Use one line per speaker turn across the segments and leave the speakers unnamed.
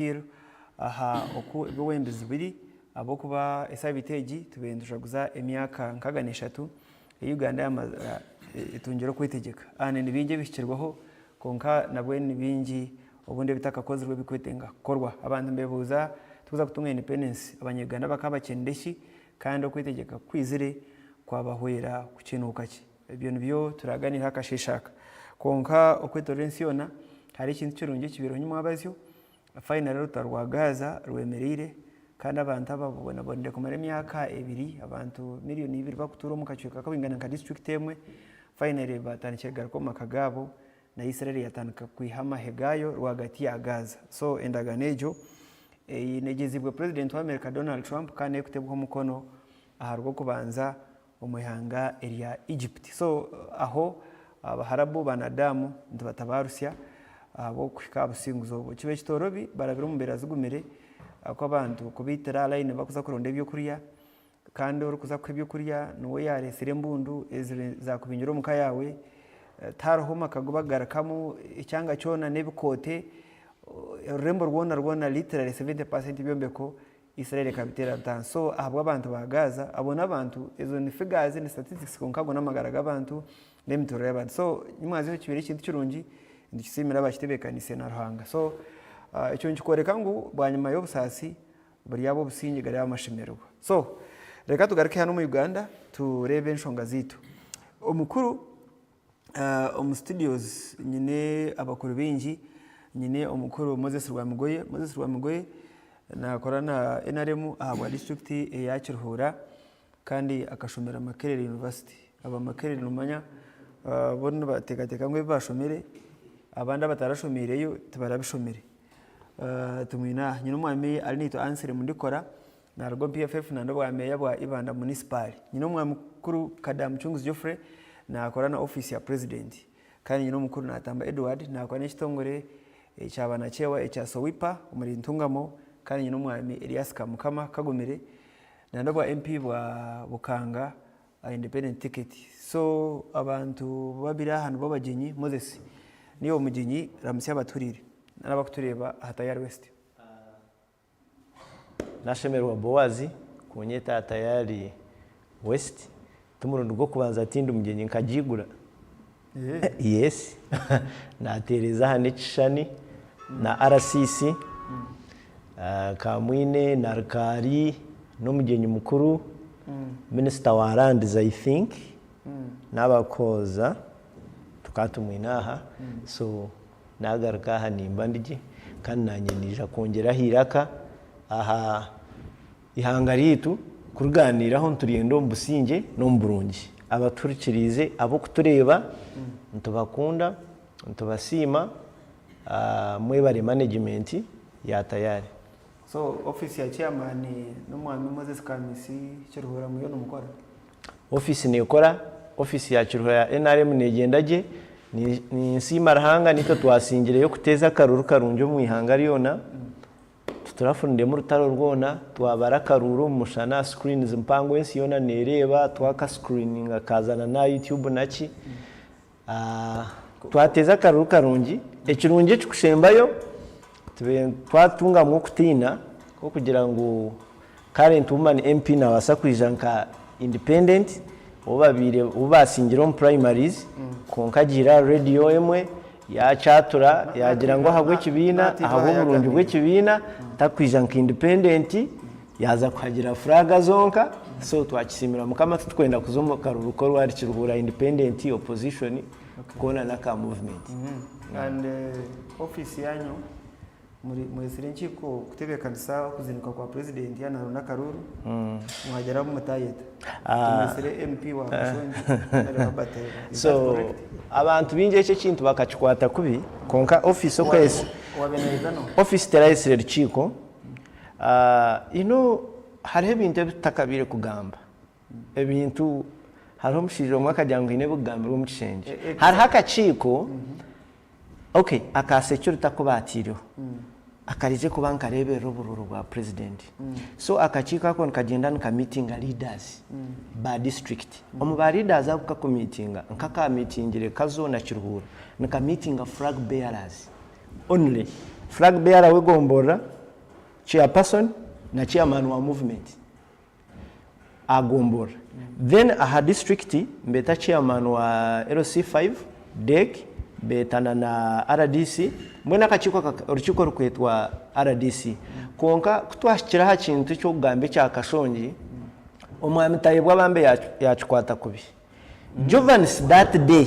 Bill aha oku eby'obwebembezi biri ahabw'okuba esaabiiti egi tubaire nitujaguza emyaka 63 ei Uganda yaamara etungire okwetegyeka. And ni bingi ebihikirweho kwonka nabwe ni bingi obundi ebitakakozirwe ebirikwetenga kukorwa. Abantu nibeebuuza tikuza kutunga independence abanya-Uganda bakaba bakyenda ki kandi okwetegyeka ku kwizire kwabahwera kukyenuuka ki? Ebyo nibyo turaaganiireho akasheeshe aka. Kwonka okwetoorora ensi yoona, hariho ekintu kirungi ekibaireho nyimwabazyo, finally orutaro rwa Gaza rwemereire kandi abantu ababonabonire kumara emyaka ebiri, abantu miriyoni ibiri barikutuura omu kacweka karikwingana nka disiturikiti emwe, finally batandikire kugaruka omu maka gaabo na Israel yatandika kwiha amahe gaayo rwagati ya Gaza. So endagaano egyo einegyezibwe Purezidenti wa America Donald Trump kandi erikutebwaho omukono aha rw'okubanza omu ihanga erya Egypt. So aho Abaharabu banadamu nitubatabarusya ahabw'okuhika aha businguzi obwo. Kibaire kitoorobi, barabire omu mbeera zigumire ahakuba abantu kubaitira aha layini barikuza kuronda ebyokurya kandi orikuza kukuha ebyokurya niwe yaareetsire embundu ezakubingire omu ka yaawe, tihariho maka agu barikugarukamu, ekyanga kyona n'ebikoote, orurembo rwona rwona literally 70% y'ebyombeko Israel ekabiteera rutaano. So ahabw'abantu ba Gaza, abo n'abantu, ezo ni figures, ni statistics kwonka ago n'amagara g'abantu n'emiturire y'abantu. So nyimwazeho kibaire ekintu kirungi, nitukisiimira abakitebeekaniise na Ruhanga. So ekyo nikikworeka ngu bwanyima y'obusaasi buryaba obusingye garyaba amashemererwa. So reka tugaruke hanu omu Uganda tureebe enshonga zaitu. Omukuru Omu studios nyine abakuru baingi, nyine omukuru Moses Rwamigoye. Moses Rwamigoye nakora na NRM ahabwa disiturikiti eya Kiruhura kandi akashomera Makerere University. Aba Makerere nomanya bo nibateekateeka ngu ebi bashomire abandi abatarashomiireyo tibarabishomire. Tumwine aha. Nyine omwami Arinaitwe Anselm Ndikora Naruga omu PFF nandi obwa meeya bwa Ibanda munisipaali. Nyine omwami mukuru Kada Mucunguzi Geoffrey nakora na ofiisi ya purezidenti. Kandi nyine omukuru Natamba Edward nakora n'ekitongore ekya banakyewa ekya SOWIPA omuri Ntungamo. Kandi nyine omwami Elias Kamukama Kagumire nandi obwa MP bwa Bukanga independent ticket. So abantu babiri aha nibo bagyenyi. Moses niiwe omugyenyi ramutsya abatuhuriire n'abakutureeba aha Tayari West.
Nashemererwa Boazi kunyeta aha Tayari West, ti murundi gw'okubanza tindi mugyenyi nkagiigura. Yes, nateereza aha n'ekishushani na RCC, Kamwine na Rukaari n'omugyenyi mukuru, minisita wa lands I think n'abakooza tukaba tumwine aha so Naagaruka aha nimba ndi gye kandi naanye naija kwongyera aha iraka aha ihanga ryaitu kurigaaniiraho nituryenda omu busingye n'omu burungi. Abatuhurikiriize ab'okutureeba nitubakunda, nitubasiima, mwebare manegimenti ya Tayari.
So ofiisi ya chairman n'omwami Moses Kamisi Kiruhura muriyo nimukora?
Ofiisi neekora, ofiisi ya Kiruhura ya nrm neegyenda gye. Ninsiima Ruhanga naitwe twasingireyo kuteeza akaruru karungi omu ihanga ryona. Titurafuniremu rutaro rwona, twabara akaruru omu mushana aha screens mpango ensi yoona neereeba, twakascreeninga kaza na aha YouTube naki. Twateeza akaruru karungi, ekirungi ekikushembayo twatungamu okutiina kw'okugira ngu current woman MP nabaasa kwija nka independent ou babaire ou baasingire omu primaries kwonka agiire aha radio emwe yaakyatura yaagira ngu ahabw'ekibiina ahabw'oburungi bw'ekibiina tarikwija nka independent Yaaza kuhagira furaaga zonka, so twakisiimira Mukama titukwenda kuza omu karuru k'orwari Kiruhura independent, opposition koona n'aka movement.
And ofiisi yaanyu mwetsire enkiiko kutebeekanisa okuzinduka kwa Purezidenti yaaba naaronda akaruuru, mwagira abu mutaayeta. Tumwetsire MP wa Kashongi, Mary Robert Is that
So
correct?
abantu baingi eki ekintu bakakikwata kubi kwonka ofiisi oku
Owaabaire naija n'oha?
ofiisi terayetsire rukiiko. You know hariho ebintu ebi tutakabaire kugamba, ebintu hariho omushaija omwe akagira ngu haine ebikugambirwa omu kishengye. Hariho akakiiko okay aka security aku baataireho akarize kuba nikareeberera oburuuru bwa president. So akakiiko ako nikagyenda nika meetinga leaders ba district. Omu ba leaders abu kakumiitinga nk'akaamiitingire Kazo na Kiruhura, nikamiitinga flag bearers only. Flag bearer w'egomborora, chairperson na chairman wa movement aha gomborora. Then aha district nibeeta chairman wa LC5, DEC, beetana na RDC, mbwenu akakiiko aka orukiiko rukeetwa RDC. Kwonka ku twahikire aha kintu eky'okugamba ekya Kashongi, Omwami Tayebwa bambe yaakikwata kubi. Jovanis that day,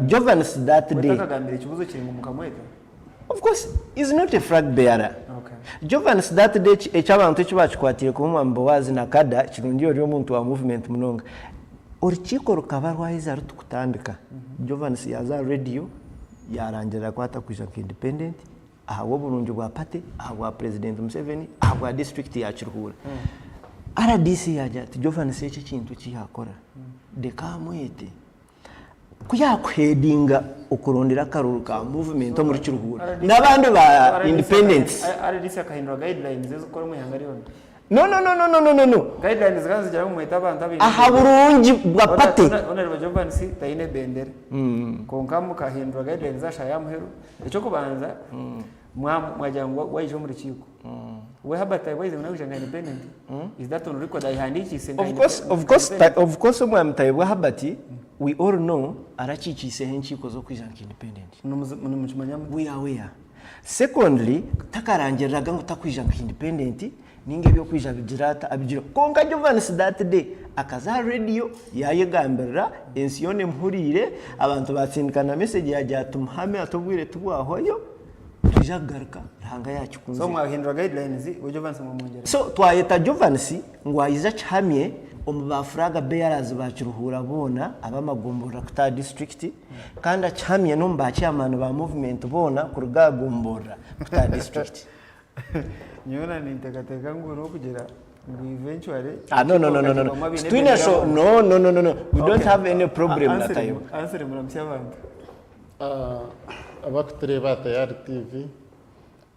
Jovanis that day.
Wetakagambire ekibuzo kiri ngu mukamweta?
Of course, he's not a flag bearer. Okay. Jovanis that day eky'abantu eki bakikwatiire kuba Omwami Boaz na Kada kirungi ori omuntu wa movement munonga. Orukiiko rukaba rwaheza ruti kutandika, Jovanis yaaza aha radio yaarangirira ku atakwija nka independent ahabw'oburungi bwa party, ahabwa President Museveni, ahabwa district ya Kiruhura. RDC yaagira ati Jovanis eki ekintu eki yaakora reka amwete. Ku yaakuheadinga okurondera akaruru ka movement omuri Kiruhura n'abandi ba independents.
RDC akahindura guidelines ezikukora omu ihanga ryona.
No no no no no no no no.
Guidelines zikaba nizigira ngu mwete abantu abaine
Aha burungi bwa party.
Honourable Jovanis taine bendera. Kwonka mukahindura guidelines aha shaaha y'aha muheru. Eky'okubanza mwagira ngu waija omu rukiiko. We Herbert Tayebwa ngu naija nka independent? Is that on record ayehandiikiise nka
Of course, of course, of course omwami Tayebwa Herbert we all know arakiikiiseho enkiiko z'okwija nka independent.
Nimukimanya muta?
We are aware. Secondly, takarangiriraga ngu takwija nka independent ninga ebyokwija abigira ata abigira kwonka Jovanis that day akaza aha radio yayegambirira ensi yoona emuhuriire abantu batsindika na message yagira ati muhame ati obwire tibwahwayo nitwija kugaruka Ruhanga yakikunzire.
So mwahindura guidelines we Jovanis mwamwongyera.
So twayeta Jovanis ngu aije akihamye omu ba flag bearers ba Kiruhura boona ab'amagomborora kutaaha district kandi akihamye n'omu ba chairman ba movement boona kuruga aha gomborora kutaaha district.
Nyowe na ninteekateeka ngu n'okugira ngu eventually
Ah, no, no, no, no, no, no. Titwine so, no, no, no, no, no. We don't have any problem na Tayebwa.
Answer muramutsye abantu.
Ah, abakutureeba aha Tayari TV,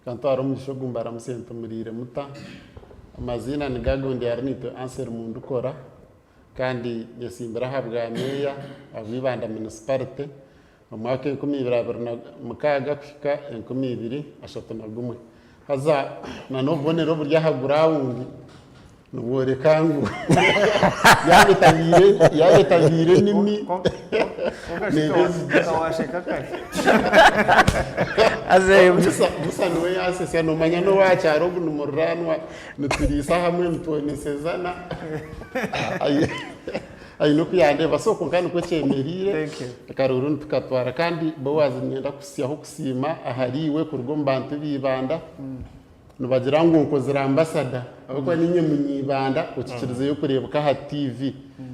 kantware omugisha ogu mbaramutsye nti muriire muta? Amaziina nigo ago ndi Arinaitwe Ansel Mundukora kandi nyesimbire aha bwa meeya ahabwa Ibanda Municipality Omwaka 2026 kuhika 2031. Haza na n'obubonero oburi aha gurawundi nibworeka ngu yaaba etabiire yaaba etabiire enimi Musa niwe yansesya noomanya n'owaakyaro ogu nimururaanwa nituriisa hamwe nitwonesezana. Aine oku yandeeba so kwonka nikwo kyemereire akaruuru nitukatwara kandi Boaz niinyenda kuhitsyaho okusiima ahari iwe kuruga omu bantu b'eibanda nibagira ngu nkozire ambasada ahabw'okuba niinye munyaibanda okikirizeyo kureebeka aha TV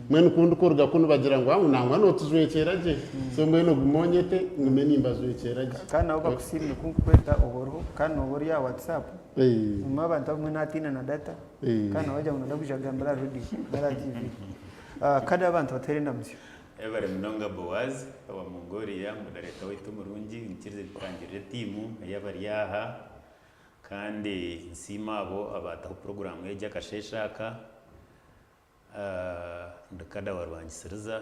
mbwenu ku ndikuruga kunu bagira ngu ngu nangwa nootujwekyera gye so mbwenu ogume onyete ngume nimbajwekyera gye.
Kandi nabo bakusiime ku nkukweta oba oriho kandi nooba ori aha WhatsApp obumwe abantu abamwe naatiina na data. Kandi nawe agira ngu nayenda kwija kugambira aha radio nari aha TV. Kare abantu batuheere endamutsyo.
Webare munonga Boaz owa Mongolia, moderator waitu omurungi, nyikirize ntangirire etiimu ey'abari aha kandi nsiime abo abaataho puroguraamu egi akasheeshe aka. Ndi Kada wa Rwangisiriza.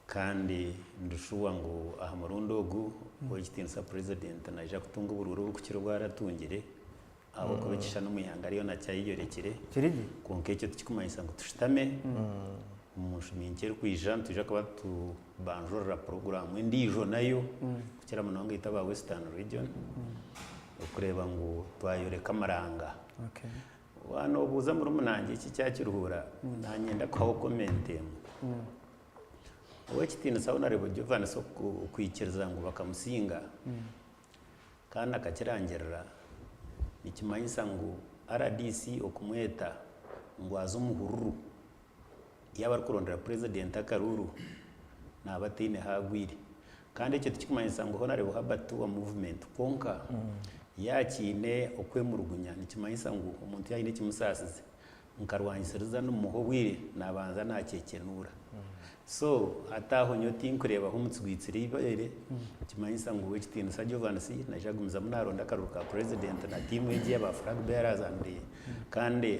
Kandi ndi shuwa ngu aha murundi ogu, Ow'ekitiinisa Purezidenti naija kutunga oburuuru oburikukira obu aratungire ahabw'okuba ekishushani omu ihanga ryona kyayeyorekire.
Kiri gye.
Kwonka ekyo tikikumanyisa ngu tushutame. Omu nshumi nkye erikwija nitwija kuba nitubanjurira puroguraamu endiijo nayo kukira munonga itwe aba Western Region okureeba ngu twayoreka amaranga. Waaba noobuuza murumuna wangye eki ekyakiruhuura, naanye ndakuhaho comment emwe. Ow'ekitiinisa Honourable Jovanis okwikiriza ngu bakamusinga kandi akakirangirira, nikimanyisa ngu rdc okumweta ngu aze omu hururu yaaba arikurondera Purezidenti akaruuru, naaba ataine ahu agwire. Kandi ekyo tikikumanyisa ngu Honourable Herbert wa movement kwonka yaaba akiine okwemurugunya nikimanyisa ngu omuntu yaaba aine ekimusaasize nkarwangisiriza nimumuha obwire nabanza nakyekyenuura. So hati aho nyowe tinkureebaho omutsi gwitsire eibeere nikimanyisa ngu Owekitiinisa Jovansi naija kugumizamu naronda akaruru ka President na tiimu egi aba flag bearers and kandi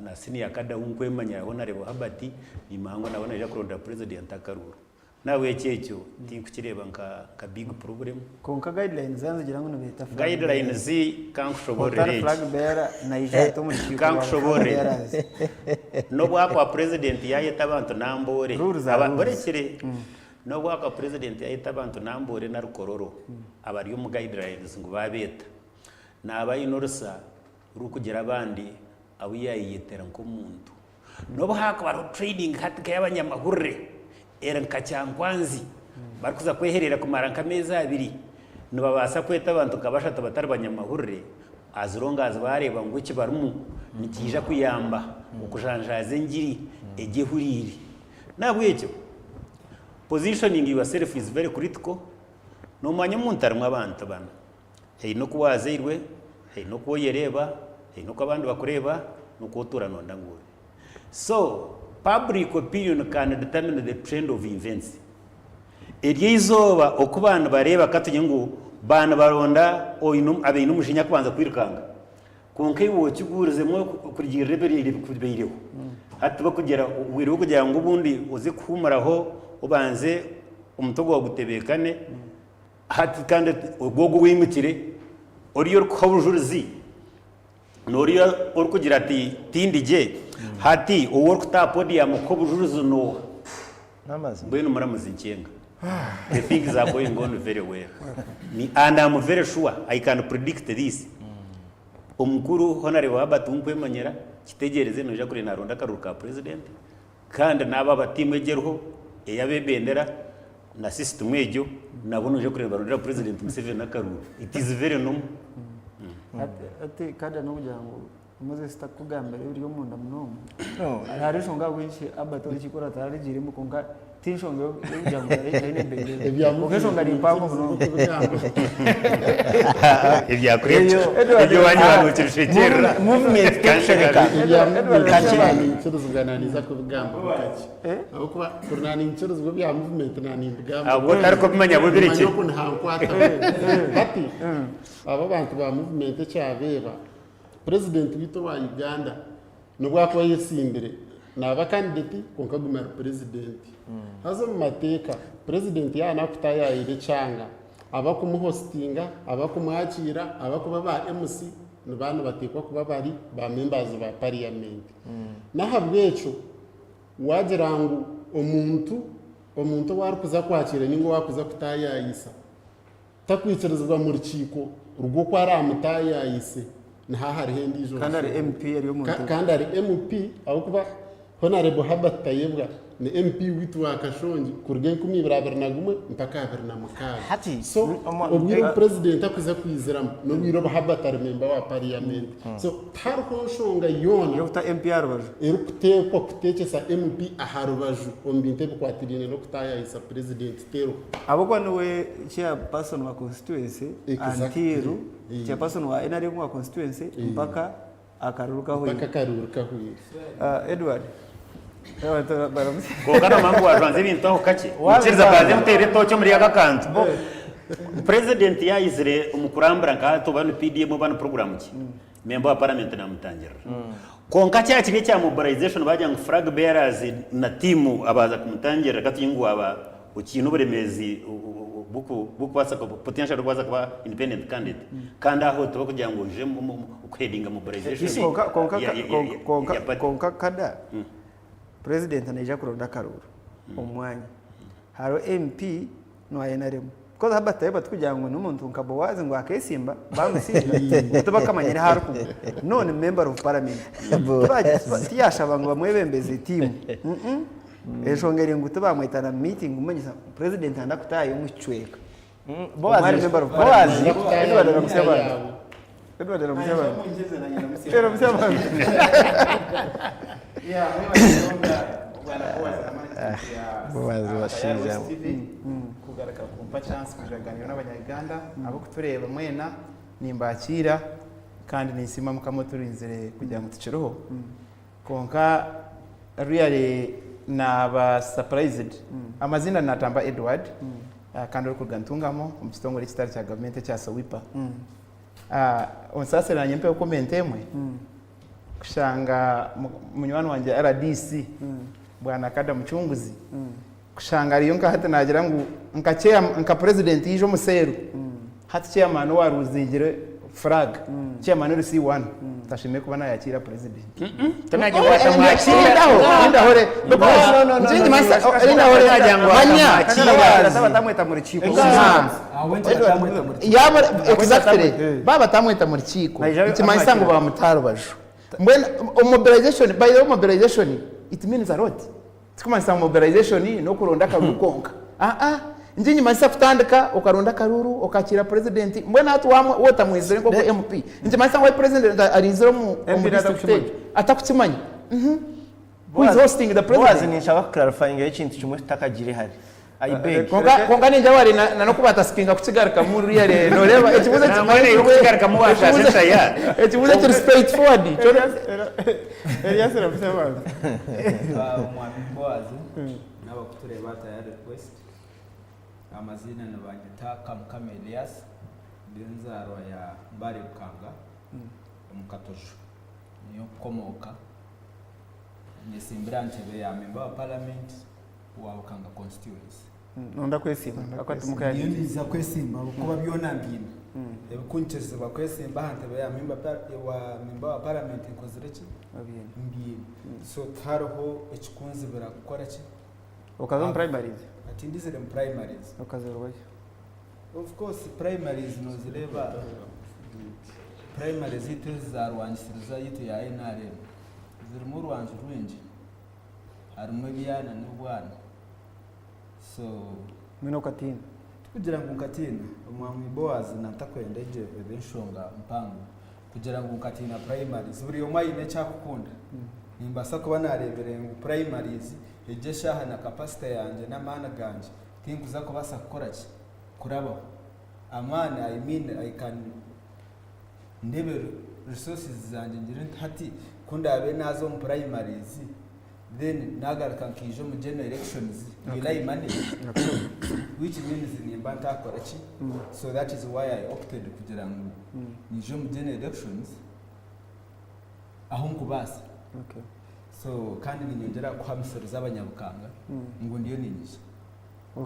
na senior cadre ou nkwemanyira Honourable Herbert nimanya ngu nawe naija kurondera President akaruru. Nahabwekyo ekyo tinkukireeba nka nka big problem.
Kwonka guidelines zaaba nizigira ngu nibeeta flag bearer.
Guidelines kankushoboorore
Otari
eki.
flag bearer naija ata omu rukiiko rwa flag
Kankushoboorore.
bearers.
N'obu akwa president yayeta abantu Namboore,
Rules are rules.
Orekire. N'obu akwa president yayeta abantu Namboore na Rukororo abari omu guidelines ngu babeeta, naaba aine orusa rw'okugira abandi abu yaayeyetera nk'omuntu. N'obu haakuba hariho training hati nk'ey'abanyamahurire eri nka Kyankwanzi barikuza kwehereera kumara nk'ameezi abiri, nibabaasa kweta abantu nka bashatu batari banyamahurire as long as baareeba ngu eki barimu nikiija kuyamba okujanjaaza engiri egi ehuriire. N'ahabw'ekyo positioning yourself is very critical. Noomanya omuntu arimu abantu bana. Haine oku waazairwe, haine oku oyereeba, haine oku abandi bakureeba, n'oku otuura nooyenda ngu obe. So, public opinion can determine the trend of events. Eryo eizooba oku baaba nibareeba ka tugire ngu baaba nibaronda oine abaine omujinya kubanza kwirukanga, kwonka iwe okiguurizemu kurugiirira ebiraire bikubaireho. Hati tibakugira obwire bw'okugira ngu obundi oze kuhuumuraho obanze omutwe gwawe gutebeekane, Hati kandi ogwo ogwo owaimukire, oriya orikuha obujurizi, n'oriya orikugira ati tindi gye, hati ou orikuta aha podium kuha obujurizi n'oha?
N'amazima.
Mbwenu muramuzi nkyenga. The things are going on very well. Ni and am very sure I can predict this. Omukuru Honourable Herbert Nkwemanyira, kitegyereze noija kureeba naronda akaruru ka president. Kandi n'abo aba tiimu egyo eriho ey'abebendera na system egyo nabo noija kureeba nibarondera President Museveni akaruuru. It is very normal.
Hati Kada n'okugira ngu Moses takukugambira ebiri omunda munonga. Hariho enshonga ahabw'enki Albert orukiiko oru atararugiiremu kwonka ti nshonga y'okugira ngu taine ebendera. Kwonka enshonga ni mpango munonga.
Ebyakureebwa ebyo waanyima nookibishekyerera.
Movement tekushobeka.
Ebya movement naninkirizibwa naniza kubigambaho kakye ahabw'okuba kuri naninkirizibwa ebya movement naninbigambaho.
Ahabw'okuba otarikubimanya bwo birekye.
Manya oku nihankwataho. Hati aba abantu ba movement ekyabeeba president waitu owa Uganda N'obu akuba ayesimbire naaba candidate kwonka aguma ari president. Haza omu mateeka president yaaba nakutaayaayira ekyanga, abakumuhositinga, abakumwakiira, abakuba ba MC nibaba nibateekwa kuba bari ba members ba parliament. N'ahabw'ekyo waagira ngu omuntu omuntu ou arikuza kwakiira ninga ou arikuza kutaayaayisa Takwikirizibwa mu rukiiko rw'oku araamutaayaayise, niho hariho endiijo
Kandi ari
nshonga.
MP ari omu ntebe.
Kandi ari MP ahabw'okuba Honarebo Herbert Tayebwa ni MP waitu wa Kashongi kuruga 2021 mpaka 26.
Hati,
So obwire obu Purezidenti akuza kwiziramu n'obwire obu Herbert ari memba wa Pariyamenti. So tihariho nshonga yoona
Y'okuta MP aha rubaju.
erikuteekwa kuteekyesa MP aha rubaju omu bintu ebikwatiraine n'okutaayaayisa Purezidenti teriho.
Ahabw'okuba niwe chairperson wa constituency
Exactly.
until
Eh.
chairperson wa NRM wa constituency mpaka akaruru kahweire.
Mpaka akaruru kahweire.
Ah, Edward. Abantu baramutsya.
Kwonka nomanya ngu wajwanza ebintu aho kakye. Nyikiriza mbanze nkuteere etooki omuri aka kantu. President yaizire omu kurambura nka hati oba ni PDM oba ni program ki, member wa parliament namutangirira. Kwonka kyaba kiri ekya mobilization bagira ngu flag bearers na team abaza kumutangirira katugire ngu waaba okiine oburemeezi bw'okubaasa potential y'okubaasa kuba independent candidate kandi aho tibarikugira ngu oije kuheadinga mobilization ya party.
Kwonka kada president naija kuronda akaruru omu mwanya hariho MP nowa NRM Because Herbert Tayebwa tikugira ngu n'omuntu nka Boaz ngu akesimba bamusinga tibakamanyire ahu arikugwa. No ni member of parliament. Tiyashaba ngu bamwebembeze tiimu. Enshonga eri ngu tibamweta na meeting kumumanyisa president nayenda kutaayo omu kicweka.
Boaz,
Omwe ari member of parliament.
Boaz,
Edward aramutsya abantu. Edward aramutsya abantu. Aramutsya abantu.
Boaz bashaija.
Kugaruka kumpa chance kwija kuganira n'abanya-Uganda abarikutureeba mwena nimbakiira kandi ninsiima Mukama oturinzire kugira ngu tukiriho kwonka really naaba surprised amaziina Natamba Edward kandi orikuruga Ntungamo omu kitongore ekitari kya gavumenti ekya SOWIPA. Onsaasire nanye mpeho comment emwe kushanga munywani wangye RDC Bwana Kada Mucunguzi. Kushanga ariyo nka hati nagira ngu nka chair nka president yaija omu seeru hati chairman owaruzingire flag chairman ori C1 tashemereire kuba nayakiira president.
Tinagira ngu atamwakiira.
Lindaho, lindaho re. Because
No, no, no,
nje
no,
masa
no,
lindaho re.
Tinagira ngu
Manya.
atamwakiira.
Batamweta mu rukiiko.
Yaba exactly baba batamweta mu rukiiko
Naija
nikimanyisa ngu
amwakira.
bamuta rubaju. Mbwenu mobilization by the way mobilization it means a lot. Tikumanyisa ngu mobilization n'okuronda akaruru kwonka. Aa, ngi nikimanyisa kutandika okaronda akaruru okakiira president mbwenu hati wamwe wotamwizire nk'oku MP nikimanyisa ngu president ariizire omu
MP
omu district
atakukimanya.
egyo atakukimanya. Mhm. Who is hosting the
Boaz
president?
ninshaba kuclarifyingayo ekintu kimwe tutakagiire hare. I beg.
Konka konka ningira wari na na n'okuba kukigarukamu ruriya rero noreeba ekibuuzo
Nangwa nayo kukigarukamu washasha eshaya.
Ekibuuzo kiri straight forward.
Elias aravuze abantu.
Omwami Boaz n'abakutureeba Tayari Request amaziina nibanyeta Kamukama Elias ndi enzaarwa ya Mbare Bukanga omu Katojo niyo nkukomooka nyesimbire aha ntebe ya member wa parliament wa Bukanga constituency.
Nonda kwesimba akwati muka
Niyo
yagiti.
niiza kwesimba ahabw'okuba byona mbiine ebikunkirizibwa kwesimba aha ntebe ya member wa member wa parliament nkozire ki? Mbiine. So tihariho ekikunzibira kukora ki?
Okaza omu primaries?
Tindizire mu primaries.
Okazorwayo.
Of course primaries nozireeba primaries zaitu ezi za rwangisiriza yaitu ya NRM zirimu orwanju rwingi harimu ebyana n'obwana so
Mbwenu okatiina?
Tikugira ngu nkatiina, omwami Boaz natakwenda egyo ebe enshonga mpango kugira ngu nkatiina primaries buri omwe aine eki akukunda nimbaasa kuba nareebire ngu primaries egi eshaaha na capacity yangye n'amaani gangye tinkuza kubaasa kukora ki? Kurabaho. Amaani I mean I can ndeebe resources zangye ngire nti hati ku ndaabe naaza omu primaries then naagaruka nkaija omu general elections will I manage? Which means nimba ntaakora ki? So that is why I opted kugira ngu nyije omu general elections ahu nkubaasa. So kandi niinyongyera kuhamisiriza Abanyabukanga ngu ndiyo niinyija.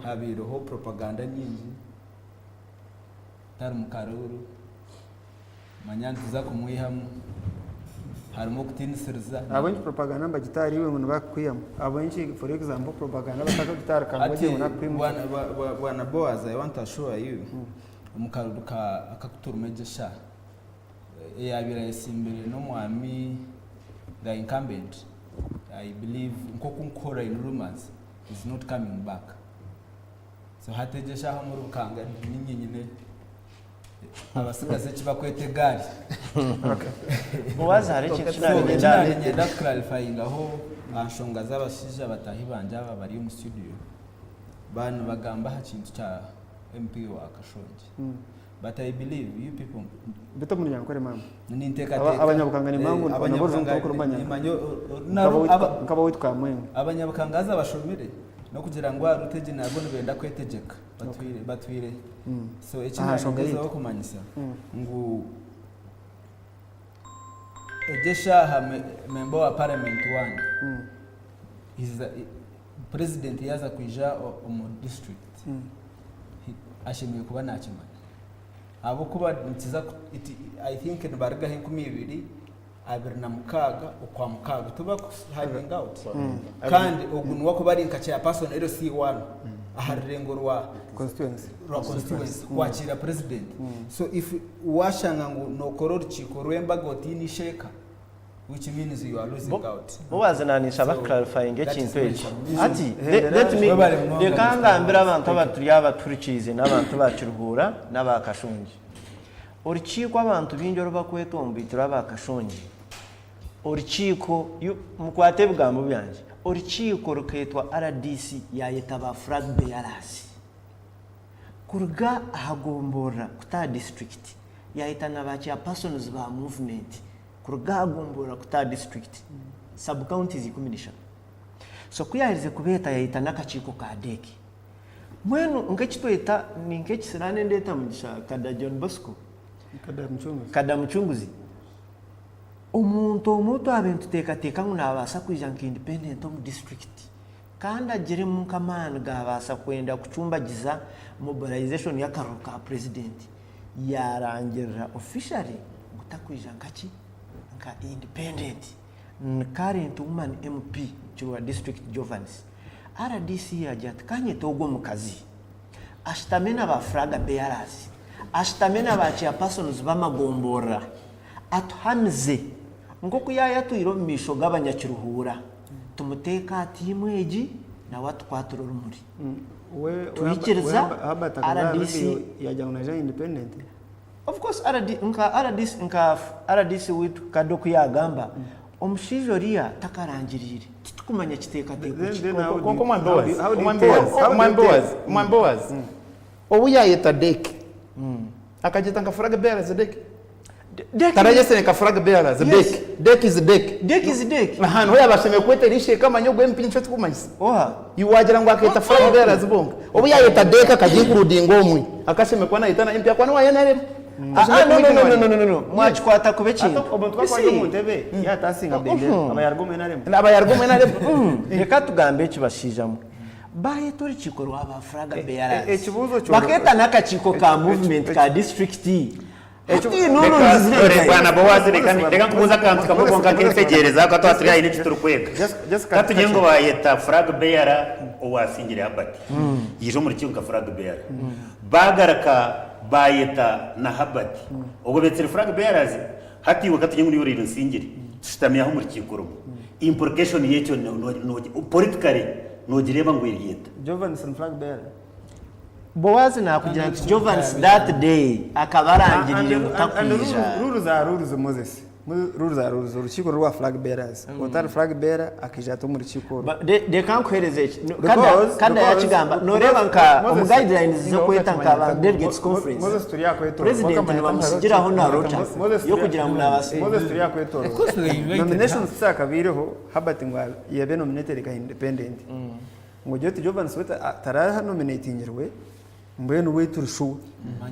Habaireho propaganda nyingi, tari mu karuuru, manya nituza kumwihamu, harimu okutiinisiriza.
Ahabw'enki propaganda nibagita ahari iwe ngu nibakukwihamu? Ahabw'enki for example propaganda batakagita ahari
Ati
Kangwagye ngu nakukwimuka?
bwana, bwa, bwa, bwana Boaz, I want to assure you, omu karuuru ka akakuturuma egyo eshaaha, eyaabaire ayesimbire n'omwami the incumbent, I believe nk'oku nkuhurira in rumours, is not coming back. So hati egyo eshaaha omuri Bukanga niinye nyine abasigazi eki bakweta egaari.
Boaz hariho ekintu
So
eki
eki
naanyenda
naanyenda kuclarifyingaho aha nshonga z'abashaija bataahi bangye aba bari omu studio, baaba nibagamba aha kintu kya MP wa Kashongye. But I believe you people.
Beitu omu Runyankore maama.
Ninteekateeka.
Abanyabukanga nimanya ngu nabo orujungu tibakurumanya. Nk'ab'owaitu Kamwenge.
Abanyabukanga haza bashomire n'okugira ngu aha route egi nabwo nibenda kwetegyeka batwire. So eki naarigyezaho kumanyisa ngu egi eshaaha member wa parliament waanyu, president yaaza kwija omu district, ashemereire kuba naakimanya ahabw'okuba nikiza I think nibarugaho 2026 Okwamukaaga tibaku hiding out kandi ogu niwe akuba ari nka chairperson LC one aha rurengo rwa
Constituency.
Rwa constituency kwakiira president so if washanga ngu nokora orukiiko rw'embaga otiine isheeka which means you are losing out.
Boaz na ninshaba
So,
clarifying
that is
ekintu
my
eki.
submission.
Hati let me
Webale munonga,
reka
Mr.
ngambire
Boaz.
abantu abaturi aba tuhurikiize n'abantu ba Kiruhura n'aba Kashongye. Orukiiko abantu baingi oru bakweta omu baitu rw'aba Kashongye. Orukiiko you mukwate ebigambo byangye. Orukiiko rukeetwa RDC yaayeta ba flag bearers. Kuruga aha gomborora kuta aha disiturikiti yaayeta na ba chairpersons ba movement. Kuruga aha gomborora kuta aha disiturikiti, sub counties 13. So ku yaaherize kubeeta yaayeta n'akakiiko ka deeki. Mbwenu nk'eki tweta ni nk'ekisiraani endeeta mugisha Kada John Bosco.
Kada Mucunguzi.
Kada Mucunguzi. Omuntu omwe ou twabaire nituteekateeka ngu naabaasa kwija nka independent omu disiturikiti. Kandi agiremu nk'amaani gaabaasa kwenda kucumbagiza mobilization y'akaruru ka Purezidenti, yaarangirira officially ngu takwija nka ki? Nka independent. Ni current woman MP Kilwa District Jovanis. Rdc yaagira ati ka nyete ogwo omukazi ashutame na ba flag bearers, ashutame na ba chairpersons b'amagomborora atuhamize nk'oku yaayatwire omu maisho g'abanyakiruhuura tumuteeke aha tiimu egi nawe atukwatire orumuri. Twikiriza rdc.
Yaagira ngu naija independent.
Of course RD, nka RDC, nka RDC waitu Kade oku yaagamba, omushaija oriya takarangiriire, titukumanya kiteekateeko
Then,
kye.
then how do
Kwonka
you,
omwami
how do
Boaz,
you, how do you
omwami
tell?
Boaz,
How do
omwami
you tell?
Boaz, omwami Boaz, obu yaayeta Deke, akagyeta nka flag bearers Deke.
Deke,
Tarayesire nka flag bearers
Yes.
Deke. Deke is Deke.
Deke is Deke.
Aha, niho yaabashemereire kwetera eisheeka amanye ogu MP nikyo kirikumanyisa.
Oha?
Iwe waagira ngu akeeta flag bearers bonka. Obu yaayeta Deke akagiinkurudinga omwe, akashemereire kuba naayeta na MP ahakuba n'owa NRM.
Ah, ah, no, no, no, no, no, no, no. Mwakikwata kubi ekintu.
Ate omuntu ku ari omu ntebe yaatasinga bendera aba yaaruga omu NRM.
Aba yaaruga omu NRM.
Reka tugambe eki bashaija mwe. Baayeta orukiiko rwa ba flag bearers.
Ekibuuzo kyo-
Bakeeta n'akakiiko ka movement ka district. Hati noonu nzizire
Dore
nkahi?
bwana Bowazi reka reka nkubuuze akantu kamwe konka nk'etegyereza ahakuba twaba turi haihi n'eki turikwega.
Just
Ka tugire ngu bayeta flag bearer owasingire Herbert. Yaija omu rukiiko nka flag bearer. Baagaruka bayeta na Herbert. Obwo beetsire flag bearers, hati iwe ka tugire ngu niiwe oraire onsingire. Tushutami aho omu rukiiko rumwe. Implication y'ekyo politically noogireeba ngu eri eta?
Jovanson flag bearer.
Boazi naakugira nti Jovans that day akaba arangiriire ngu takwija.
Rules are rules Moses. Rules are rules. Orukiiko rwa flag bearers. Otari flag bearer akaija ata omu rukiiko orwo.
Reka nkuheereze eki. Kada yakigamba nooreeba nka omu guidelines z'okweta nka ba delegates conference.
Moses turi aha kwetoorora.
President nibamusigiraho na rota y'okugira ngu naabaasa.
Moses turi aha kwetoorora. Nominations tizakabaireho Herbert ngu yabe nominated nka independent. Ngu ogire oti Jovans we taranominatingirwe mbwenu we turi sure.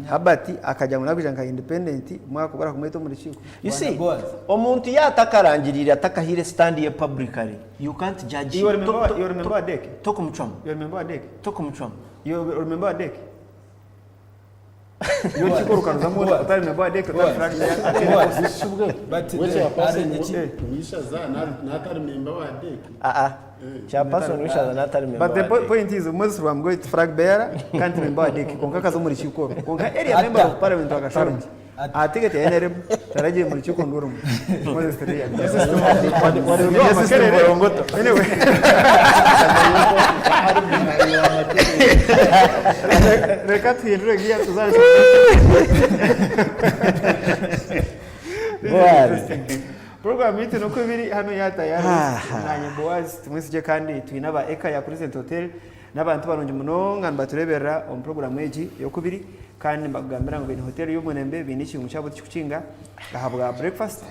Herbert akagira ngu nakwija nka independent omwaka ogu barakumweta omu rukiiko.
You see, omuntu yaaba atakarangiriire atakahaire stand ye publicly, you can't judge
You
him.
remember, you remember Adek?
Tokumucwamu.
You remember Adek?
Tokumucwamu.
You remember Adek? Iyo urukiko rukaruzamu utari member wa DEC utari flag bearer,
But
We
the-
chairperson
ari iki-
wishaza n'atari member wa DEC.
Ah ah. Chairperson wishaza n'atari member
But the
wa DEC.
point is Moses Rwamgoye is flag bearer kandi member wa DEC konka akaza omu rukiiko orwo. Konka area member of parliament wa Kashorongye. Aha ticket ya NRM taragiye mu rukiiko ndurumwe. Moses Teriya. Anyway. Reka tuhindure gear tuzaze.
Boaz.
Program yitu nuko biri hano ya tayari nanye Boaz tumwesigye kandi twine aba Eka ya Crescent Hotel n'abantu barungi munonga nibatureberera omu program egi yokubiri kandi nibakugambira ngu baine hotel y'omurembe baine ekiyungu kyabo tikikukinga ahabwa breakfast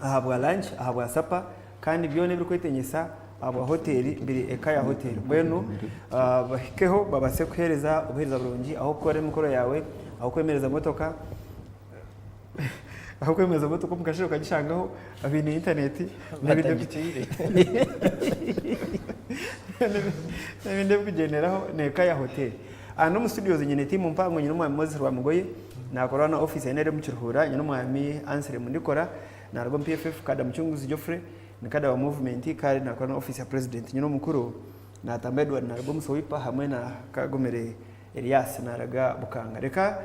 ahabwa lunch ahabwa supper kandi byona ebirikwetengyesa ahabwa hoteeri biri eka ya hoteeri mbwenu bahikeho babaase kukuheereza obuheereza burungi ah'okukora emikoro yaawe ah'okwemereza motoka ah'okwemereza motoka omu kasheeshe okagishangaho baine intaneti n'ebindi ebirikugyenderaho n'eka ya hoteeri. Aha n'omu studios nyine tiimu mpango nyine omwami Moses Rwamugoye naakora na ofiisi ya NRM Kiruhura nyine omwami Anselm Ndikora Naruga omu PFF kada Mucunguzi Geoffrey ni kada wa movement kandi nakora na office ya president nyine omukuru Natamba Edward naruga omu Sowipa hamwe na Kagomere Elias naraga Bukanga. Reka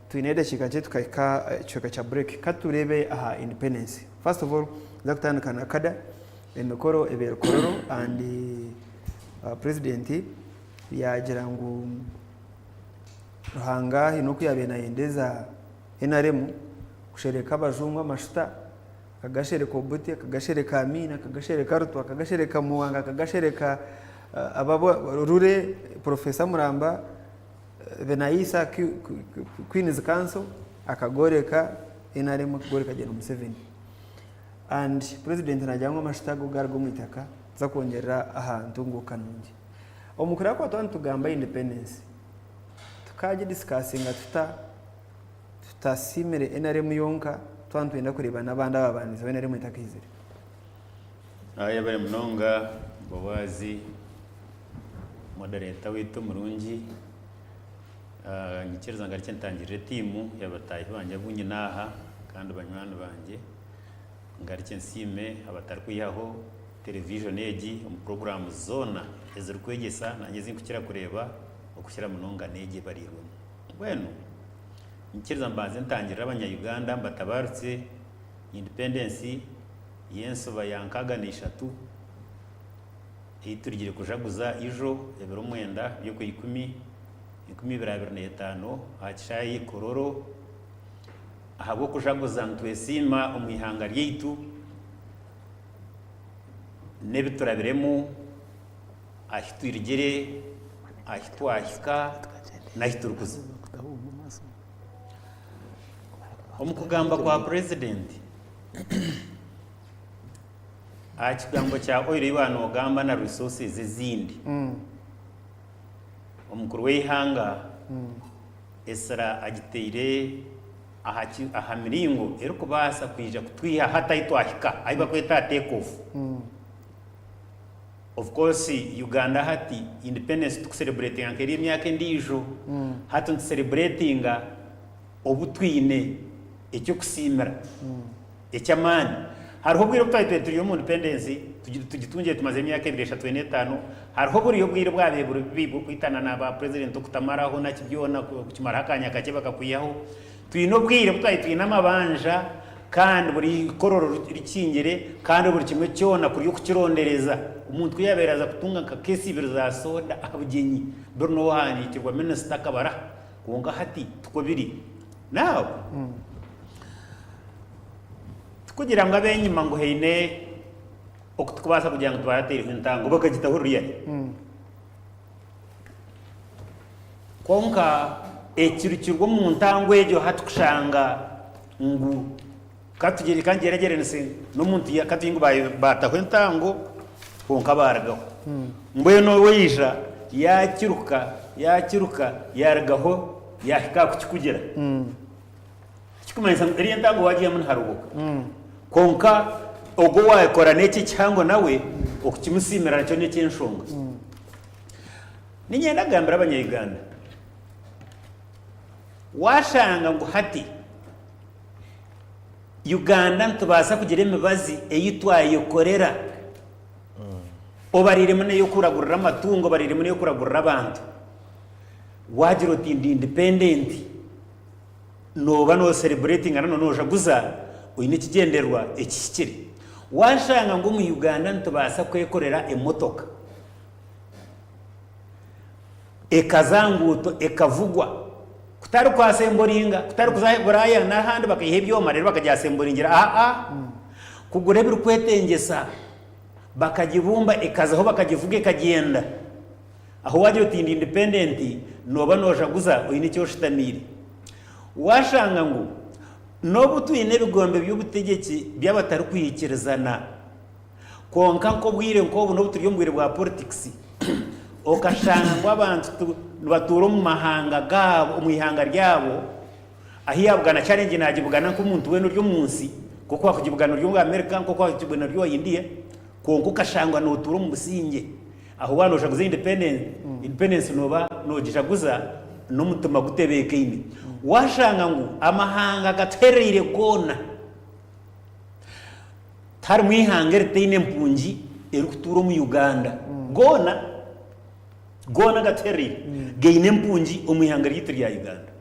twine edakiika nkye tukahika ekicweka kya break katureebe aha independence. First of all nza kutandika na kada emikoro ebaire Kololo and president yagira ngu Ruhanga haine oku yabaire nayendeza NRM kushereka abajungu amashuta, akagashereka Obote, akagashereka Amin, akagashereka Ruto, akagashereka Muwanga, akagashereka aba Lule, Professor Muramba, Benaisa, Queen's Counsel, akagoreka NRM, akagoreka Gen Museveni. And President nagira ngu amashuta ago garuga omu itaka tuza kwongyerera aha ntunguuka nungi. Omu kureba kuba twaba nitugamba independence, tukagidiscussinga tuta? Tutasiimire nrm yonka twaba nitwenda kureeba n'abandi ababandizeho nrm etakaizire.
Ayebare munonga Bowazi, moderator waitu omurungi. Nyikiriza ngarukye ntangirire tiimu ya bataahi bangye abu nyine aha kandi banywani bangye. Ngarukye nsiime abatarikwihaho television egi omu puroguraamu zoona ezirikwegyesa naanye ezi ndikukira kureeba okukira munonga n'egi ebariirwemu. Mbwenu nyikiriza mbanze ntangirire abanya Uganda mbatabaarutse independence y'ensiba ya 63 ei turigire kujaguza ijo ebiro mwenda by'Okwaikumi, 2025 aha kishaayi Kololo. Ahabw'okujaguza nitwesiima omu ihanga ryaitu n'ebi turabiremu, ahi twirugire, ahi twahika n'ahi turikuza. Omu kugamba kwa Purezidenti aha kigambo kya oil ei waaba noogamba na resources ezindi, omukuru w'eihanga Esira agiteire aha ki, aha miringo erikubaasa kwija kutwiha hati ahi twahika, ahi barikweta aha take off. Of course Uganda hati independence titukusereburetinga nk'eri emyaka endiijo, hati nitusereburetinga obu twine eky'okusiimira eky'amaani. Hariho obwire obu twaabaire turi omu independence tugitungire tumazire emyaka ebiri, eshatu, ena, etaano, hariho buriya obwire obwabaire buri bubi bw'okwitana na ba president okutamaraho naki byona kukimaraho akaanya kakye bakakwihaho. Twine obwire obu twaabaire twine amabanja kandi buri ikororo rikingire kandi buri kimwe kyona kuri okukirondereza. Omuntu ku yaabaire aza kutunga nka case ibiri za soda aha bugyenyi biri n'owahandiikirwa minisita akabaraha kwonka hati tikwo biri. Now, tikugira ngu ab'enyima ngu haine oku tukubaasa kugira ngu tubarateereho entango bakagitaho ruriya. Kwonka ekirukirwe omu ntango egyo hati kushanga ngu katugire kangyeragyeranise n'omuntu katugire ngu baataho entango kwonka baarugaho. Mbwenu waija yaakiruka yaakiruka yaarugaho yaahika aha kukikugira. Ekikumanyisa ngu eriya entango waagiihamu niharuhuka. Kwonka ogwo owaakora n'eki ekihango nawe okukimusiimira nakyo n'eky'enshonga. Niinyenda kugambira Abanya-Uganda, waashanga ngu hati Uganda nitubaasa kugira emibazi ei twayekorera, obariiremu n'ey'okuragurira amatungo, obariiremu n'ey'okuragurira abantu, waagira oti ndi independent, nooba nooserebureetinga nari noojaguza oine ekigyendererwa ekihikire. Waashanga ngu omu Uganda nitubaasa kwekorera emotoka ekaza aha nguuto ekavugwa kutari kwasemburinga, kutari kuza Buraaya n'ahandi bakaiha ebyoma reero bakagyasemburingira aa kugura ebirikwetengyesa bakagibumba ekazaho bakagivuga ekagyenda. Aho waagira oti ndi independent nooba noojaguza oine eki oshutamiire. Waashanga ngu n'obu twine ebigombe by'obutegyeki by'abatarikwikirizana, kwonka nk'obwire nk'obu n'obu turi omu bwire bwa politics, okashanga ngu abantu nibatuura omu mahanga gaabo, omu ihanga ryabo, ahu yaabugana challenge naagibugana nk'omuntu weena ori omu nsi, nk'oku waakugibugana ori omu America, nk'oku waakugibugana ori owa India, kwonka okashangwa nootuura omu busingye. Aho waaba noojaguza independence, independence nooba noogijaguza n'omutima gutebeekaine. Waashanga ngu amahanga agatuherereire goona, tiharimu ihanga eritaine mpungi erikutuura omu Uganda. Goona, goona agatuherereire gaine empungi omu ihanga ryaitu rya Uganda.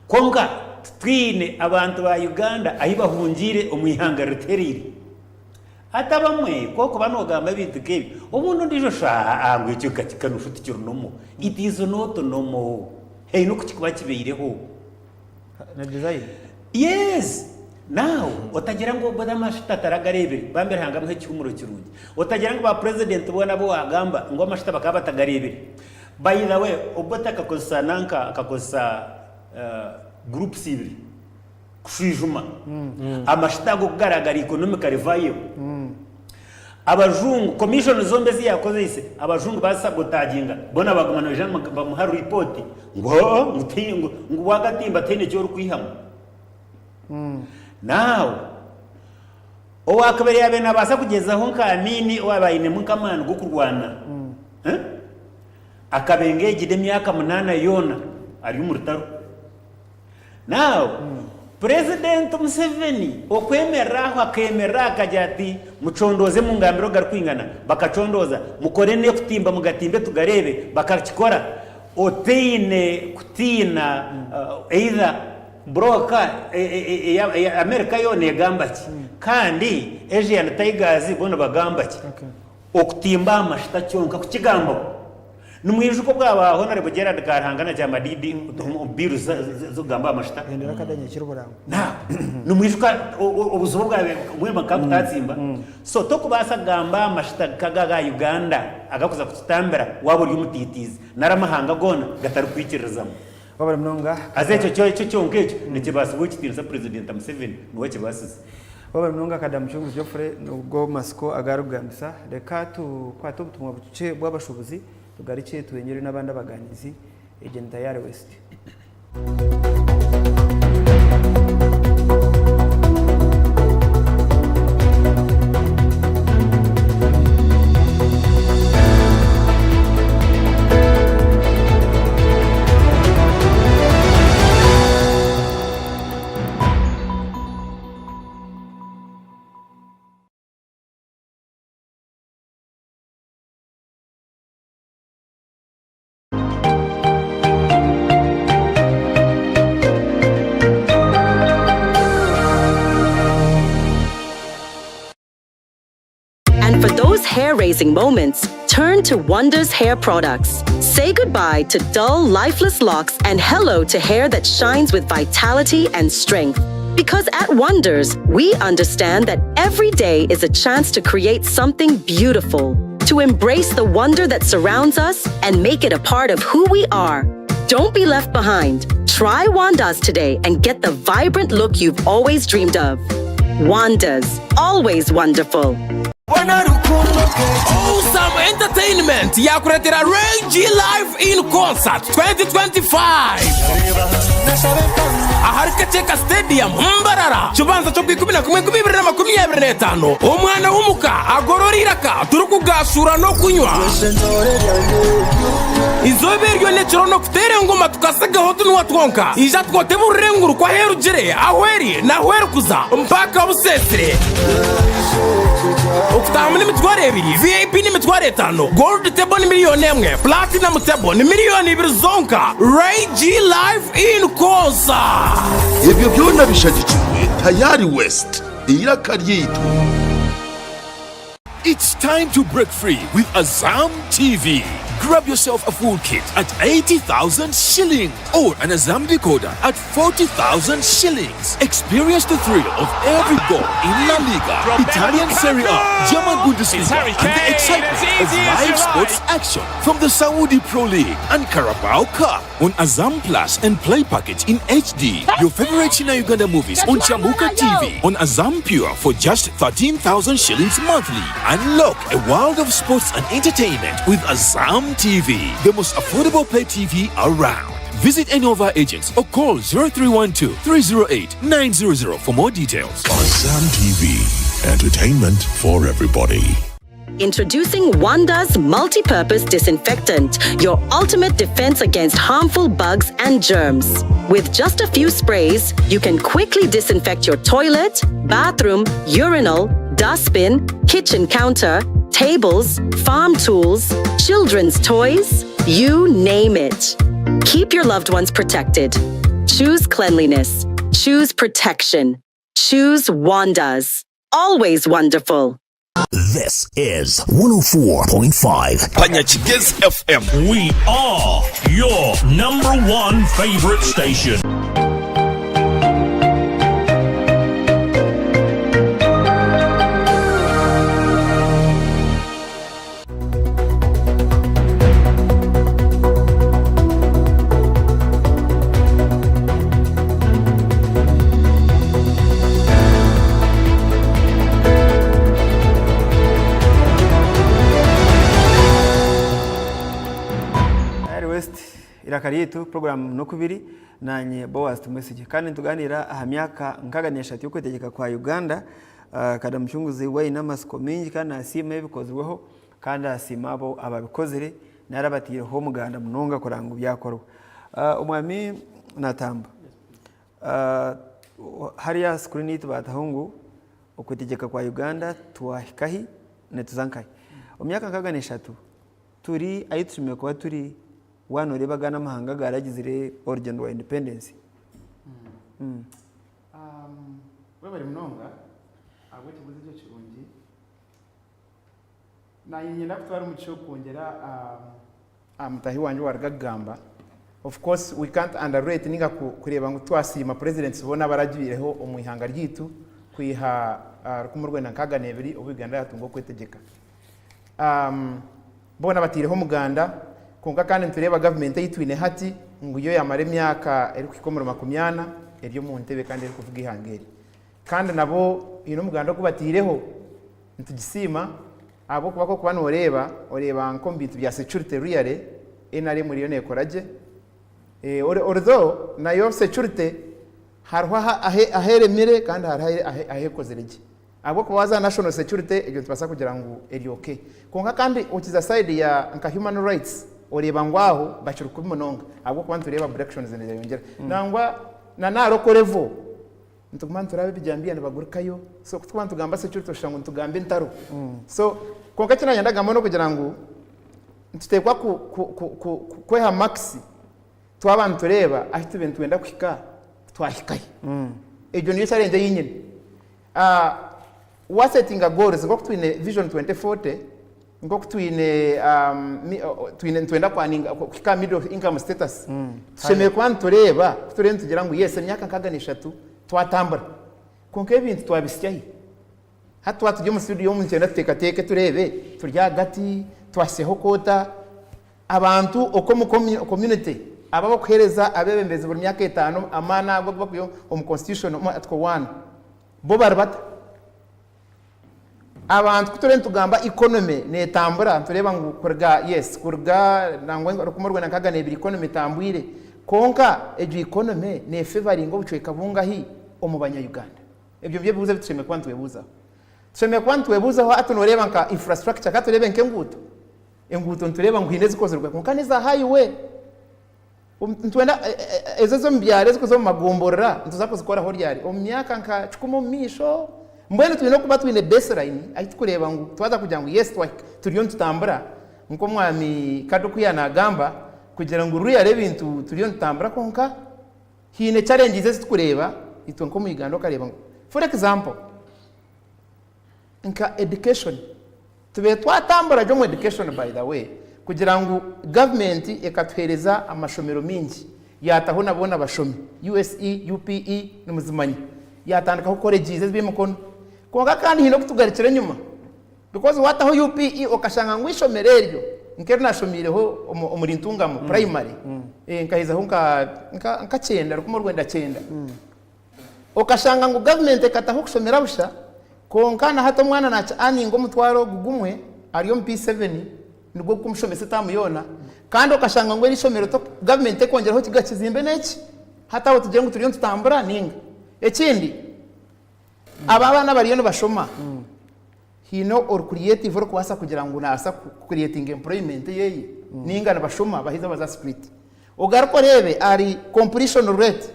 Kwonka titwine abantu ba Uganda ahi bahungiire omu ihanga rituhereire. Hati abamwe ku orikuba noogamba ebintu nk'ebyo, obundi ondiijo oshuusha aa ngu ekyo ka ka nooshuusha tikiri normal. It is not normal. Haine oku kirikuba kibaireho.
Na design.
Yes! Now, otagira ngu ogwo amashuta taragareebire, bambi Ruhanga amuhe ekihuumuro kirungi. Otagira ngu ba president boona abu waagamba ngu amashuta bakaba batagareebire. By the way, Obote akakozesa nanka akakozesa groups ibiri. Kushwijuma amashita ago ku garaaba gari economically viable. Abajungu, commission zombi ezi yaakozeise, abajungu baazisabotaginga, boona baaguma nibaija nibamuha report ngu oo ngu tihaine ngu ngu waagatimba tihaine eki orikwihamu. Now, Owakabere yaabaire naabaasa kugyezaho nka Amiini owaaba ainemu nk'amaani g'okurwana, akabenga egire emyaka munaana yoona ari omu rutaro. Now, Purezidenti Museveni okwemerera aho akeemerera akagira ati mucondooze mungambire ogu garikwingana, bakacondooza, mukore n'ekutimba mugatimbe tugareebe, bakakikora otaine kutiina either Broka eya America yo negamba ki? Kandi Asian Tigers bo nibagamba ki? Okutimba aha mashita kyonka kukigambaho. Nimwijuka obwaba Honourable Gerald Karuhanga na Kyamadidi omu bills z'okugamba aha mashita? Now, nimwijuka obuzibu obwabaire mbwenu bakaba kutatsimba? So tokubaasa kugamba aha mashita nkaga aga Uganda agakuza kututambira waaba ori omutiitiizi nari amahanga goona gatarikwikiririzamu.
Wabare munonga.
Haza ekyo kyo ekyo kyonka ekyo nikibaasibwa ekitiinisa Purezidenta Museveni niwe akibaasize.
Wabare munonga Kada Mucunguzi Geoffrey nibwo matsiko agu arikugambisa. Reka tukwate obutumwa bukye bw'abashuubuzi tugarukye twenyere n'abandi abaganiizi. Egyo ni Tayari West.
And for those hair raising moments, turn to Wonders Hair Products. Say goodbye to dull, lifeless locks and hello to hair that shines with vitality and strength. Because at Wonders, we understand that every day is a chance to create something beautiful, to embrace the wonder that surrounds us and make it a part of who we are. Don't be left behind. Try Wandas today and get the vibrant look you've always dreamed of. Wandas, always wonderful.
Awesome Entertainment yakureetera Ray G Live in Concert 2025 ahari Kakyeka Stadium, Mbarara, Kibanza ky'Ogwikumi na kumwe 2025. Omwana w'omuka agorora eiraka turikugaashuura n'okunywa. Eizooba eryo n'ekiro n'okuteera engoma tukasigaho tunwa twonka. Ija twote burira enguru ku ahu erugire, ahu eri, n'ahu erikuza, mpaka obuseesire. Okutaahamu n'emitwaro ebiri, VIP n'emitwaro etaano, Gold Table ni miliyooni emwe, Platinum Table ni miliyooni ibiri zonka. Ray G Live in Concert!
Ebyo byona bishagikirwe Tayari West, eiraka ryaitu.
It's time to break free with Azam TV. Grab yourself a full kit at 80,000 shillings or an Azam decoder at 40,000 shillings. Experience the thrill of every goal in La Liga, Italian Serie A, German Bundesliga, and the excitement of live sports action from the Saudi Pro League and Carabao Cup on Azam Plus and Play Package in HD. Your favorite China Uganda movies on Chamuka TV on Azam Pure for just 13,000 shillings monthly. Unlock a world of sports and entertainment with Azam TV, the most affordable pay TV around. Visit any of our agents or call 0312 308 900 for more details.
Azam TV, entertainment for everybody.
Introducing Wanda's multi-purpose disinfectant, your ultimate defense against harmful bugs and germs. With just a few sprays, you can quickly disinfect your toilet, bathroom, urinal, dustbin, kitchen counter, tables, farm tools, children's toys, you name it. Keep your loved ones protected. Choose cleanliness. Choose protection. Choose Wanda's. Always wonderful.
This is 104.5
Panyakigezi FM.
We are your number one favorite station.
Tayari West iraka ryaitu program nokubiri nanye Boaz Tumwesigye kandi nituganira aha myaka 63 y'okwetegeka kwa Uganda. Kada Mucunguzi we aine amatsiko maingi kandi nasiima ebikozirweho kandi asiima abo ababikozire nari abataireho omuganda munonga kureba ngu byakorwa. Omwami Natamba, hariya aha screen yaitu baataho ngu okwetegyeka kwa Uganda twahika hi nituza nkahi? Omu myaka 63 turi ahu tushemereire kuba turi waaba nooreeba aga n'amahanga agaragizire orugyendo rwa independence.
Webare munonga ahabw'ekibuuzo ekyo kirungi. Naanye niinyenda kutwara omugisha ogu kwongyera aha mutaahi wangye owaaruga kugamba. Of course we can't underrate nainga kureeba ngu twasiima presidents boona abaragiireho omu ihanga ryaitu kwiha 1962 obu Uganda yaatunga okwetegyeka. Boona bataireho omuganda, kwonka kandi nitureeba gavumenti ei twine hati ngu yo yaamara emyaka erikuhika omuri makumyana eri omu ntebe kandi erikuvuga eihanga eri. Kandi nabo haine omuganda ogu bataireho, nitugisiima ahabw'okuba ku orikuba nooreeba, oreeba nk'omu bintu bya security really NRM eriyo neekora gye. Although nayo security hariho ahu eremire kandi hariho ahu ekozire gye. Ahabw'okuba waaza aha national security egyo nitubaasa kugira ngu eri okay. Kwonka kandi okiza side ya nka human rights oreeba ngu aho bakiri kubi munonga ahabw'okuba nitureeba abductions nizeyongyera. Nangwa na n'aha local level nituguma nituraba ebijambiya nibagurukayo so kutukuba nitugamba security oshusha ngu nitugamba entaro. So kwonka eki nayenda kugamba n'okugira ngu nituteekwa ku, ku, ku, ku, kweha marks twaba nitureeba ahu tube nitwenda kuhika twahikahi. Egyo niyo challenge ei nyine. Wasetinga goals nk'oku twine vision 2040 nk'oku twine twine nitwenda kwaninga kuhika aha middle income status tushemereire kuba nitureeba ku turiyo nitugira ngu yes emyaka 63 twatambura kwonka ebintu twabitsya hi? Hati twaba turi omu studio omu nitwenda tuteekateeke tureebe turi ahagati twahitsyaho koota Abantu oku omu community abo abakuhereza abebembezi buri myaka etano amaani ago agu bakwiha omu constitution omu article one bo bari bata? Abantu kuturiyo nitugamba economy netambura nitureba ngu kuruga yes kuruga nangwa 1962 economy etambwire kwonka egyo economy ne favoringa obucweka bungahi omu banya Uganda? Ebyo nibyo ebibuzo ebitushemereire kuba nitwebuzaho. Tushemereire kuba nitwebuzaho hati noreba nka infrastructure katurebe nk'enguuto. Enguuto nitureeba ngu haine ezikozirwe kwonka n'eza highway. Nitwenda ezo ez'omu byaro ezikuza omu magomborora nituza kuzikoraho ryari? Omu myaka nka kikumi omu maisho? Mbwenu twine okuba twine baseline ahu turikureeba ngu twaza kugira ngu yes twahika turiyo nitutambura nk'omwami Kadu oku yaanagamba kugira ngu really ebintu turiyo nitutambura kwonka haine challenges ezi turikureeba itwe nk'omu Uganda okareeba ngu for example nka education Tubaire twatambura gye omu education by the way kugira ngu government ekatuhereza amashomero mingi yataho na boona abashomi USE, UPE nimuzimanya yatandikaho colleges ezebyemikono kwonka kandi haine okutugarukira enyuma because wataho UPE okashanga ngu eishomero eryo nk'eri nashomiireho omuri Ntungamo primary nkahezaho nka kyenda, 1990. Okashanga ngu gavumenti ekataho okushomera busha kwonka na hati omwana naaki earninga omutwaro ogu gumwe ari omu P7 nigwo gukumushomesa etaamu yoona kandi okashanga ngu eri ishomero gavumenti tekwongyeraho kiga kizimbe n'eki hati aho tugire ngu turiyo nitutambura ninga? Ekindi aba abaana abariyo nibashoma haine ori creative orikubaasa kugira ngu nabaasa ku creatinga employment eyeye ninga nibashoma baheza baza street. Ogaruke oreebe ahari completion rate,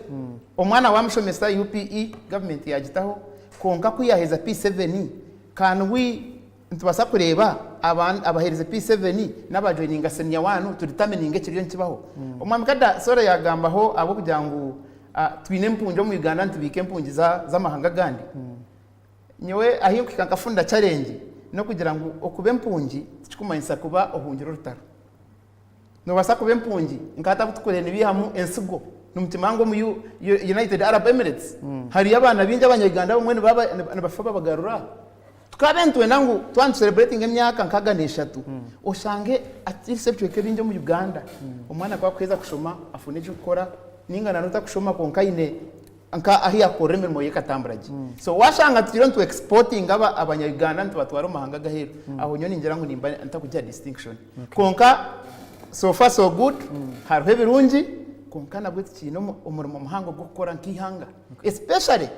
omwana wamushomesa UPE government yagitaho kwonka kuyaheza P7 can we nitubaasa kureeba abaherize P7 naba joininga senior one tu determininge ekiriyo nikibaho. Omwami Kada sorry yagambaho ahabw'okugira ngu twine empungi omu Uganda nitubiika empungi z'amahanga agandi. Nyowe ahi nkuhika nkafunda challenge n'okugira ngu okuba empungi tikikumanyisa kuba ohungire orutaro. Nobaasa kuba empungi nka hati abu tukureeba nibaihamu ensigo nimukimanya ngu omu United Arab Emirates hariyo abaana baingi abanya-Uganda abamwe nibafa babagarura. Tukaabaire nitwenda ngu twaba nitu celebratinga emyaka 63 oshange at least ebicweka ebingi omu Uganda omwana ku arikuheeza kushoma afune eky'okukora ninga na n'otakushoma kwonka aine nka ahu yakukorera emirimo ye ekatambura gye. So washanga tutwire nitu exportinga aba abanya Uganda nitubatwara omu mahanga ag'aheeru, aho nyowe ningira ngu nimba ntakugiha distinction. Kwonka so far so good, hariho ebirungi kwonka nabwe tukiine omurimo muhango gw'okukora nk'eihanga especially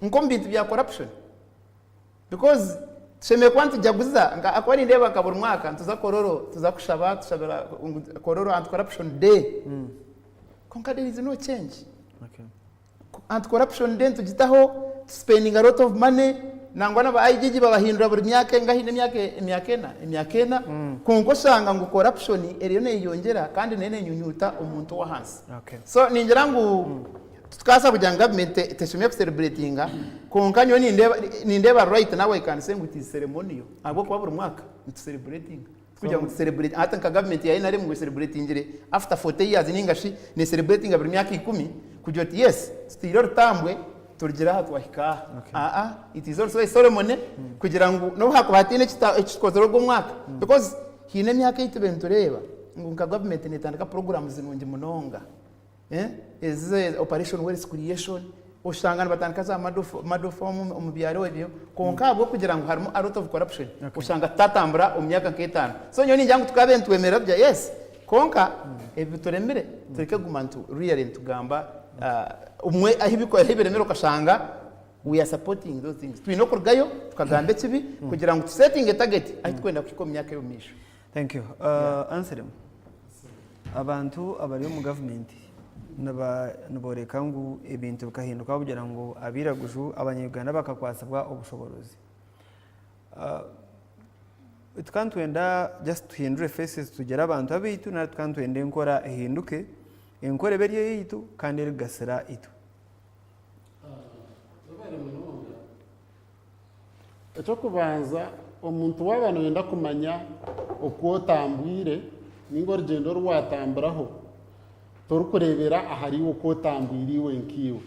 nk'omu bintu bya corruption. Because tushemereire kuba nitujaguza nka ahakuba nindeeba nka buri mwaka nituza Kololo tuza kushaba tushabira ngu Kololo anti corruption day kwonka there is no change. Anti corruption day nitugitaho tu spending a lot of money nangwa naba IGG babahindura buri myaka engahi n'emyaka emyaka ena emyaka ena kwonka oshanga ngu corruption eriyo neyeyongyera kandi neyo nenyunyuta omuntu ow'ahansi. So ningira ngu Titukabaasa kugira ngu gavumenti teshemeriire kusereburetinga kwonka nyowe nindeeba nindeeba right now I can say ngu it is ceremonial ahabw'okuba buri mwaka nitusereburetinga. Tikugira ngu tuserebureti hati nka gavumenti ya NRM ngu esereburetingire after 40 years ninga shi nesereburetinga buri myaka ikumi kugira oti yes tutiire orutambwe turugire aha twahika aha. Aa it is also a ceremony kugira ngu n'obu hakuba hataine ekitukozire ogwo omwaka because haine emyaka ei tubaire nitureeba ngu nka gavumenti netandika programs nungi munonga. Ezi operation wealth creation oshanga nibatandika za madoff omu byaro ebyo kwonka ahabw'okugira ngu harimu a lot of corruption oshanga tutatambura omu myaka nk'etaano. So nyowe ningira ngu tukabaire nitwemerera tugira yes kwonka ebi bituremire tureke kuguma nitu really nitugamba obumwe ahu biremire okashanga we are supporting those things. Twine okurugayo tukagamba ekibi kugira ngu tusetinge target ahu turikwenda kuhika omu myaka ey'omu maisho.
Thank you. Anselm. Abantu abari omu gavumenti niboreka ngu ebintu bikahinduka ahabw'okugira ngu abairaguju abanya-Uganda bakakwatsibwa obushoborozi. Tukaba nitwenda just tuhindure faces tugire abantu abaitu nari tukaba nitwenda enkora ehinduke, enkora ebe eri eyaitu kandi erikugasira itwe.
Eky'okubanza, omuntu waaba nooyenda kumanya oku otambwire nainga orugyendo oru waatamburaho, torikureebera ahariiwe oku otambwire iwe nkaiwe.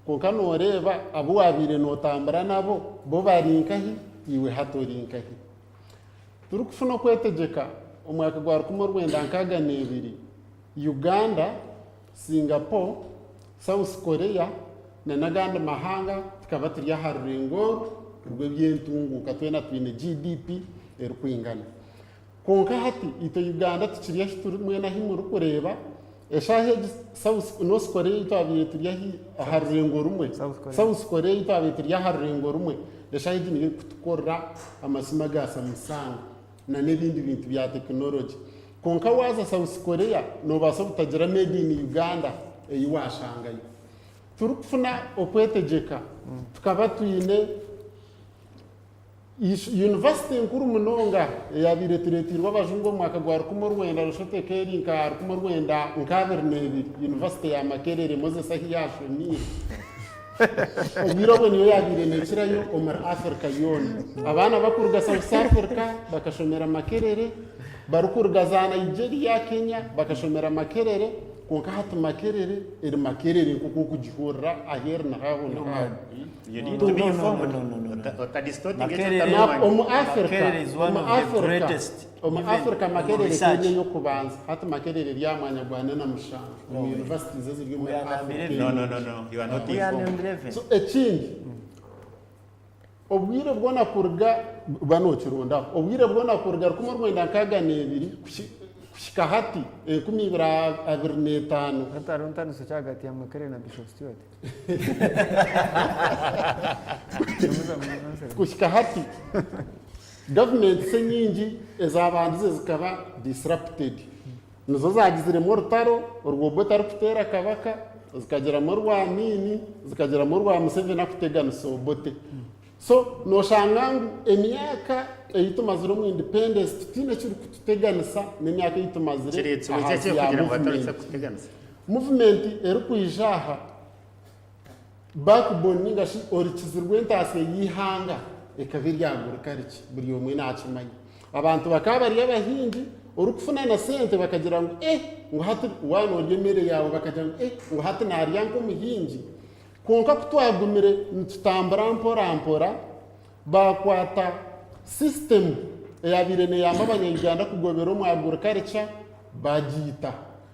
Kwonka nooreeba abu waabaire nootambura nabo bo bari nkahi, iwe hati ori nkahi. Turikufuna okwetegyeka omwaka gwa 1962, Uganda, Singapore, South Korea na n'agandi mahanga tukaba turi aha rurengo oru rw'eby'entunguuka twena twine GDP erikwingana. Kwonka hati itwe Uganda tukiri ahi turi mwena ahi murikureeba, eshaaha egi South, North Korea ei twabaire turi ahi aha rurengo rumwe, South Korea ei twabaire turi aha rurengo rumwe, eshaaha egi niyo erikutukorera amasimu aga Samsung na n'ebindi bintu bya tekinologi. Kwonka waaza South Korea noobaasa obutagira made in Uganda ei waashangayo. Turikufuna okwetegyeka tukaba twine yunivasite nkuru munonga eyaabaire etureeteirwe abajungu omu mwaka gwa 1900 eka eri nka 1922, yunivasite ya Makerere Moses ahu yaashomiire. Obwire obwo niyo yaabaire neekirayo omuri Africa yoona. Abaana bakuruga South Africa bakashomera Makerere, barikuruga za Nigeria, Kenya bakashomera Makerere, kwonka hati Makerere eri Makerere nk'oku orikugihurira ahu eri niho aho niho aho.
You need to be informed. Ota distorting eki
Makerere-
otaramanya.
Omu Africa,
Makerere is one
omu
of the
Africa,
greatest,
omu
even
Africa
in
Makerere
research.
eri ey'okubanza. Hati Makerere eri aha mwanya gwa ana na mushanju omu universities eziri omuri
We are number
Africa.
11.
No, no, no, no. You are not
We are
informed.
number 11.
So ekindi, obwire bwona kuruga ba nokirondaho, obwire bwona kuruga 1962 kuhika hati 2025.
Hati hariho ntaniso ki ahagati ya Makerere na Bishop Stuart?
Kuhika hati, gavumenti enyingi ezabandize zikaba disrupted. Nizo zagiziremu orutaro orwa Obote arikuteera Kabaka, zikagiramu orwa Amin, zikagiramu orwa Museveni arikuteganisa Obote. So noshanga ngu emyaka ei tumazire omu independence tutiine ekirikututeganisa n'emyaka ei tumazire
Kireetsirwe ki
ahansi ya
ekirikugira ngu hatariho
movement.
ekirikuteganisa?
Movement erikwija aha backbone ninga shi orukizi rw'entaasya y'eihanga ekaba eryaguruka rikye buri omwe naakimanya. Abantu bakaba bari abahingi orikufuna na sente bakagira ngu eh ngu hati waaba noorya emere yaawe bakagira ngu eh ngu hati naarya nk'omuhingi. Kwonka ku twagumire nitutambura mpora mpora, baakwata sisitemu eyaabaire neeyamba Abanya-Uganda kugobera omu agriculture baagiita.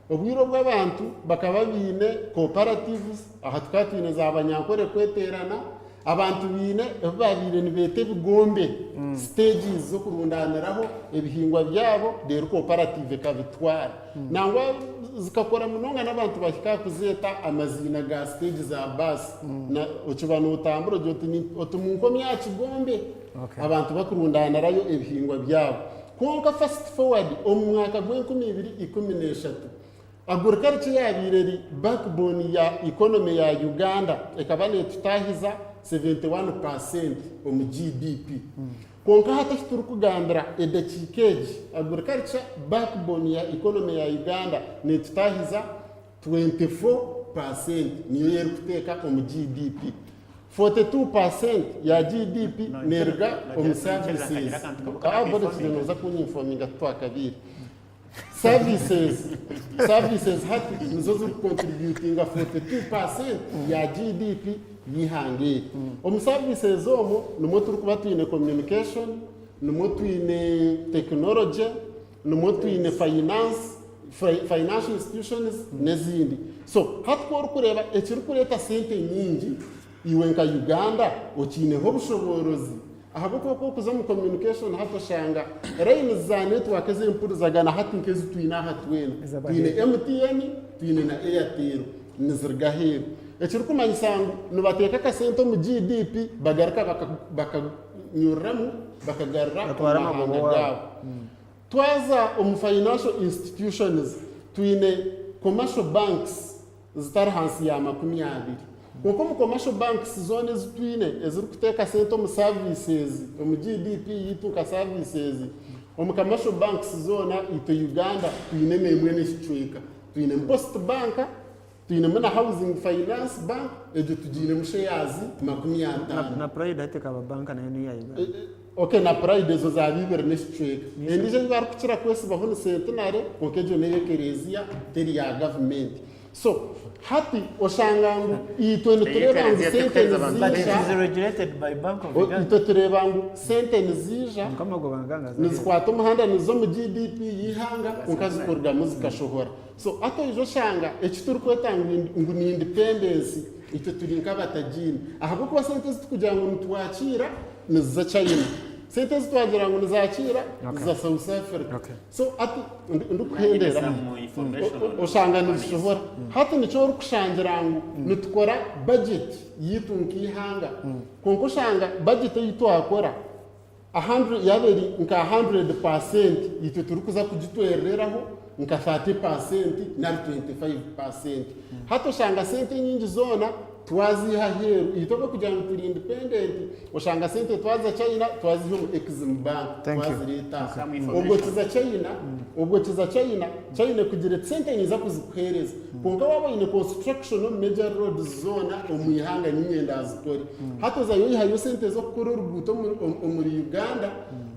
Obwire obwo abantu bakaba baine cooperatives, aha tukaba twine za Banyankore kweteerana, Abantu baine ebi baabaire nibeeta ebigombe, stages z'okurundaaniraho ebihingwa byabo reero cooperative ekabitwara. Nangwa zikakora munonga n'abantu bahika aha kuzeeta amaziina ga stage za baasi. Na okiba nootambura ogira oti ni oti munkomye aha kigombe. Abantu bakurundaanirayo ebihingwa byabo. Kwonka fast forward omu mwaka gw'enkumi ibiri 13, Agriculture eyabaire eri backbone ya economy ya Uganda ekaba netutahiza 71% omu GDP. Kwonka hati ahi turikugambira edakiika egi, agriculture backbone ya economy ya Uganda netutahiza 24% niyo erikuteeka omu GDP. 42% ya GDP neruga omu services. Noza kunyinfominga titwakabiire. Services, services hati nizo zirikukontributinga 42% ya GDP y'eihanga eri. Omu services omwo nimwo turikuba twine communication, nimwo twine technology, nimwo twine finance, financial institutions n'ezindi. So hati ku orikureeba ekirikureeta sente nyingi Iwe nka Uganda okiineho obushoboorozi? Ahabw'okuba ku orikuza omu communication hati oshanga lines za network ez'empurizagana hati nk'ezi twine aha twena. Twine MTN, twine na Airtel, niziruga aheeru. Ekirikumanyisa ngu nibateeka akasente omu GDP bagaruka bakanyururamu bakagarura omu
Batwara
mahanga
amagoba owaabo.
gaabo. Twaza omu financial institutions, twine commercial banks zitari hansi ya 20. Kwonka omu commercial banks zoona ezi twine ezirikuteeka sente omu services, omu GDP yaitu nka services, omu commercial banks zoona itwe Uganda twinemu emwe n'ekicweka. Twinemu Post Bank, twinemu na Housing Finance Bank, egyo tugiinemu shares 50.
Na Pride hati ekaba banka nayo neya Uganda.
Ok na Pride ezo za bibiri n'ekicweka. Endiijo ei barikukira kwesibaho ni Centenary kwonka egyo n'ey'ekereziya teri ya gavumenti. So hati oshanga ngu itwe nitureeba ngu
Ey'ekereziya
sente
terikuheereza abantu
But it
niziija
is regulated by Bank of Uganda.
itwe tureeba ngu sente niziija
Kwonka amagoba nganga za
nizikwata omuhanda niziza omu GDP y'eihanga kwonka zikurugamu zikashohora. So hati oija oshanga eki turikweta ngu ngu ni independence itwe turi nk'abatagiine ahabw'okuba sente ezi turikugira ngu nitwakiira niziza China. Sente ezi twagira ngu nizakiira niziza South Africa. So hati ndikuhendera oshanga nizishohora. Hati nikyo orikushangira ngu nitukora budget yaitu nk'eihanga kwonka oshanga budget ei twakora yaaba eri nka 100% itwe turikuza kugitwerereraho nka 30% nari 25%. Hati oshanga sente enyingi zoona twaziiha aheeru. Itwe ahabw'okugira ngu turi independent, oshanga sente twaza China twaziiha omu Exim Bank
Thank you.
twazireeta aha. Obwo kiza China, obwo kiza China, China ekugira eti sente ninza kuzikuheereza. Kwonka waaba oine construction omu major roads zoona omu ihanga niinye ndaazikore. Hati ozayo oihayo sente z'okukora oruguuto omuri Uganda,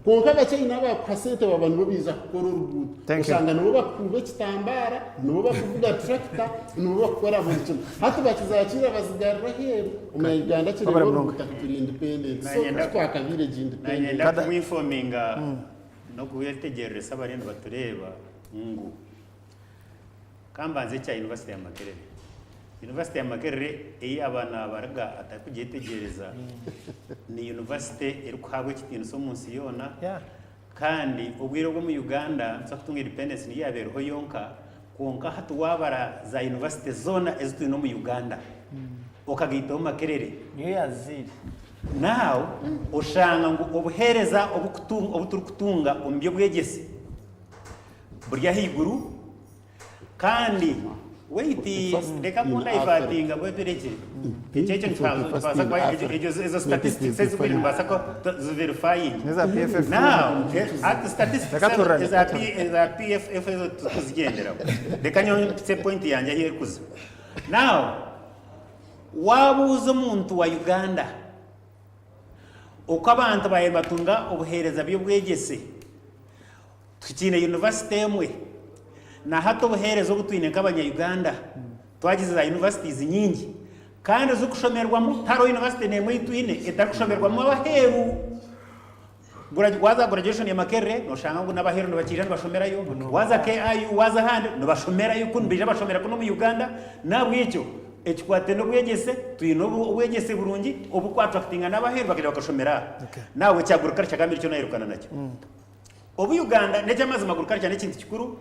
kwonka Abachina abakuha sente baba nibo baija kukora oruguuto.
Thank you.
Oshanga nibo bakukuuba ekitambaara, nibo bakuvuga tractor, nibo bakukora buri kimwe. Hati bakizakiira bazigarura aheeru, omunya Uganda akireeba
Wabare munonga.
oruguuto ati turi independent. So
Nanyenda-
titwakabaire gye independent.
Nanyenda kumwinfominga n'okubetegyereesa abariyo nibatureeba ngu Kambanze ekya University ya Makerere. University ya Makerere ei abaana bariga atarikugyetegyereza ni university erikuhabwa ekitiinisa omu nsi yoona kandi obwire obwo omu Uganda nituza kutunga independence niyo yaaba eriho yonka kwonka hati waabara za university zoona ezi twine omu Uganda okagaitaho Makerere
Niyo yaziire.
now oshanga ngu obuheereza obu turikutunga omu by'obwegyese buri ahaiguru kandi wait reka ku ndayivatinga bweturekye ekyo ekyo nikibaasa kuba ezo statistics ezikuri nibaasa kuziverifying
N'eza PFF.
now ati statistics
Reka turane,
eza eza PFF ezo tuzigyenderaho reka nyowe mpitse point yangye ahu erikuza now wabuuza omuntu wa Uganda oku abantu baabaire nibatunga obuheereza by'obwegyese Tukiine yunivasite emwe. Na hati obuheereza obu twine nk'abanya-Uganda, twagize za universities nyingi kandi ezirikushomerwamu, tihariho yunivasite n'emwe ei twine etarikushomerwamu ab'aheeru. Waaza graduation ya Makerere noshanga ngu n'abaheeru nibakiija nibashomerayo, waaza KIU, waaza ahandi nibashomerayo kunu nibaija bashomera kunu omu Uganda. N'ahabw'ekyo. Ekikwate n'obwegyese, twine obwegyese burungi obukwattractinga n'abaheeru bakaija bakashomera aha. Nawe ekya agriculture gamba nikyo nayirukana nakyo. Obu Uganda n'ekyamazima agriculture n'ekintu kikuru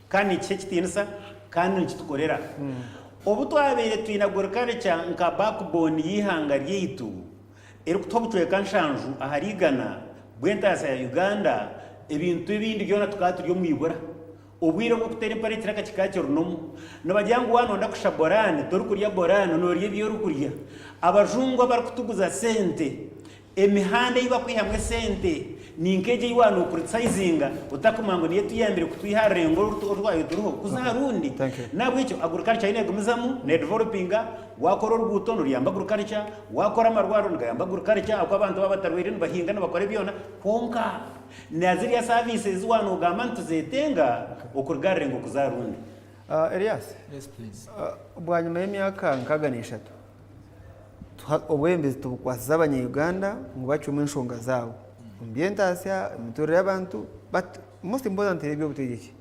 kandi nikiha ekitiinisa kandi nikitukorera. Obu twabaire twine agriculture nka backbone y'eihanga ryaitu erikutuha obucweka nshanju ahari igana bw'entaasya ya Uganda, ebintu ebindi byona tukaba turi omu ibura. Obwire obw'okuteera empare ekiraka kikaba kirinomu. Nibagira ngu waaba nooyenda kusha boraani, torikurya boraani, noorya ebi orikurya. Abajungu abarikutuguza sente, emihanda ei bakwihamu esente ni nk'egyo ei waaba nookuritisaizinga otakumanya ngu niyo etuyambire kutwiha aha rurengo oru twabaire turiho kuza aha rundi. N'ahabw'ekyo agriculture yo neegumizamu needevelopinga, waakora oruguuto niruyamba agriculture, waakora amarwariro nigayamba agriculture ahakuba abantu baaba batarwaire nibahinga nibakora byona kwonka Na ziriya service ezi waaba nogamba nituzetenga okuruga aha rurengo kuza aha rundi.
Elias, bwanyima y'emyaka nkaaga n'eshatu, obwebembezi tubukwasize abanya-Uganda ngu bacwemu enshonga zaabo omu by'entaasya, emiturire y'abantu but most importantly eby'obutegyeki.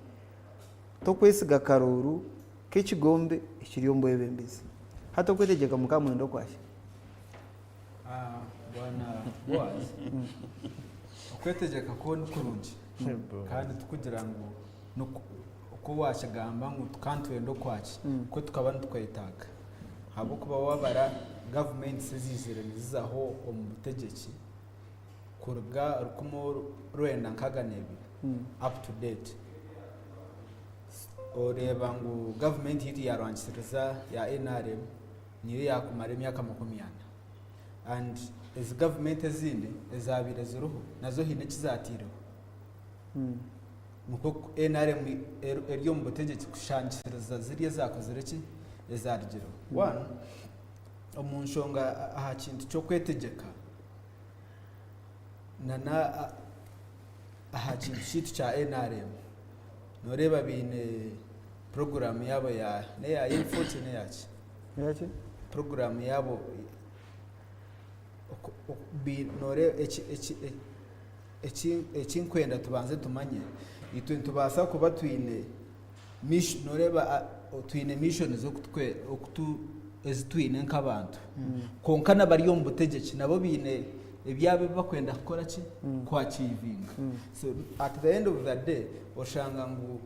Tokwesiga akaruuru k'ekigombe ekiri omu bwebembezi. Hati okwetegyeka mukaba mwenda okwaki?
Bwana Boaz, okwetegyeka kwo ni kurungi kandi tikugira ngu oku waakigamba ngu tukaba nitwenda okwaki, kwo tukaba nitukwetaaga ahabw'okuba waabara gavumenti eziizire nizizaho omu butegyeki kuruga rukumi rwenda nkaaga n'ebiri up to date, oreeba ngu gavumenti yaitu yaarwangisiriza ya NRM niyo yaakumara emyaka 40 and ezi gavumenti ezindi ezaabaire ziriho nazo haine eki zaataireho. Nikwo nrm eri omu butegyeki kushangisiriza ziriya ezaakozire ki? Ezaarugireho. One, omu nshonga aha kintu ky'okwetegyeka nana aha kintu kyaitu kya nrm, nooreeba baine puroguraamu yaabo ya n'eya N40 n'eya ki?
Eyaki?
Puroguraamu yaabo nooreeba eki eki eki eki nkwenda tubanze tumanye, itwe nitubaasa kuba twine nooreeba twine mission z'okutu ezi twine nk'abantu kwonka n'abari omu butegyeki nabo baine ebyabo ebi barikwenda kukora ki? Kuachiivinga. So at the end of the day oshanga ngu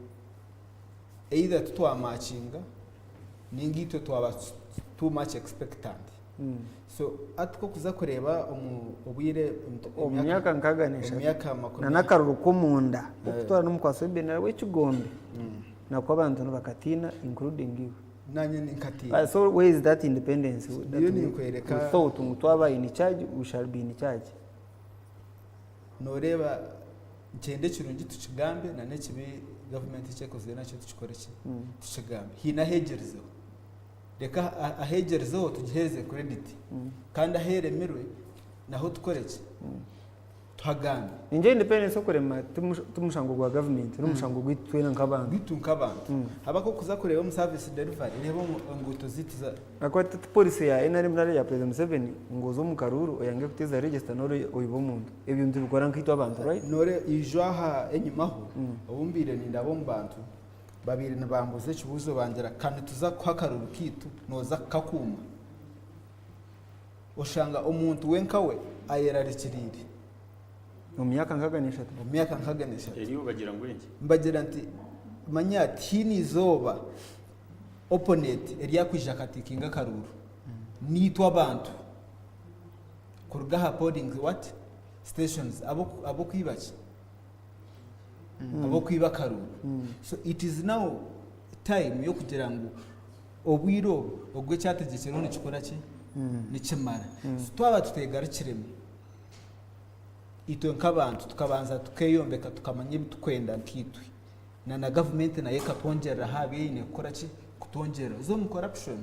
either titwamakinga ninga itwe twaba too much expectant. So hati ku okuza kureeba omu obwire
Omu myaka nkaaga n'eshatu na n'akaruru k'omunda okutwara n'omukwasi w'ebendera w'ekigombe nakwo abantu nibakatiina including iwe.
Nanye ninkatiina.
So where is that independence that
Ndiyo ninkwereka.
we thought ngu twaba in charge we shall be in charge.
Noreeba nikyenda ekirungi tukigambe na n'ekibi gavumenti eki ekozire nakyo tukikore ki? Tukigambe. Haine aheegyerizeho. Reka aheegyerizeho tugiheereze credit kandi aheeremirwe naho tukore ki? Tuhagambe.
Ningira independence okurema ti mushango gwa gavumenti n'omushango gwaitu twena nk'abantu.
Gwaitu nk'abantu. Habw'okuba okuza kureeba omu service delivery reeba enguuto zaitu za.
Ahakuba ti policy ya nrm nari eya President Museveni ngu oze omu karuuru oyange kuteeza register nari oibe omuntu. Ebyo nitubikora nkaitwe abantu right?
Noreeba ijo aha enyimaho obu mbaire nindaba omu bantu babaire nibambuuza ekibuuzo bangira ka nituza kukuha akaruuru kaitu nooza kukakuuma? Oshanga omuntu we nkawe ayerarikiriire.
Omu myaka nkaaga n'eshatu.
Omu myaka nkaaga n'eshatu.
Eriyo obagira ngu enki?
Mbagira nti manya tihaine izooba opponent eryakwija akatikinga akaruuru. Naitwe abantu kuruga aha polling what? Stations ab'okwiba ki? Ab'okwiba akaruuru. So it is now time y'okugira ngu Obwire obu, ogwo ekyategyekyerweho nikikora ki? Nikimara. So twaba tuteegarukiremu, itwe nk'abantu tukabanza tukeeyombeka tukamanya ebi turikwenda nkaitwe, na na gavumenti nayo ekatwongyerera aha bi eine kukora ki? Kutwongyerera. Oza omu corruption,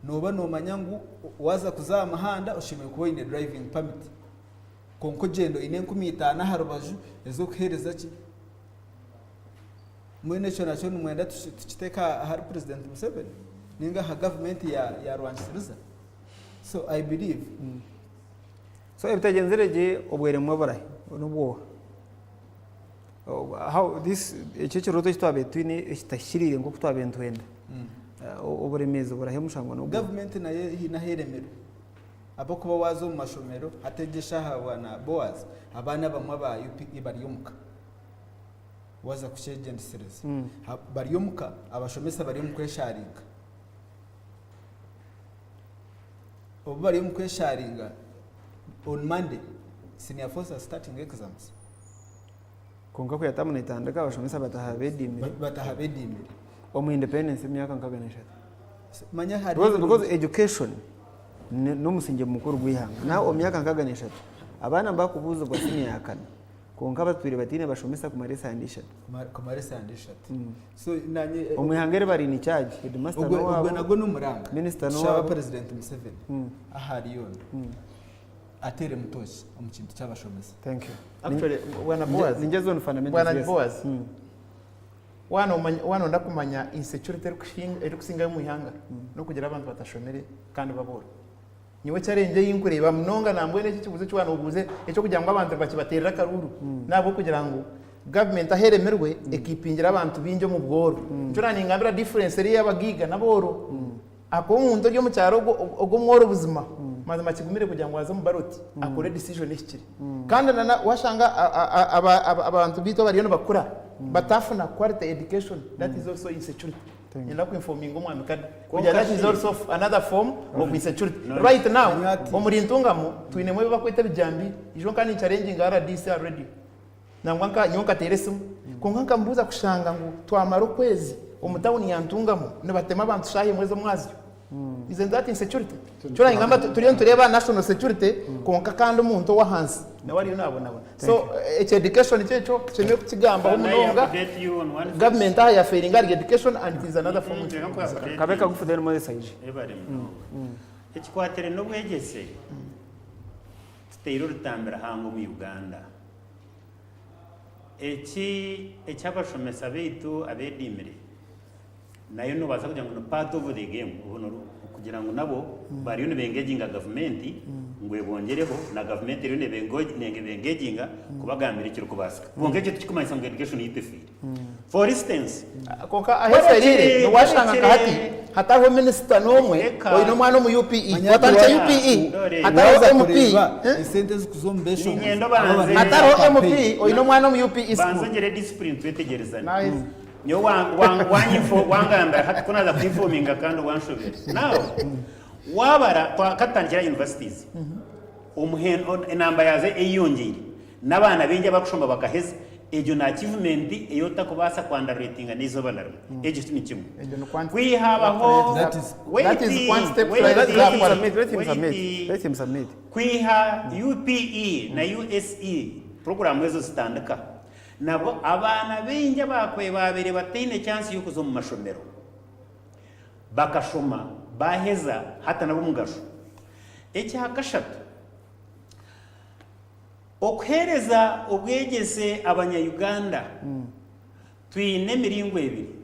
nooba noomanya ngu waaza kuza aha muhanda oshemereire kuba oine driving permit, kwonka ogyenda oine 5000 aha rubaju ez'okuheereza ki? Mbwenu ekyo nakyo nimwenda tukiteeke ahari President Museveni ninga aha gavumenti ya Rwankisiriza? So I believe.
So ebitagyenzire gye obweremwa burahi nobwoha? How this eki ekirooto eki twabaire twine ekitahikiriire nk'oku twabaire nitwenda. Oburemeezi burahi omushangwa n'ogu?
Gavumenti nayo haine ahu eremirwe ahabw'okuba waaza omu mashomero hati egi eshaaha bwana Boaz abaana abamwe aba UPE bari omuka waaza kukyegyendesereza bari omuka abashomesa bari omu kwesharinga obu bari omu kwesharinga on Monday senior fours are starting exams.
Kwonka ku yatamu netandika abashomesa bataha bediimire.
Bataha bediimire.
Omu independence emyaka 63.
Manya hariho
Because education n'omusingye mukuru gw'eihanga. Nawe omu myaka 63 abaana nibakubuuzibwa siniya ya kana kwonka batwire bataine bashomesa kumara esande ishatu.
Kumara esande ishatu. So nanye
Omu ihanga eri bari in charge, headmaster
Ogwe
n'owaabo,
ogwe nagwo n'omuranga.
minister
Tushaba
n'owaabo.
President Museveni ahari yoona. Ateeremu tooki omu kintu ky'abashomesa.
Thank you.
Actually, Bwana Boaz.
Ninjye zone fundamentals.
Bwana
Yes.
Boaz. Waana omanya waana onda kumanya insecurity erikushinga erikusingayo omu ihanga n'okugira abantu batashomire kandi babooro. Nyowe challenge ei nkureeba munonga nambwenu eki ekibuuzo eki waanobuuze eky'okugira ngu abantu nibakibateerera akaruuru n'ahabw'okugira ngu gavumenti ahu eremirwe ekiipingira abantu baingi omu bworo. Nikyo naaningambira difference eri ey'abagaiga n'abooro. Ahakuba omuntu ori omu kyaro ogwo ogwo omworo buzima mazima kigumire kugira ngu aze omu ballot akore decision ehikire. Kandi na na washanga abantu baitu abariyo nibakura batafuna quality education that is also insecurity. Nyenda ku informinga omwami Kada kugira that is also another form of insecurity. Right now omuri Ntungamo twinemu ebi bakweta ebijambiya. Ijo nka ninchallenginga rdc aha radio. Nangwa nka nyowe nkateera esimu kwonka nkamubuuza kushanga ngu twamara okwezi omu tawuni ya Ntungamo nibatema abantu shaaha emwe z'omwazyo. Isn't that insecurity? Nikyo nangamba turiyo nitureeba national security kwonka kandi omuntu ow'ahansi nawe ariyo nabonabona. So ekya education kyo ekyo tushemereire kukigambaho
Can I
munonga.
update you on one thing?
Government aha yafailinga ahari education and it is another form of
Update
Kabe
you.
kagufu then Moses aije.
Ebare munonga. Ekikwatiraine n'obwegyese, Tuteire orutambi ruhango omu Uganda. Eki eky'abashomesa baitu abediimire nayo nobaasa kugira ngu ni part of the game kugira ngu nabo bariyo nibengeginga gavumenti ngu ebongyereho na gavumenti eriyo nebengeginga kubagambira ekirikubaasika. Kwonka ekyo tikikumanyisa ngu education yaitu efiire. For instance,
Kwonka ahu eferire niwashanga nka hati hatariho minisita n'omwe oine omwana omu UPE. Watandikye UPE hatariho MP.
Esente ezikuza omu beshongozi.
Niinyenda obanze.
Hatariho MP oine omwana omu UPE
Banza
school.
ongire discipline twetegerezane.
Nice.
Nyowe wangambira hati ku naaza kuinfominga kandi wanshobera. Now, wabara twakatandikira aha universities. Omuhendo enamba yaazo eyeyongyeire. N'abaana baingi abarikushoma bakaheza, egyo ni achievement ei otarikubaasa ku underratinga n'eizooba na rimwe. Ekyo ni kimwe.
Egyo ni quantity.
Kwiha habaho
That is-
That is one step
wait,
right
Let him
up.
submit, let him submit,
wait.
let him submit.
Kwiha UPE na USE puroguraamu ezo zitandika, nabwo abaana baingi abaakwe baabaire bataine chance y'okuza omu mashomero bakashoma baaheza hati n'ab'omugasho. Ekya kashatu, Okuheereza obwegyese abanya Uganda twine emiringo ebiri.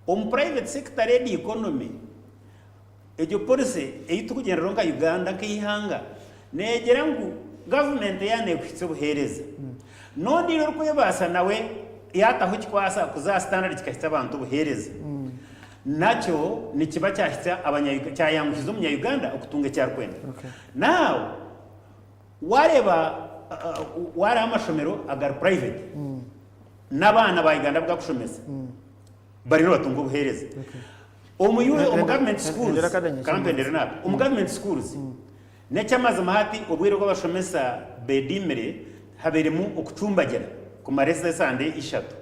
Omu private sector led economy, egyo policy ei turikugyenderaho nka Uganda nk'eihanga neegyera ngu government yaaba nekuhitsya obuheereza, n'ondiijo orikwebaasa nawe yaataho ekikwasa kuza aha standard kikahitsya abantu obuheereza, nakyo nikiba kyahitsya abanya kyayanguhiza omunya Uganda okutunga eki arikwenda. Now Wareeba wareeba amashomero agari private n'abaana ba Uganda abu garikushomesa bariyo nibatunga obuheereza. Omu omu government schools, kampendere naaba, omu government schools n'eky'amazima hati obwire obu abashomesa bediimire habairemu okucumbagira kumara esande ishatu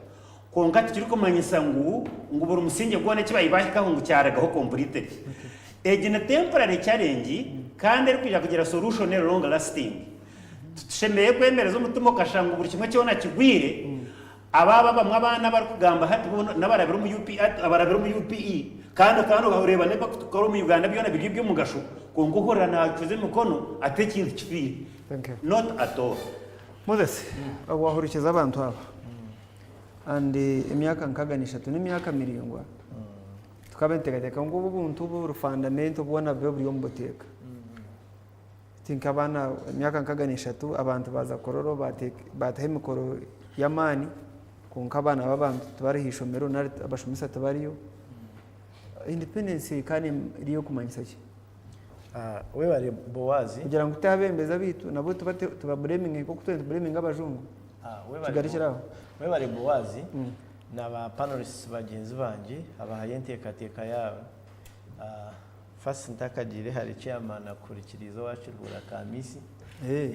kwonka tikirikumanyisa ngu ngu buri musingye gwona eki baabaire baahikaho ngu kyarugaho completely. Egi ni temporary challenge kandi erikwija kugira solution eri long lasting. Titushemereire kwemereza omutima okashusha ngu buri kimwe kyona kigwire, aba abamwe abaana abarikugamba hati boona n'abarabire omu UP abarabire omu UPE kandi kandi oreeba n'ebirikukora omu Uganda byona biri eby'omugasho kwonka ohurira naacuza emikono ati ekintu kifiire.
Thank you.
Not at all.
Moses, wahurikiza abantu aba and emyaka 63 n'emyaka miraingwa. Tukaba nituteekateeka ngu obu obuntu obu buri fundamental bwona bube buri omu buteeka. Hati nk'abaana emyaka 63 abantu baaza Kololo baataho emikoro y'amaani kwonka abaana b'abantu tibari aha ishomero nari abashomesa tibariyo. Independence kandi eri ey'okumanyisa ki?
Webare Boazi.
Kugira ngu tutaabembeza abaitu nabo tubabureminge nk'oku twena tubureminga abajungu. Kigarukire aho.
Webare Boazi na ba panelists bagyenzi bangye abahayo enteekateeka yaabo. First ntakagiire hare chairman akuhurikiriize owa Kiruhura Kamiisi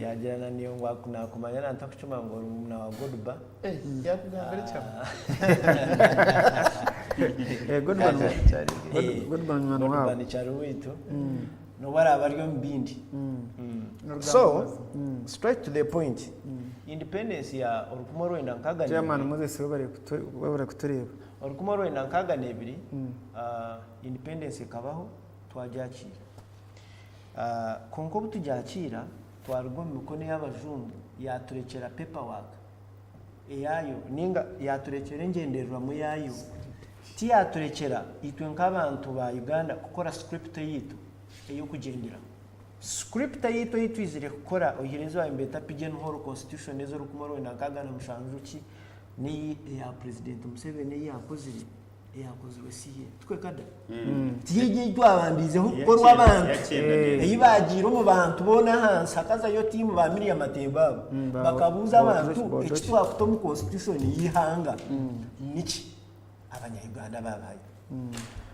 yaagira na niiwe ngu nakumanya na ntakucuma ngu ori murumuna wa Godber.
Yakugambira ekyo?
Godber munywani waabo.
Godber ni kyari waitu n'obu araabe ari omu bindi. So straight to the point, independence ya orukumi orwenda nkaaga
Chairman Moses webare kutureeba.
1962 Independence ekabaho twagyakiira. Kwonka obu tugyakiira twaruga omu mikono ey'abajungu yaturekyera paper work eyaayo ninga yaturekyera engyendererwamu eyaayo. Tiyaturekyera itwe nk'abantu ba Uganda kukora script eyaitu ey'okugyenderaho. Script eyaitu ei twizire kukora oihireho ezi baabaire nibeeta Pigeon Hole Constitution ez'orukumi orwenda nkaaga na mushanju ki n'eyi eya President Museveni ei yaakozire. eyakozirwe si ye tikwe kada ti egyo ei twabandiizeho kukorwa abantu ei baagiire omu bantu boona ahansi hakazayo tiimu ba Miria Matembe abo bakabuuza abantu eki twakuta omu constitution y'eihanga niki abanya-Uganda baabihayo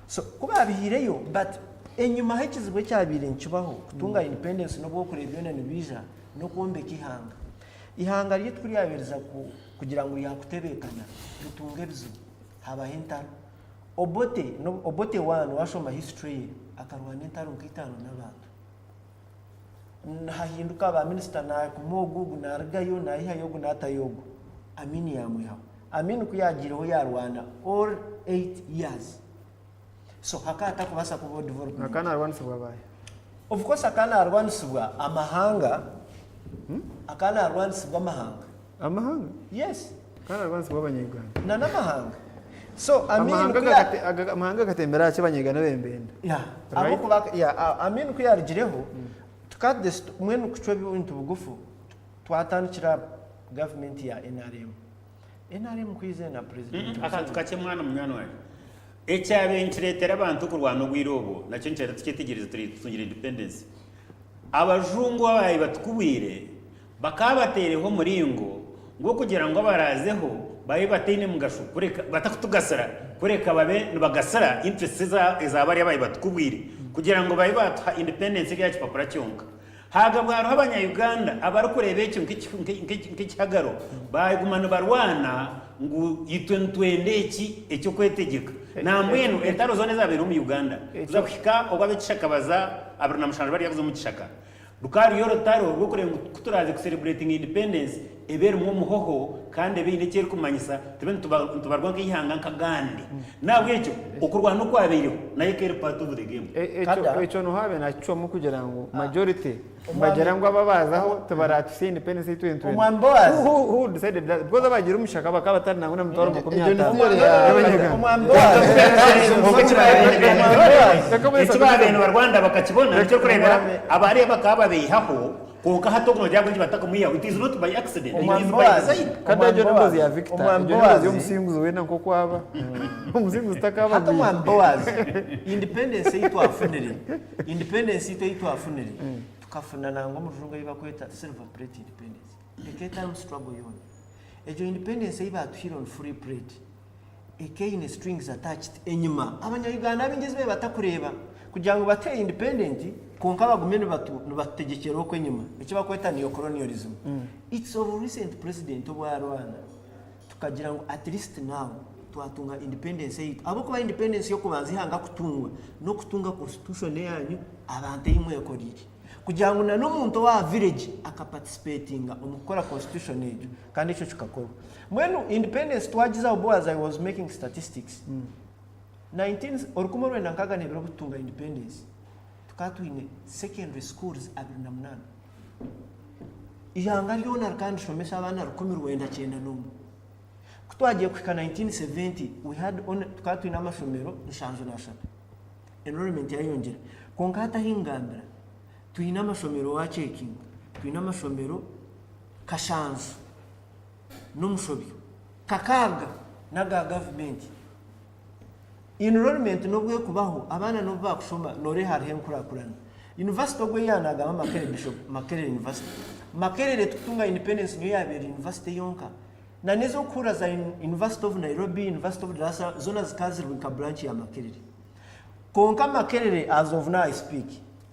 so ku baabihaireyo but enyimaho ekizibu ekyabaire nikibaho kutunga independence n'obu orikureeba byona nibiija n'okwombeka eihanga. Eihanga ryaitu ku ryabaire riza kugira ngu ryakutebeekana ritunga ebizibu. Habaho entaro. Obote, Obote one washoma history ye akarwana entaro nka itaano n'abantu. Hahinduka ba minisita nakuma ogu, ogu narugayo nayihayo ogu natayo ogu. Amin yamwihaho. Amin kuyagiireho yarwana all 8 years. So hakaba hatakubaasa kubaho development.
Akaba narwanisibwa baahi?
Of course akaba narwanisibwa amahanga. Akaba narwanisibwa amahanga.
Amahanga?
Yes.
Akaba narwanisibwa abanya-Uganda.
Na n'amahanga. So Amin
Amahanga
ku ya-
gakate- aga- amahanga agatembera aha ki abanya-Uganda bembenda.
Yeah.
Right?
Ahabw'okuba yeah, a- Amin ku yarugireho, to cut the sto- mbwenu kucwa ebintu bugufu, twatandikira gavumenti ya NRM. NRM ku eizire na President
Akantu kakye mwana munywani wangye. Ekyabaire nikireetera abantu kurwana obwire obwo nakyo nikyenda tukyetegyereze turi tutungire independence. Abajungu ababaire batukubwire bakaba bataireho omuringo gw'okugira ngu abaraazeho babe bataine mugasho kureka batakutugasira kureka babe nibagasira interests eza eza bariya ababaire batukubwire kugira ngu babe baatuha independence eri aha kipapura kyonka. Haagabwa hariho abanya-Uganda abarikureeba ekyo nk'ekihagaro, baaguma nibarwana ngu itwe nitwenda eki eky'okwetegyeka. Nambwenu entaro zoona ezaabaire omu Uganda kuza kuhika obu ab'ekishaka baza 27 bariya kuza omu kishaka, rukaba ruri orutaro rw'okureeba ngu ku turaaze kusereburetinga independence ebe erimu omuhoho kandi ebe eine eki erikumanyisa tube nitubarwa nk'eihanga nk'agandi. N'ahabw'ekyo okurwana okwabaireho nayo ekaba eri part of the game.
Ekyo ekyo niho haabaire naakicwamu kugira ngu majority nibagira ngu abo abaazaho tibaratuhitsya independence ei twine twena.
Omwami Boaz.
Who, who, who decided that? Because abaagiire omu kishaka bakaba batari nangwa na mitwaro makumi
Egyo ni
ataano.
theory ya-
Y'abanyarwanda.
Omwami Boaz. Omwami Boaz.
Eki baabaire nibarwana bakakibona nikyo orikureebera abariya bakaba babaihaho Kwonka hati ogu noogira ngu batakumwihaho it is not by accident, it
Omwami
is by
Boazi.
design.
Kandi egyo
Omwami
n'emboozi ya
Boazi.
Victor,
Omwami
egyo n'emboozi
Boazi.
y'omusinguzi weena nk'oku aba. Omusinguzi takaaba
Hati
agwire.
omwami Boazi, independence ei twafunire, independence itwe ei twafunire, tukafuna nangwa omu rujungu ei bakweta silver plate independence. Ekaba etarimu struggle yoona. Egyo independence ei baatuhaire on free plate, ekaba eine strings attached enyima. Abanya Uganda abaingi ezi baabaire batakureeba kugira ngu batuhe independent kwonka bagume nibatutegyekyera okwo enyima eki barikweta neo-colonialism. It's of recent president obu arwana tukagira ngu at least now twatunga independence eyaitu ahabw'okuba independence y'okubanza eihanga kutungwa n'okutunga constitution eyanyu abantu ei mwekoriire. Kugira ngu na n'omuntu owa village aka participatinga omu kukora constitution egyo kandi ekyo kikakorwa. Mbwenu independence twagizaho Boaz I was making statistics, 19 orukumi orwenda nkaaga n'ebiri obu tutunga independence tukaba twine secondary schools 28. Eihanga ryona rikaba nirishomesa abaana 1991. Ku twagiye kuhika 1970 we had only tukaba twine amashomero 73. Enrollment yayongyera. Kwonka hati ahi ngambira, twine amashomero wacekinga, twine amashomero kashanju n'omushobyo, kakaaga n'aga gavumenti. Enrollment n'obu ekubaho, abaana n'obu baakushoma, nooreeba hariho enkurakurana. University ogwo ei yaanagamba Makerere Bishop Makerere University. Makerere tukutunga independence niyo yaabaire eri university yonka. Na n'ez'okuhurira za University of Nairobi, University of Dar es Salaam zoona zikaba ziri nka branch ya Makerere. Kwonka Makerere as of now I speak,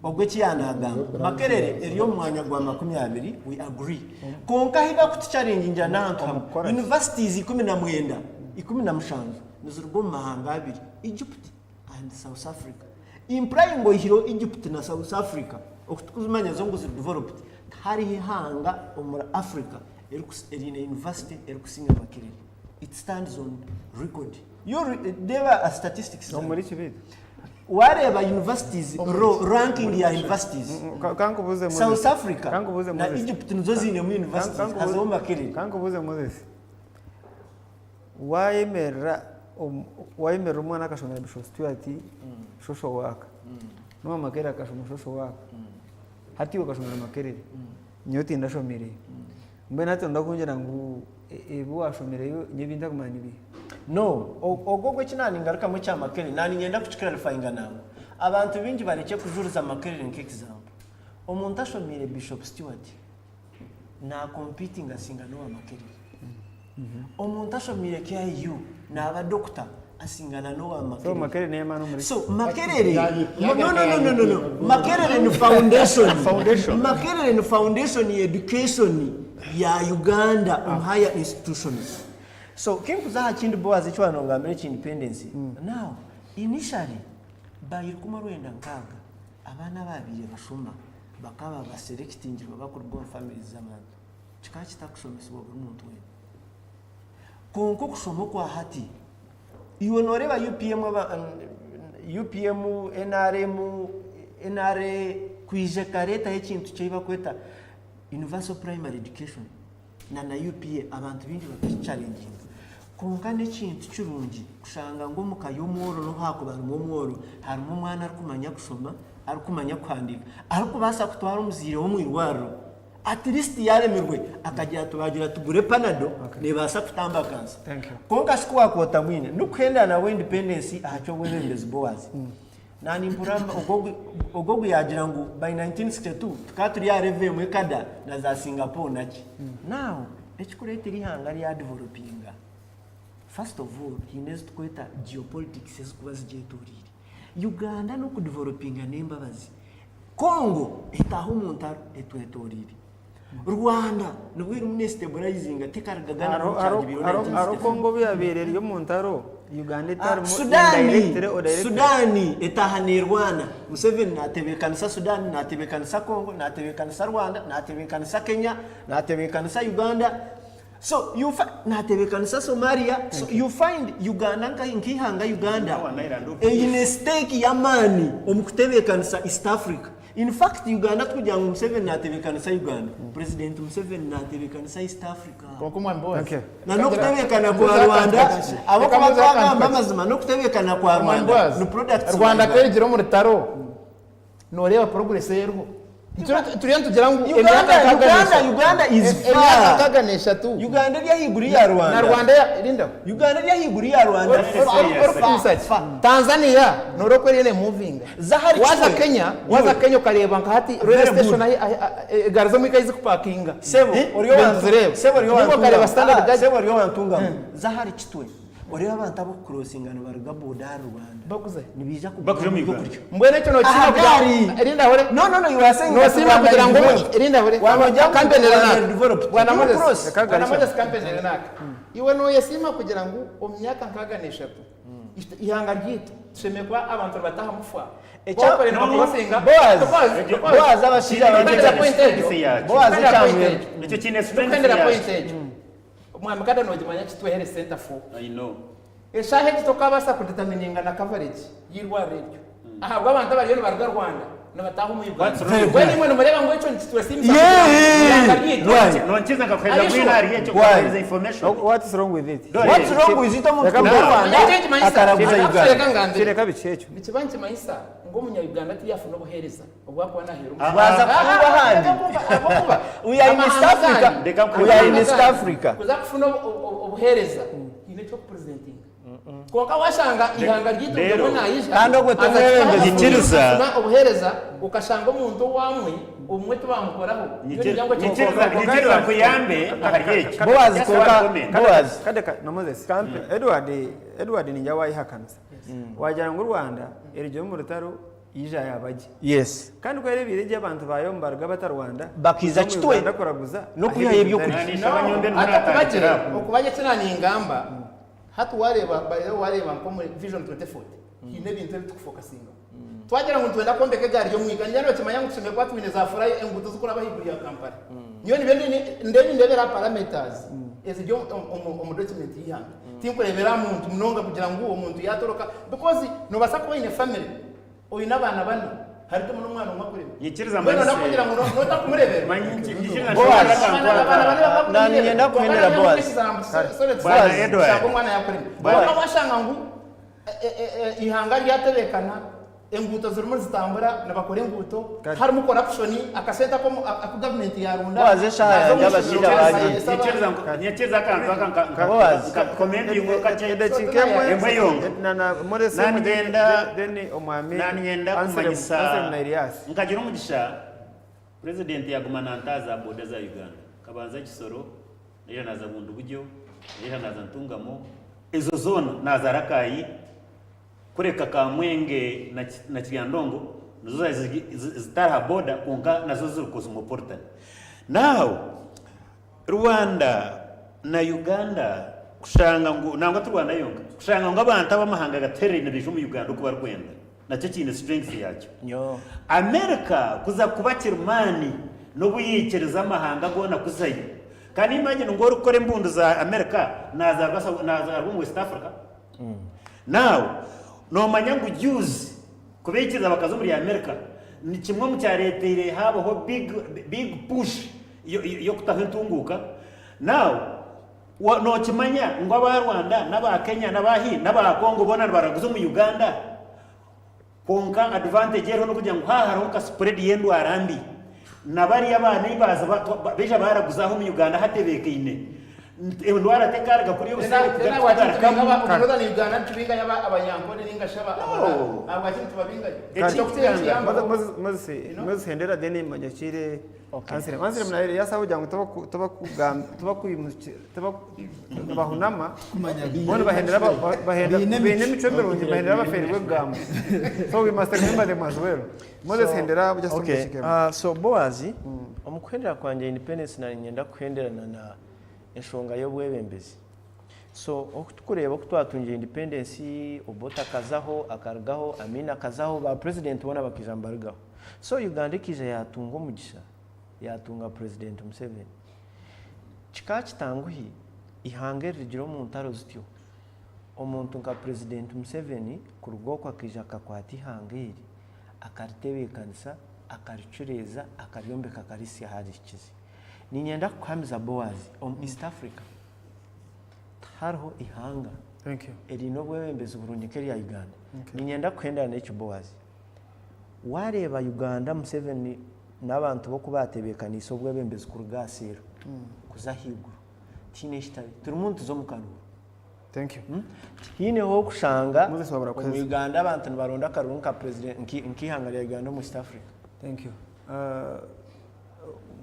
ogwo eki yaanagamba, Makerere eri omu mwanya gwa 20, we agree. Kwonka ahi bakutucharengingira n'ahantu hamwe, universities 19, 17 niziruga omu mahanga abiri, Egypt and South Africa. Implying oihireho Egypt na South Africa, oku turikuzimanya zo ngu ziri developed, tihariho ihanga omuri Africa eriine university erikusinga Makerere. It stands on record. You reeba statistics zaabyo.
Omuri ki beitu?
Wareeba universities, ranking ya universities,
Kankubuuze Moses.
South Africa
Kankubuuze
na
Moses.
Egypt nizo ziinemu universities, hazaho Makerere.
Kankubuuze Moses. Wayemerera wayemerera omwana akashomera Bishop Stuart social work, n'owa Makerere akashoma social work, hati iwe okashomera Makerere, nyowe tindashomireyo. Mbwenu hati noyenda kungira ngu ebi washomireyo nyowe ebi ntakumanya nibiiha?
No, ogwo ogwo eki naningarukamu ekya Makerere, naninyenda kukiclarifyinga nangwa. Abantu baingi barekye kujuriza Makerere nk'example. Omuntu ashomiire Bishop Stuart, na competinga asinga n'owa Makerere. Omuntu ashomiire KIU naaba doctor asingana n'owa
So
Makerere.
Makerere n'ey'amaani omuri
So Makerere no no no no no no Makerere ni foundation.
Foundation.
Makerere ni foundation ya education ya Uganda omu higher institutions. So kinkuza aha kindi Boaz eki waanongambira ekya independence. Now initially by 1960 abaana abaabaire bashoma bakaba baserekitingirwe bakuruga omu families z'abantu. Kikaba kitakushomesibwa buri muntu weena. Kwonka okushoma okwa hati, iwe nooreeba UPM, UPM, NRM, NRA kwija ekareetaho ekintu eki barikweta Universal Primary Education na na UPA abantu baingi bakakichallenginga. Kwonka n'ekintu kirungi kushanga ngu omu ka y'omworo n'obu haakuba harimu omworo, harimu omwana arikumanya kushoma, arikumanya kuhandiika, arikubaasa kutwara omuzaire we omu irwariro, at least yaaremirwe akagira ati baagira tugure panado neebaasa kutamba kansa. Kwonka shi ku waakuba otamwine, n'okuhendera nabwo independence aha ky'obwebembezi Boaz. Naanimpurira ogwo ogu yaagira ngu by 1962 tukaba turi aha level emwe kada na za Singapore naki. Now, ekikureetera eihanga ryadevelopinga, first of all haine ezi turikweta geopolitics ezirikuba zigyetoreire. Uganda n'okudevelopinga n'embabazi. Congo etaaha omu ntaro etwetoreire. Rwanda nibwo erimu nestabulayizinga tekarugaga na
Hariho
kyagibaireho
hariho
1964.
Congo obu yabaire eri omu ntaro Uganda etarimu
Sudan,
indirectly or directly.
Sudan etaaha nerwana, Museveni natebeekanisa Sudan, natebeekanisa Congo, natebeekanisa Rwanda, natebeekanisa Kenya, natebeekanisa Uganda, so you find natebeekanisa Somalia, so you find Uganda nka nk'eihanga Uganda eine stake y'amaani omu kutebeekanisa East Africa. In fact Uganda tikugira ngu Museveni natebekanisa Uganda, President Museveni natebekanisa East Africa.
Kwonka omwami Boaz,
Okay.
Na n'okutebekana kwa
Mbuuza akantu
Rwanda,
kakye.
ahabw'okuba
Reka mbuuze akantu
twagamba
kakye.
amazima n'okutebekana kwa
Omwami
Rwanda
Boaz,
ni products
Rwanda
za
ku
Uganda.
erugire omu rutaro, nooreeba progress eriho. Turiyo turiyo nitugira ngu
Uganda,
emyaka nkaaga
Uganda,
n'eshatu.
Uganda is
Emyaka
far.
nkaaga n'eshatu.
Uganda eri ahaiguru ya
Na
Rwanda.
Rwanda ya rinda.
Uganda eri ahaiguru ya Rwanda. Far,
Orikutumisa ki?
far.
Tanzania noreeba oku eriyo nemuvinga.
Zahari
Waza
Kitwe.
Kenya, waza
Iwe.
Kenya okareeba nka hati
Very
railway station
good.
ahi ahi egaari z'omwika ahi zikupakinga.
Sebo,
Eh?
ori owa
Nituzireeba.
Sebo ori owa
Ninga okareeba standard
Ah,
gauge.
Sebo ori owa Ntungamo. Zahari Kitwe. Oreeba abantu abarikukurosinga nibaruga boda ahari Rwanda.
Bakuze.
Nibaija kugura
Bakuja omu Uganda.
ebyokurya.
Mbwenu ekyo nokisiima
Aha
kugira
gaari.
Rinda hore.
No, no, no, you are saying that
Noosiima
Rwanda
kugira
is
ngu
developed.
rinda hore.
Waba ogira ngu
Kampeni
Rwanda
renaka.
is developed.
Bwana
You
Moses.
cross.
Bwana Moses kampeni renaka. Iwe noyesiima kugira ngu omu myaka nkaaga n'eshatu ihanga ryaitu tushemereire kuba abantu nibataha mufa.
Ekya-
Ekya
No. Boaz, Boaz abashaija
Kuhendera point egyo.
Boaz
Kuhendera point
ekyamwe.
egyo.
Ekyo kiine strength
Kuhendera
yakyo.
point egyo. Omwami kada nogimanya kitwehere center for.
I know.
Eshaaha egi tokabaasa kudetamininga na coverage y'eirwariro eryo ahabw'abantu abariyo nibaruga Rwanda nibataaha omu Uganda.
What's wrong with
Mbwenu
that?
imwe nimureeba ngu ekyo nikitwesiimisa
Yeah.
kugira ngu eihanga ryaitu
Why?
Nonkiza nkakuheereza
Are you
mbwenu
sure?
hariyo ekyo
Why?
kukuheereza information.
What is wrong with it?
Dore.
What's wrong with it? Omuntu
Reka
kuruga
mbuuze.
Rwanda
Ekyo nikimanyisa-
akaraguza
Reka
Uganda.
ngambire.
Kireka biki ekyo?
Nikiba nikimanyisa ngu omunya-Uganda tiyafuna obuheereza obwakuba naheera
Waza kuba ahandi. We are in East Africa.
Reka
We are in East Africa.
Kuza kufuna obuheereza haine ekyokupresentinga. Kwonka washanga eihanga ryaitu buri omwe naija
Kandi ogwo
aza
tomwebembezi.
Nyikiriza.
Asima obuheereza okashanga omuntu owamwe obumwe tibamukoraho.
Nyikiriza nyikiriza nkuyambe ahari eki.
Boaz
Just
kwonka
one comment.
Boaz.
Kade ka na Moses. Edward Edward ningira wayehakanisa. Wagira ngu Rwanda erugire omu rutaro yaija yaaba gye.
Yes.
Kandi ku erebiire gye abantu baayo nibaruga batarwanda
Bakiiza
kuza omu
kitwe
Uganda kuraguza
n'okwihayo ebyokurya.
Nanisha banyombe
Hati okuba gye
niho natandikira aho.
okuba gye eki naningamba hati wareeba by the way wareeba nk'omuri vision 2040 haine ebintu ebi tukufokasingaho. Twagira ngu nitwenda kwombeka egaari y'omwika niinyenda nokimanya ngu tushemereire kuba twine za furayi enguuto zirikuraba ahaiguru ya Kampala. Nyowe nibyo ndi nindeebera aha parameters eziri omu document y'eihanga. Tinkureebera aha muntu munonga kugira ngu omuntu yaatoroka because noobaasa kuba oine family oine abaana bana harigemu n'omwana omwe akurema.
Nyikiriza
Mbwenu
manyise.
nokugira ngu notakumurebera.
Nyikiriza
Boaz.
nshobora
Abaana bane baba
Na niinyenda kuhendera Boaz.
Bwana Edward.
Shanga omwana yakurema. Kwonka washanga ngu Eihanga ryatebeekana, enguuto zirimu nizitambura, nibakora enguuto, harimu corruption, akasente aku gavumenti yaarunda
Boaz eshaaha yangye abashaija baagiire.
Nyikiriza akantu aka nka
Boaz.
nka commentinga kakye.
Edakiika emwe
Emwe yonka.
na na Moses emwe
Naninyenda
then omwami
naninyenda
Anselm
kumanyisa
Anselm na Elias.
nkagira omugisha president yaguma nantaaza aha boda za Uganda. Nkabanza Kisoro, naija naaza Bundibugyo, naija naaza Ntungamo, Ezo zoona naaza Rakai, kureka Kamwenge na Kiryandongo nizo zaabaire zitari aha boda kwonka nazo ziri cosmopolitan. Now Rwanda na Uganda kushanga ngu, nangwa ti Rwanda yonka, kushanga ngu abantu ab'amahanga gatereine baija omu Uganda oku barikwenda nakyo kiine strength yaakyo. America kuza kuba kirimaani n'obu yaikiriza amahanga goona kuzayo, Can you imagine ngu orikukora embundu za America nazaarwa nazaarwa omu West Africa? Now nomanya ngu Jews kubaikiriza bakaza omuri America ni kimwe omu kyareteire habaho big big push y'okutaho entunguuka. Now nokimanya ngu aba Rwanda n'aba Kenya n'abahi n'aba Congo boona nibaraguza omu Uganda? Kwonka advantage eriho n'okugira ngu haaba hariho nka spread y'endwara mbi, na bariya ba neighbours baija baaraguza aha omu Uganda hatebeekaine, endwara tekaruga kuriya obuseeri kugarukamu.
Moses hendera then manyakire Anselm. Anselm na Elias aho kugira ngu tibahunama bo nibahendera baine emicwe mirungi nibahendera abafeerwa ebigambo so we must remember them as well. Moses hendera just
Okay.
omu dakiika emwe.
So Boaz, omu kuhendera kwangye independence nanye niinyenda kuhenderana na enshonga y'obwebembezi. So oku tukureeba oku twatungire independence, Obote akazaho, akarugaho, Amin akazaho, ba president boona bakaija nibarugaho. So Uganda ekaija yatunga omugisha, yatunga president Museveni. Kikaba kitanguhi eihanga erirugire omu ntaro zityo, omuntu nka President Museveni kuruga okwo akaija akakwata eihanga eri akaritebeekanisa, akaricureeza, akaryombeka akarihitsya ahu arihikize. Niinyenda kukuhamiza Boaz, omu East Africa tihariho eihanga eriine obwebembezi burungi nk'erya Uganda. Niinyenda kuhendera n'eki Boaz, Waareeba Uganda Museveni n'abantu be oku baatebeekaniise obwebembezi kuruga aha seero kuza ahaiguru, tihaine ekitari. Turimu nituza omu karuuru. Tihaine h'okushanga omu Uganda abantu nibaronda akaruuru nka president nk'eihanga rya Uganda omu East Africa.
Thank you.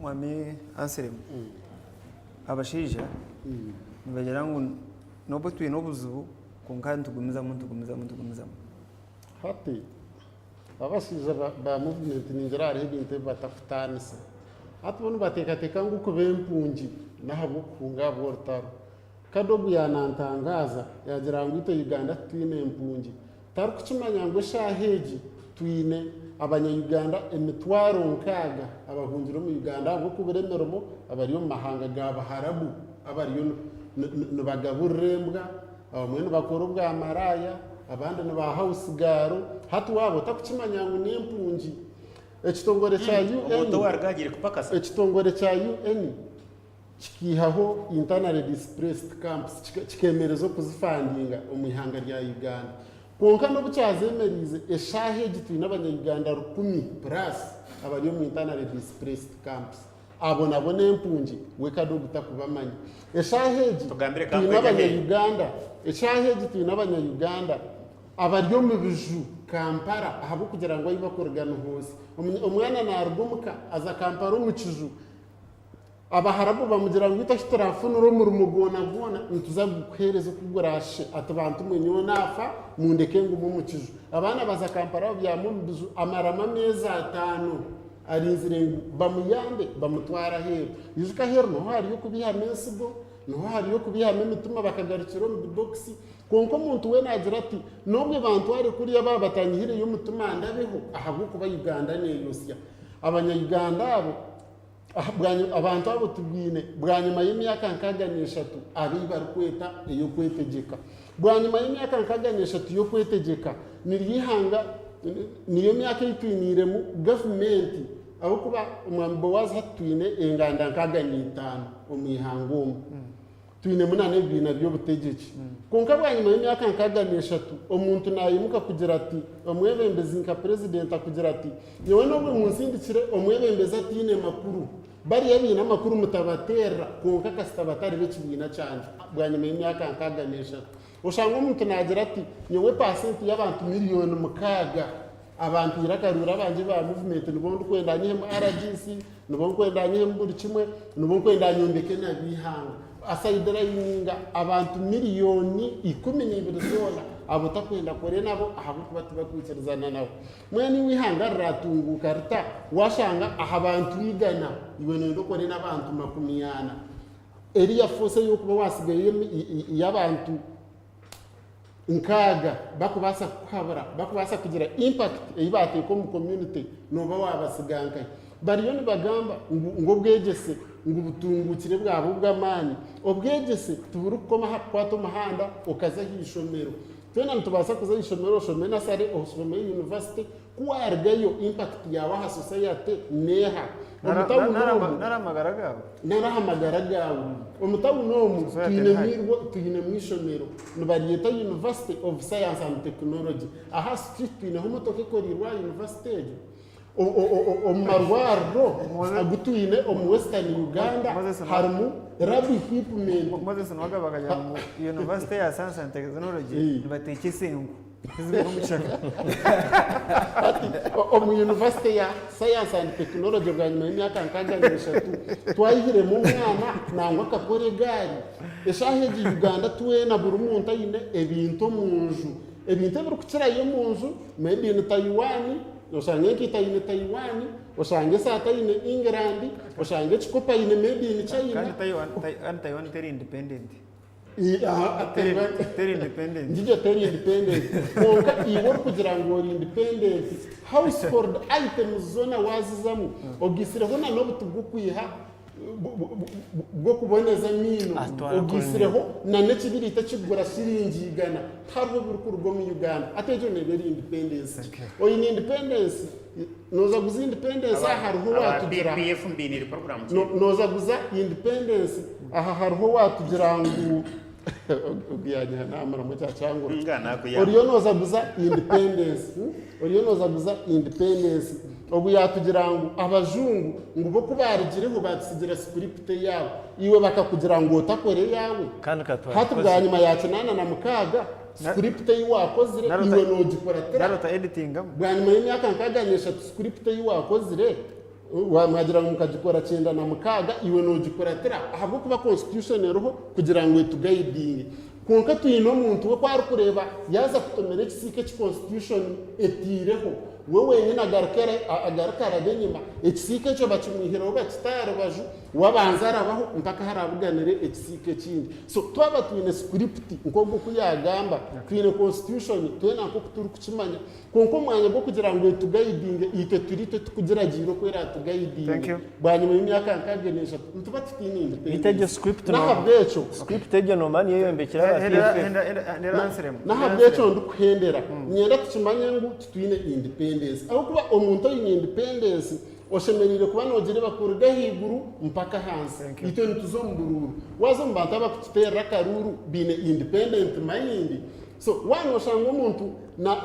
Mwami Anselm, abashaija nibagira ngu n'obu twine obuzibu kwonka nitugumizamu nitugumizamu nitugumizamu.
Hati abashaija ba movement ningira hariho ebintu ebi batakutaanisa. Hati bo nibateekateeka ngu kuba empungi n'ahabw'okuhunga ahabw'orutaro. Kadi ogu yaanantangaaza yaagira ngu itwe Uganda titwine mpungi. Tarikukimanya ngu eshaaha egi twine abanya-Uganda emitwaro nkaaga abahungire omu Uganda ahabw'okubura emirimo abari omu mahanga ga Buharabu abariyo nibagaburira embwa. Abamwe nibakora obwa maraaya, abandi ni ba house girl. Hati waaba otakukimanya ngu n'empungi. Ekitongore kya UN,
Omuntu owaruga agiire kupakasa.
ekitongore kya UN kikiihaho internally displaced camps, kikemereza okuzifandinga omu ihanga rya Uganda. Kwonka n'obu kyazemereize, eshaaha egi twine abanya-Uganda rukumi plus abari omu internally displaced camps. Abo nabo n'empungi we Kadogo takubamanya. Eshaaha egi
Tugambire
twine
kampuni egi aheeru.
abanya-Uganda, eshaaha egi twine abanya-Uganda abari omu biju Kampala ahabw'okugira ngu ahi bakuruga ni hosi. Omwana naaruga omuka aza Kampala omu kiju, Abaharabu bamugira ngu itwe ahi turafunire omurimo gwona gwona nituza kugukuheereza oku guraashe. Ati bantu mwe nyowe naafa mundeke ngume omu kiju. Abaana baza Kampala babyama omu biju amaramu ameezi ataano arinzire ngu bamuyambe bamutware aheeru. Ijuka aheeru niho hariyo okubihamu ensigo, niho hariyo okubihamu emitima bakagarukira omu bibokisi. Kwonka omuntu we naagira ati n'obwe bantware kuriya baaba batanyihireyo omutima ndabeho ahabw'okuba Uganda neeyosya. Abanya Uganda abo Abantu abo tubwine bwanyima y'emyaka nkaaga n'eshatu abu barikweta ey'okwetegyeka. Bwanyima y'emyaka nkaaga n'eshatu y'okwetegyeka, niryo ihanga, niyo myaka ei twiniiremu gavumenti ahabw'okuba Omwami Boazi hati twine enganda nkaaga n'itaano omu ihanga omu. Twinemu na n'ebibiina by'obutegyeki. Kwonka bwanyima y'emyaka nkaaga n'eshatu, omuntu naimuka kugira ati, omwebembezi nka purezidenti akugira ati, nyowe n'obwe munsindikire omwebembezi ataine makuru, bariya abaine amakuru mutabateerera, kwonka kasita batari b'ekibiina kyangye. Bwanyima y'emyaka nkaaga n'eshatu, oshanga omuntu naagira ati, nyowe paasenti y'abantu miriyoni mukaaga Abampaire akaruuru abangye ba movement nibo ndikwenda nyihemu RGC, nibo ndikwenda nyihemu buri kimwe, nibo ndikwenda nyombeke nabo eihanga. Asayidirayininga abantu miriyoni 12 zoona abu otakwenda kore nabo ahabw'okuba tibakwikirizana nawe. Mbwenu iwe eihanga riratunguuka rita washanga aha bantu igana iwe noyenda okore n'abantu 40? Eriya force ey'okuba wasigayo y'abantu nkaaga bakubaasa kukuhabura, bakubaasa kugira impact ei baateeka omu community, nooba waabasiga nkahi? Bariyo nibagamba ngu ngu obwegyese ngu butunguukire bwaba obw'amaani. Obwegyese tiburikukoma aha kukwata omuhanda okaza aha ishomero. Twena nitubaasa kuza aha ishomero oshome nasare, oshome yunivasite, ku waarugayo impact yaawe aha society n'eha? Omu tawuni omu.
Nari amagara gaawe.
Nari aha magara gaawe. Omu tawuni omu
Society
twinemu
nihari.
irwo twinemu ishomero nibaryeta University of Science and Technology. Aha street twineho emotoka ekoreirwe aha university egyo. O- o- o- o- Omu marwariro agu twine omu Western Uganda
Moses
harimu lab equipment.
Moses Nuwagaba akagira ngu University ya Science and Technology nibateekyesa enku.
Hati omu yunivasite ya Science and Technology bwanyima y'emyaka nkaaga n'eshatu twayihiremu omwana nangwa akakora egaari. Eshaaha egi Uganda twena buri muntu aine ebintu omu nju. Ebintu ebirikukirayo omu nju made in Taiwan, oshange enkaito aine Taiwan, oshange esaati aine England, oshange ekikopo aine made in China.
Kandi Taiwan teri independent.
Teri independent. Ngijo teri independent. Kwonka iwe orikugira ngu ori independent, household items zoona waazizamu, ogaisireho na n'obuti bw'okwiha bw'okuboneza amaino, ogaisireho na n'ekibiriiti ekirikugura shiringi igana, tihariho ebirikuruga omu Uganda. Hati egyo neeba eri independence ki? Oine independence, nooza guza independence aha hariho owaatugira.
Aba BPF mbainiire program ki?
Nooza guza independence aha hariho owaatugira ngu ogu yanyiha naamuramu ekya kyangura.
Nga nakuyamba.
Oriyo nooza guza independence, oriyo nooza guza independence ogu yaatugira ngu abajungu ngu bo ku baarugireho baatutsigira script eyaabo. Iwe bakakugira ngu otakora eyaawe.
Kandi ka
Hati
twagikoze.
bwanyima ya 86 Script ei waakozire iwe noogikuratira.
Nari otaeditingamu.
Bwanyima y'emyaka nkaaga n'eshatu script ei waakozire mwagira ngu mukagikora 96 iwe noogikuratira ahabw'okuba constitution eriho kugira ngu etugayidinge. Kwonka twine omuntu we ku arikureeba yaaza kutomera ekisiika eki constitution etaireho, we wenyine agaruke agaruke arabe enyima, ekisiika ekyo bakimwihireho bakite aha rubaju, We abanza arabaho mpaka ahu arabuganire ekisiika ekindi. So twaba twine script nk'ogwo oku yaagamba, twine constitution twena nk'oku turikukimanya, kwonka omu mwanya gw'okugira ngu etugayidinge, itwe turi itwe tukugiragiira oku eraatugayidinge bwanyima y'emyaka nkaaga n'eshatu, nituba tutaine
Beitu egyo
independence.
script
N'ahabw'ekyo.
Script egyo noomanya niyo eyombekire aba PFF.
N'ahabw'ekyo ndikuhendera, niinyenda tukimanye ngu titwine independence ahabw'okuba omuntu oine independence Oshemereire kuba nogireeba kuruga ahaiguru mpaka ahansi. Itwe nituza omu buruuru. Waaza omu bantu abakututeerera akaruuru baine independent mind. So waaba noshanga omuntu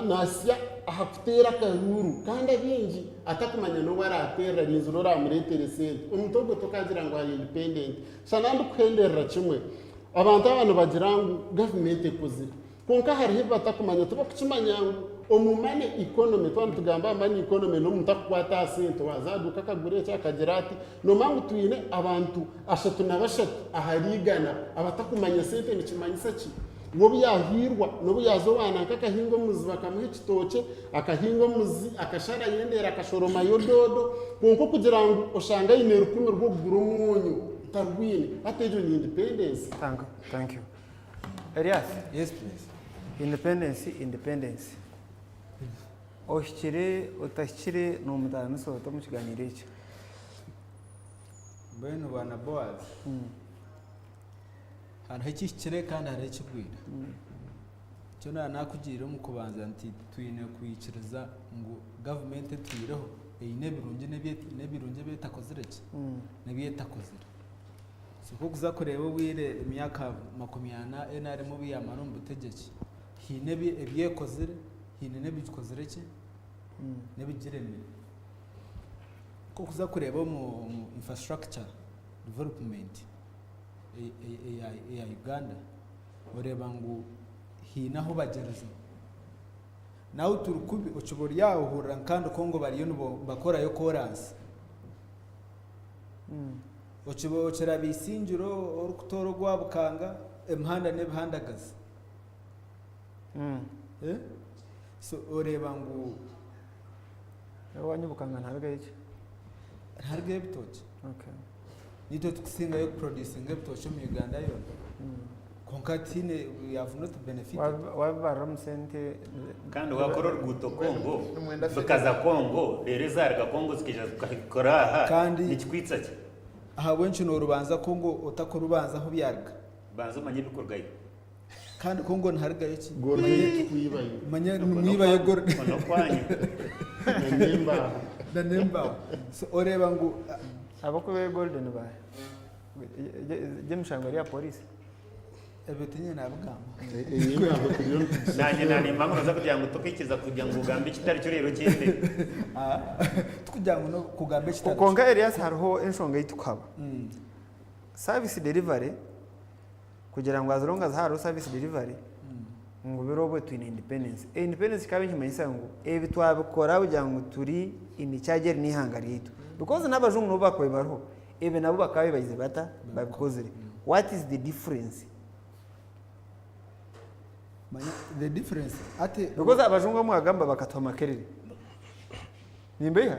nasya. aha kuteera akaruuru kandi abaingi atakumanya n'obu araateerera arinzire oraamureetere esente. Omuntu ogwo tokaagira ngu ari independent. Shana ndikuhenderera kimwe, abantu aba nibagira ngu gavumenti ekozire. Kwonka hariho ebi batakumanya, tibakukimanya ngu omu money economy, twaba nitugamba aha money economy n'omuntu akukwata aha sente, waaza aha duuka akagura eki akagira ati, noomanya ngu twine abantu ashatu na bashatu ahari igana abatakumanya sente nikimanyisa ki? We obu yaahiirwa n'obu yaaza owa nanka akahinga omuzi bakamuha ekitookye, akahinga omuzi akasharayo endeere akashoromayo doodo, kwonka okugira ngu oshange aine rukumi rw'okugura omwonyo tarwine. Hati egyo ni independence?
Thank you. Elias.
Yes please.
Independence independence. Ohikire otahikire nomutaanisa ota omu kiganiiro eki?
Mbwenu bwana Boaz, hariho ekihikire kandi hariho ekigwire. Nikyo naaba naakugiire omu kubanza nti twine kwikiriza ngu gavumenti etwireho eine ebirungi n'ebirungi ebi etakozire ki? N'ebi etakozire. So ku orikuza kureeba obwire emyaka 40 NRM obu yaamara omu butegyeki, haine ebi ebi ekozire, haine n'ebigikozire ki? N'ebigiremire. Ku orikuza kureeba omu omu infrastructure development eya eya Uganda, oreeba ngu haine ahu bagyerize. Nahu turi kubi okiba ori aho ohurira ngu kandi Congo bariyo nibakorayo koraansi. Okiba okiraba Isingiro orikutoora ogwa Bukanga, emihanda n'ebihandagazi. So oreeba ngu.
Owanyu Bukanga niharugayo ki?
Niharugayo ebitookye. Niitwe turikusingayo kuproducinga ebitookye omu Uganda yoona. Kwonka tihaine, we have not benefited.
Wabibarira omu sente.
Kandi wakora oruguuto Congo, bikaza Congo, reero ezaruga Congo zikaija zikakora aha, nikikwitsa ki?
Ahabw'enki norubanza Congo otakurubanza ahu byaruga?
Banza omanye ebikurugayo.
Kandi Congo niharugayo ki?
Gorogeti kwibayo.
Manya nimwibayo gorogeti.
N'okwanyu.
N'embaho.
N'embaho. So oreeba ngu.
Abarikubayo gold nibaha? Egyo emishango eri aha poriisi?
Ebyo tiinye naabigamba.
Naanye naanimba ngu nooza kugira ngu tokaikiriza kugira ngu ogambe ekitari kyo reero okyende.
Tikugira ngu n'okugamba ekitari kyo.
Kwonka Erias hariho enshonga ei turikuhaba. Service delivery kugira ngu as long as hariho service delivery ngu biri obwe twine independence. Independence kikaba nikimanyisa ngu ebi twabikora kugira ngu turi in charge eri n'eihanga ryaitu. Because n'abajungu n'obu bakubaire bariho, ebi nabo bakaba babibagize bata? Babikozire. What is the difference?
Manya the difference ati
Because abajungu abu mwagamba bakatuha Makerere. Nimbeiha?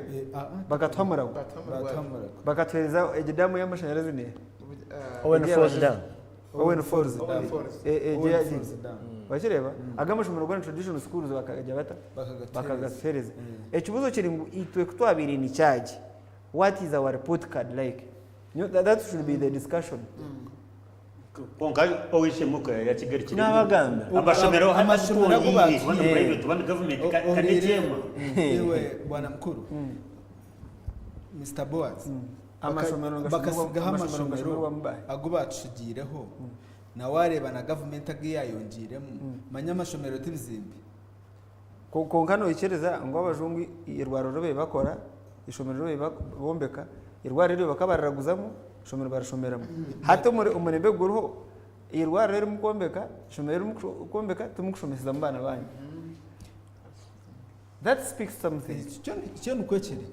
Bakatuha Murago.
Batuha Murago.
Bakatuhereza egyo damu y'amashanyarazi neeha?
Owen Falls Dam.
Owen Falls.
Owen Falls.
Egyo
Owen
ya-
Falls Dam.
Wakireeba? Aga amashomero goona traditional schools bakagira bata?
Bakagatuhereza.
Bakagatuhereza. Ekibuuzo kiri ngu itwe ku twabaire in charge, what is our report card like? Nyo- That, that should be the discussion.
Kwonka ow'eishe-emwe ku yakigarukiremu.
Naabagambira.
Amashomero hati
Amashomero agu
agu tutongiire, oba ni
batuhaire.
private oba ni government, ka
Ohuriire
n'ekyema.
iwe bwana mukuru Mister Boaz
Amashomero ngashomerwa-
bakasigaho
amashomero
amashomero
ngashomerwamu bahe?
agu batushigiireho na waareeba na gavumenti agu yaayongiiremu manya amashomero ti bizimbe.
Kwonka noikiriza ngu abajungu eirwariro ri babaire bakora, eishomero ri babaire bombeka, eirwariro eryo bakaba bariraguzamu, eishomero barishomeramu. Hati omurembe guriho, eirwariro eri murikwombeka, eishomero eri murikwombeka timurikushomesizamu baana baanyu. That speaks something.
Kyo nikwo kiri.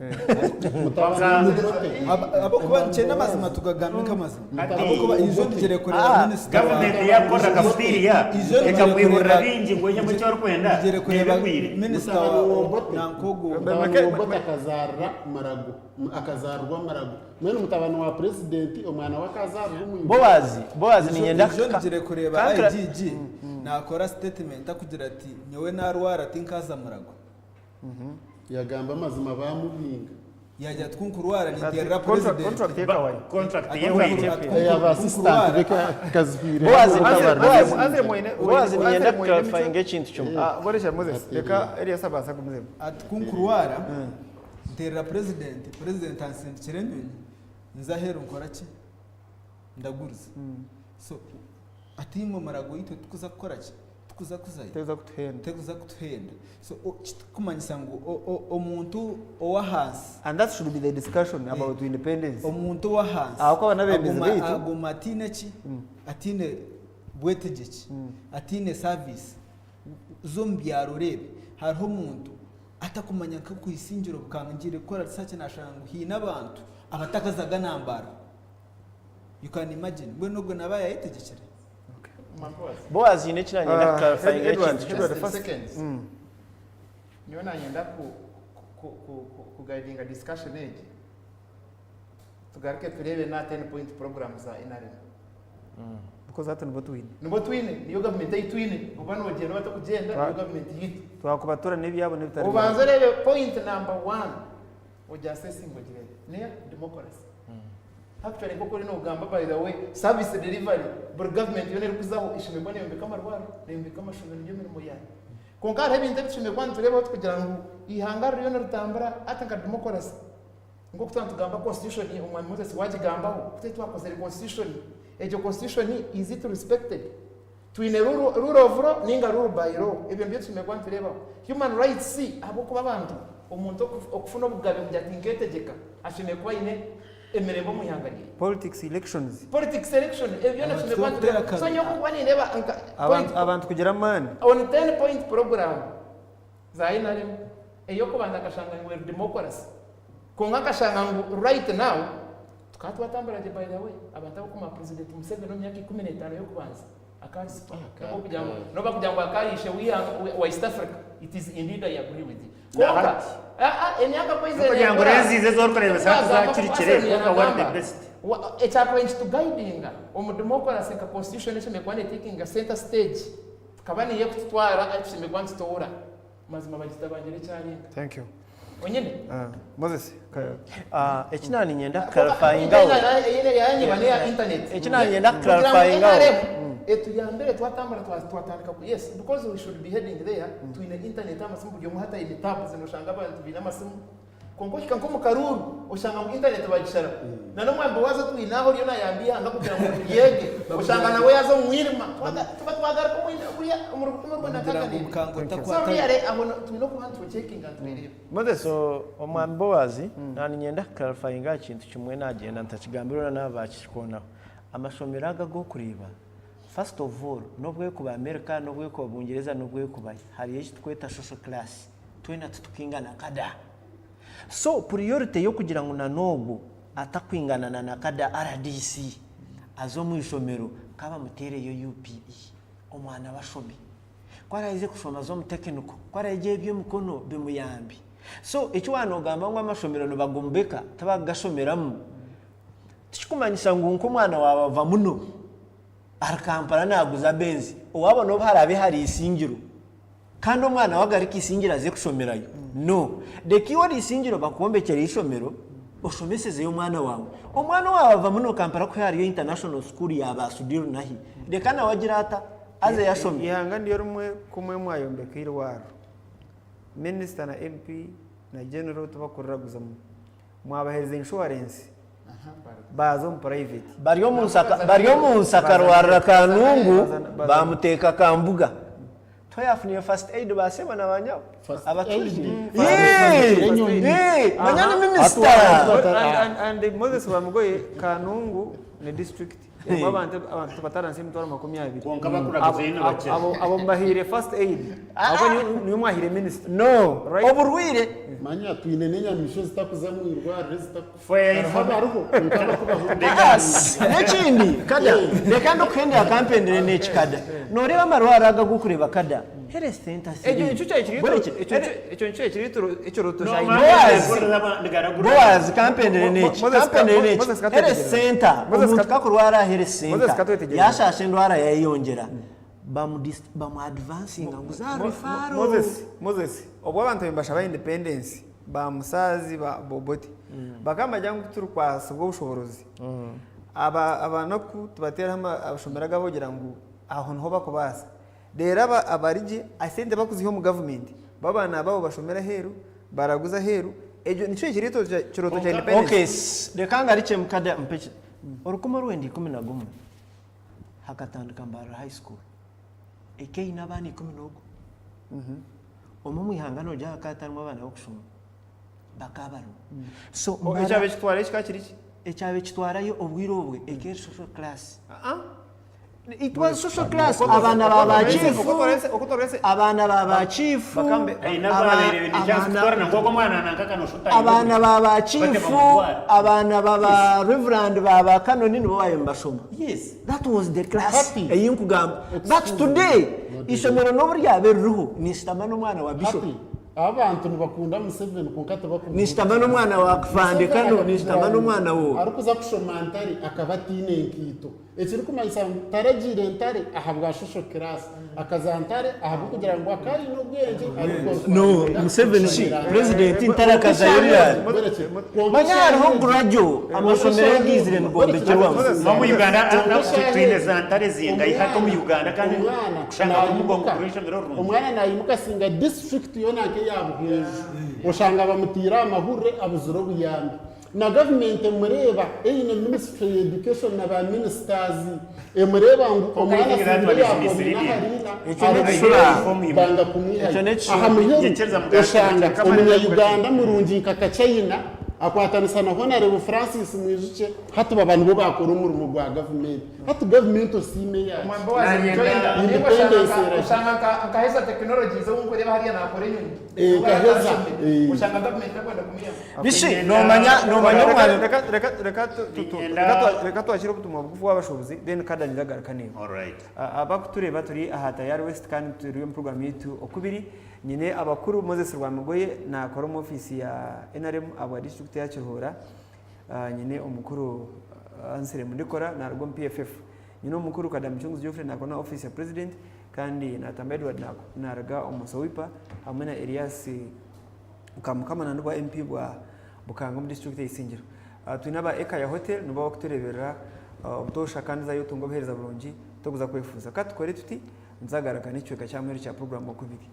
Ahabw'okuba nikyenda amazima tugagambe nk'amazima. Ahabw'okuba ijo ngyire kureeba minisita wa
Gavumenti yakora kafutiriya
Ijo ngyire
ekakwihurira
kureeba
bingi ngu oihemu eki orikwenda
ngyire kureeba
nebigwire.
minisita wa nanka ogu
Mutabani wa Obote akazaarira Murago, akazaarwa Murago. Mbwenu mutabani wa purezidenti omwana we akazaarirwa omu Uganda.
Boazi, Boazi niinyenda
Ijo ngyire kureeba
Kankra-
IGG naakora sitetimenti akugira ati nyowe naarwara tinkaaza Murago.
Yagamba amazima bamubinga.
Yagira ati kunkurwara ninterera president.
Contract ye kawaii.
Contract ye hweire.
Eya ba assistant be kazihwire.
Boazi, Boazi, Boazi niinyenda kuclarifyinga ekintu kimwe.
Goresha Moses, reka Elias abaase agumizemu.
Ati kunkurwara nterera president, president ansindikira enyonyi nze aheeru nkora ki? Ndaguriza. So ati imwe murago itwe tikuza kukora ki? Tikuza kuzayo.
Tekuza kutuhenda.
Tekuza kutuhenda. So kitikumanyisa ngu omuntu ow'ahansi.
And that should be the discussion about independence.
Omuntu ow'ahansi
Ahabw'okuba n'abeebembezi baitu.
aguma ataine ki? Ataine bwetegyeki, ataine service z'omu byaro oreebe hariho omuntu atakumanya nk'oku Isingiro bukanga ngiire kukora research nashanga ngu haine abantu abatakazaga na Mbarara. You can imagine. Mbwenu ogwo naaba yayetegekire?
Boaz haine eki nanyenda ku clarifyinga ekintu
kimwe. Nyowe nanyenda ku ku guidinga discussion egi tugaruke tureebe na 10 point program za NRM.
Because hati nibo twine.
Nibo twine, niyo government ei twine. Oba nogyenda oba tokugyenda, niyo government yitu.
Twakubatura n'ebyabo n'ebitari
byabo. Obanze oreebe point number one ogi assessinge ogireebe. Neya democracy. Actually nk'oku oriyo noogamba by the way, service delivery buri government yoona erikuzaho eshemereire kuba neeyombeka amarwariro, neeyombeka amashomero niyo mirimo yaayo. Kwonka hariho ebintu ebi tushemereire kuba nitureebaho tukugira ngu eihanga ririyo niritambura hati nka democracy nk'oku twaba nitugamba constitution omwami Moses waagigambaho ku twaba twakozire constitution, egyo constitution is it respected? Twine rule of law ninga rule by law ebyo nibyo tushemereire kuba nitureebaho. Human rights ahabw'okuba abantu omuntu okufuna obugabe kugira ati nkeetegyeka ashemereire kuba aine emirembe omu ihanga rye.
Politics elections.
Politics election ebyo byona tushemereire kuba nitureeba. So nyowe kunkuba nindeeba nka
point Abantu kugira amaani.
On 10 point program za nrm ey'okubanza nkashanga ngu eri democracy kwonka nkashanga ngu right now Tukaba twatambura gye by the way abantu abakumanya president Museveni omu myaka 15 y'okubanza akari super noba kugira ngu noba kugira ngu akari ishe w'ihanga wa East Africa it is indeed I agree with you
Na
kwonka
hati.
aa emyaka ku eizire
N'okugira ngu
neekura
reziize ezi orikureebesa hati
twagamba
zakiri
ngu
kire
Arsenal
kwonka we are the
yanagamba
best.
ekyakubaire nikitugaidinga omu democracy nka constitution eshemereire kuba netekinga center stage tukaba niyo ekututwara ahu tushemereire kuba nitutoora Mazima bagitabangire ekyarenga.
Thank you.
Onyine.
Moses.
Eki naaba niinyenda kuclarifyingaho.
Yanyeba neya internet.
Eki naaba niinyenda kuclarifyingaho.
Etuyambire twatambura twatandika ku yes because we should be heading there twine internet amasimu buri omwe hati aine tabs noshanga abantu baine amasimu Kwonka ohika nk'omu karuuru oshanga ngu intaneti bagishara. Na n'omwami Boazi otwine aho oriyo naayamba eihanga kugira ngu ryege, oshanga nawe yaaza omu mwirima. Tuba twagaruka omuri 1994. So really aho twine okuba nitucekinga nitureeba.
So omwami Boazi, naaba niinyenda kuclarifyinga aha kintu kimwe naagyenda ntakigambire hoona naaba baakikikoonaho. Amashomero ago ag'okureeba, first of all, n'obu ekuba America, n'obu ekuba Bungyereza, n'obu ekuba hi, hariyo eki turikweta social class. Twena titukwingana kada. So priority yokugira ngu na nogwo atakwingana na nakada rdc aze omwishomero kabamutereyo UPE omwana we ashome. Ku araheze kushoma aze omu technical, ku arayegye ebyemikono bimuyambe. So eki waba nogamba ngu amashomero nibagombeka tibakugashomeramu tikikumanyisa ngu nkomwana wawe ava muno ahari Kampala naguza Benz owabo nobu harabe hari isingiro. Kandi omwana we agaruke eisingiro aze kushomerayo? No. Reka iwe ori eisingiro bakwombekyere eishomero oshomesezeyo omwana waawe. Omwana owaawe ava muno Kampala kuhika hariyo international school ya ba Sudhir Nahi, reka nawe agire ata? Azeyo ashome.
Eihanga niryo rimwe kumwe mwayombeka eirwariro, minisita na MP na general tibakuriraguzamu. Mwabaheereza inshuwarensi baaza omu private.
Baryomunsi akarwarira Kanungu baamuteeka Kambuga. Twayafunire first aid ba sebo na ba nyabo abatuje. Yee! Manya ni minister.
And and Moses Wamugoye Kanungu ni district erimu abantu abantu bataransi emitwaro 20.
Kwonka bakuraguza eine bakye.
Abo abo mbahaire first aid. Ahabw'okuba niwe mwahire minister.
No.
Right?
Oburwire.
Manya twine n'enyamaishwa ezitakuza omu irwariro ezitakufa.
Hariho
abariho kwonka abarikubaho
N'ekindi kada reka ndikuhendera kampendere n'eki kada noreeba amarwariro aga agokureeba kada health center
Ekyo nikyo kyari kiri
Buri ki-
ekyo ekyo nikyo kyari kiri ekirooto kya
Boaz
Independence.
Boaz kampendere n'eki
Moses ka-
kampendere n'eki
Moses
health
katwetegereze.
center
Moses
omuntu
ka-
kakurwara aha health
Moses
center
katwetegereze.
yashasha endwara yayeyongyera bamu advancinga ngu za referral
Moses Moses obwo abantu nibashaba independence ba Musaazi ba Obote bakaba nibagira ngu turikwasibwa obushoborozi aba abanaku tubateereho amashomero agabo kugira ngu aho niho bakubaasa reero aba abari gye esente bakuziiha omu gavumenti bo abaana baabo bashomere aheeru baraguza aheeru ekyo nikyo ekirooto kirooto kya independence.
Okay, reka ngarukye mukade mpe orukumi orwenda 11 hakatandika Mbarara high school. Eka eine abaana 11. Omwe omu ihanga noogira hakaba hatarimu abaana b'okushoma. Bakaba barimu. So
Oh, ekyaba ekitwara ekika kiri ki?
Ekyaba ekitwarayo obwire obwe eka eri social class. It was social class abaana ba ba chief, abaana ba ba chief, abaana ba ba chief, abaana ba ba reverend ba ba kanoni nibo baabaire nibashoma. That was the class ei nkugamba. But today eishomero n'obu ryaabe ririho ninshutama n'omwana wa bishop.
Abantu nibakunda Museveni kwonka tibakumukunda.
Ninshutama n'omwana wa Kafande kanu, ninshutama n'omwana wo.
Arikuza kushoma Ntare akaba ataine nkaito. Ekirikumanyisa ngu taragiire Ntare ahabwa social class. Akaza Ntare ahabw'okugira ngu akaba aine obwengye
No, Museveni shi president Ntare akazayo ryari? Manya hariho gradual amashomero agaizire nigombekyerwamu.
Omu Uganda twine za Ntare zingahi hati omu Uganda kandi kushanga omugongo gw'eishomero rirungi.
Omwana nayimuka asinga district yoona nk'eya Buhweju oshanga bamutiire aha mahurire abuzire obuyambi. Na gavumenti emureeba eine ministry ya education na ba ministers emureeba ngu
Kwonka I
omwana
think that
asingire
one is
yakomina
misleading.
hariina
Ekyo n'ekishuba.
banga kumwihayo.
Ekyo n'ekishuba.
Aha muheru
Nyikiriza mugambe
oshanga
nti kama
omunya
nari
Uganda murungi nka Kachina akwatanisa na Honarebo Francis Mwijukye hati baba nibo bakora omurimo gwa gavumenti. Hati gavumenti osiime yaaki? Independence erahika.
Oshanga nka Heza Technologies ou nkureeba hariya nakora enyonyi.
Eh, nka Heza, eh.
Oshanga gavumenti erikwenda kumwihamu.
Bishi nomanya nomanya omwana
Reka reka reka tu- tu- tu- reka twa- reka twakire obutumwa bugufu bw'abashuubuzi then kada niragaruka naiwe.
Alright.
Abakutureeba turi aha Tayari West kandi turi omu program yaitu okubiri. Nyine abakuru Moses Rwamigoye nakora omu ofiisi ya NRM ahabwa district ya Kiruhura. Nyine omukuru Ansire Mundikora naruga omu PFF. Nyine omukuru Kadamu Mucunguzi Geoffrey nakora na ofiisi ya president kandi Natamba Edward naruga omu Sowipa hamwe na Elias Kamukama na nibwa MP bwa Bukanga omu disiturikiti ya Isingiro. Twine aba Ekaya Hotel nibo abakutureberera obutoosha kandi zayo otunga obuheereza burungi tokuza kwefuuza. Ka tukore tuti nituzagaruka n'ekicweka kya muheru kya puroguraamu okubiri.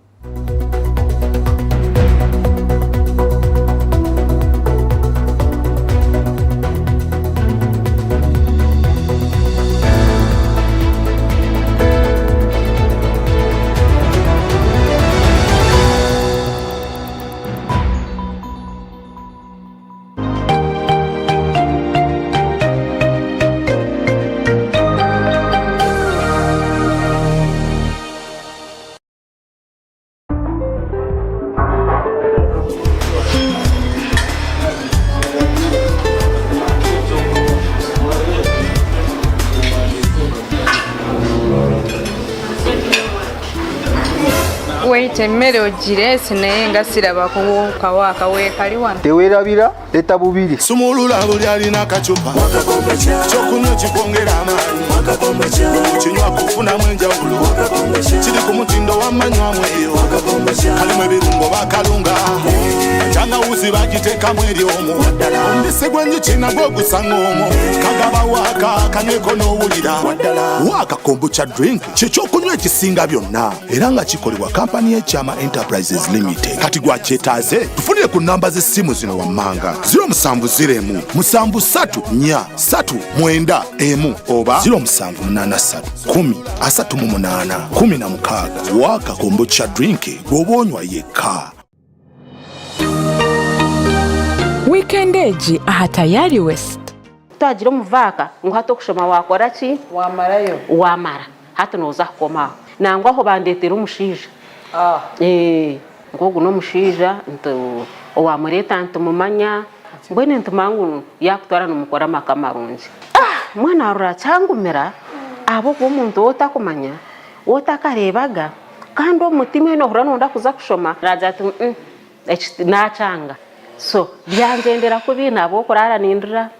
Wait emmere ogireese naye nga siraba ku kawaaka weekali wano.
Tewerabira leta bubiri.
Sumulula buli alina akacupa kyokunywa kikwongera amaanyi okinywa kufunamu enjawulo kiri ku mutindo wamanywamu eyo kalimu ebirungo bakalunga tangawuzi bagiteekamu eri omwo omubisi gw'enjuki nagwo gusanga omwo kagaba waaka kanyweko n'owulira waaka kombucha drink kyekyokunywa ekisinga byonna era nga kikolebwa kampani y'ekyama enterprises limited kati gwakyetaaze tufunire ku namba z'essimu zino wammanga 070 73 4 3 9 1 oba 0783 10 38 16 waaka kombucha drink bw'oba onywa yekka.
Wiikendi egi aha Tayari West.
Twagira omu vaaka ngu hati okushoma waakora ki?
Waamarayo.
Waamara. Hati nooza kukoma aho. Nangwa aho bandeetera omushaija. Ngu ogu n'omushaija nti owaamureeta nitumumanya, mbwenu nitumanya ngu yaakutwara nimukora amaka marungi. Mbwenu arora kyangumira ahabw'okuba omuntu ou otakumanya, ou otakareebaga kandi omu mutima noohurira nooyenda kuza kushoma, naagira ati eki naakyanga. So byangyendera kubi nahabw'okuraara nindira.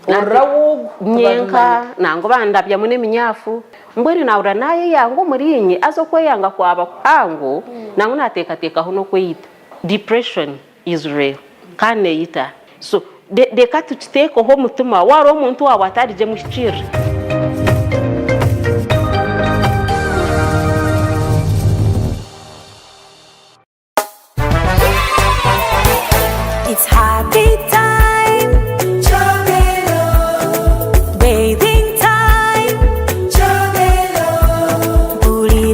Orira wogu
Nyenka nangwa bandabyamu n'eminyaafu. Mbwenu naahurira naayeyanga omuriinye haza okweyanga kwaba kuhango nangwa naateekateekaho n'okweyita. Depression is real kandi neeyita. So reka tukiteekeho omutima waareeba omuntu waawe atari gye muhikiirire.
It's happy time. Jobelo. Bathing time. Jobelo. Buri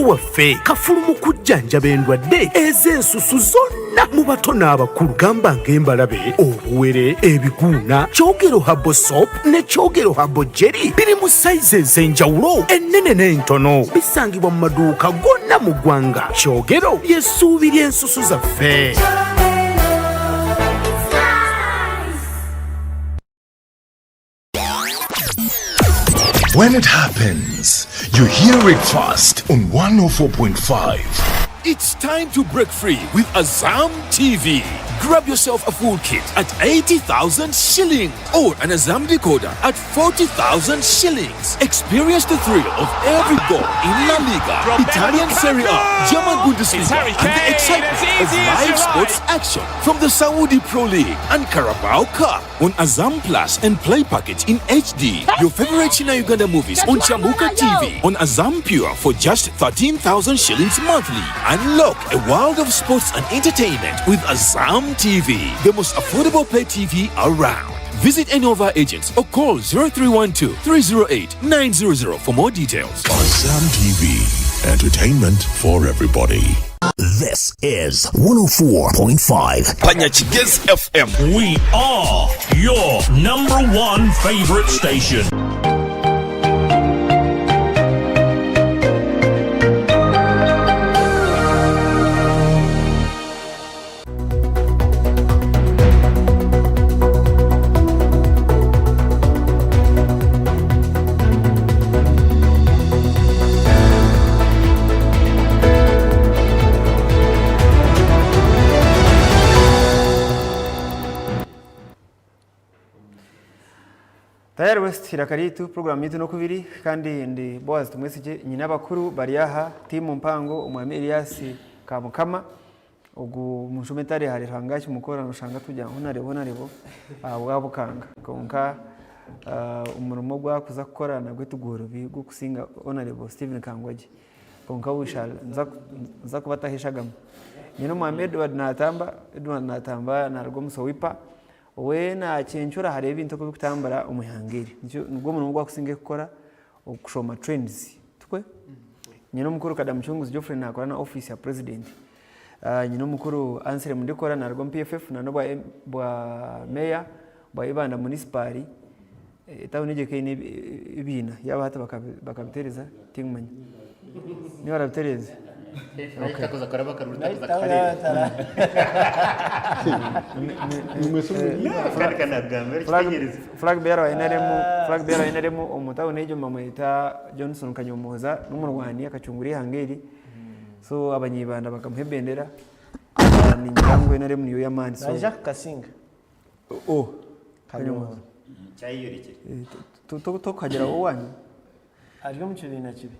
Kyogero waffe kafulu mu kujjanjaba endwadde ez'ensusu zonna mu bato n'abakulu gamba ng'embalabe, obuwere, ebiguuna. Kyogero Herbal Soap ne Kyogero Herbal Jelly biri mu sayizi ez'enjawulo ennene n'entono. Bisangibwa mu maduuka gonna mu ggwanga. Kyogero ly'essuubi ly'ensusu zaffe.
When it happens, you hear it first on 104.5. It's time to break free with Azam TV. Grab yourself a full kit at 80,000 shillings or an Azam decoder at 40,000 shillings. Experience the thrill of every goal in La Liga, Italian Serie A, German Bundesliga, and the excitement of live sports action from the Saudi Pro League and Carabao Cup on Azam Plus and Play Package in HD. Your favorite China Uganda movies on Chamuka TV on Azam Pure for just 13,000 shillings monthly. Unlock a world of sports and entertainment with Azam TV, the most affordable pay TV around. Visit any of our agents or call 0312 308 900 for more details.
Azam TV, entertainment for everybody.
This is 104.5 Panyachigez FM. We are your number one favorite station.
Tayari West iraka ryaitu puroguramu yaitu n'okubiri kandi ndi Boaz Tumwesigye nyine abakuru bari aha tiimu mpango omwami Elias Kamukama ogu omushuma etari hare Ruhanga yakimukora noshanga tugira ngu honarebo honarebo ahabwa Bukanga kwonka omurimo ogu arikuza kukora nagwe tigworobi gw'okusinga honarebo Stephen Kangwagye kwonka we shall nza kubataho eshagama. Nyine omwami Edward Natamba, Edward Natamba naruga omu Sowipa We nacencura ahari ebintu oku birikutambura omu ihanga eri. Nikyo nigwo murimo ogu akusinga kukora, okushoma trends. Tikwe? Nyine omukuru Kadamucunguzi Geoffrey nakora na office ya president. Nyine omukuru Anselm Ndikora naruga omu PFF na n'obwa bwa mayor bwa Ibanda municipal. Etawuni egyo eka eine ebiina yaaba hati bakabitereeza tinkumanya. Niba barabitereeza. Flag bearer wa NRM, flag bearer wa NRM omu tawuni egyo nibamweta Johnson Kanyomoza n'omurwani akacungura eihanga eri. So abanyibanda bakamuha ebendera ningira ngu NRM niyo y'amaani.
Na Jacques Kasinga.
Oh, Kanyomoza. Tokuhagira owanyu?
Ari omu kibiina kibi.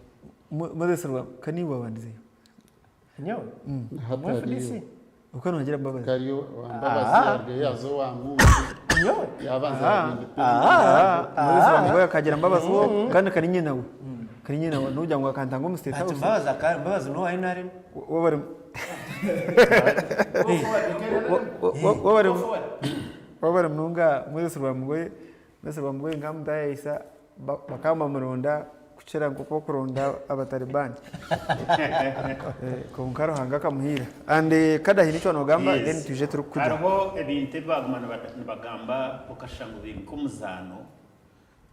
Moses Rwamba, ka niiwe waabandizeyo.
Nyowe? Omu FDC?
Oku noogira Mbabazi.
Kari owa Mbabazi yarugayo yaaza owa Muntu.
Nyowe?
Yaabanza yaaba
independent. Moses Rwamba akagira Mbabazi wo kandi kari nyina we. Kari nyina we nogira ngu akantanga omu state
Ati
house.
Mbabazi aka Mbabazi n'owa NRM?
Wabari wabari munonga Moses Rwamugoye Moses Rwamugoye nkamutayayisa bakaba bamuronda kukira nk'oku barikuronda abatalibani kwonka Ruhanga akamuhiira and Kada haine eki waaba nogamba then twije turikukugira.
Hariho ebintu ebi baguma nibagamba okashusha ngu biri nk'omuzaano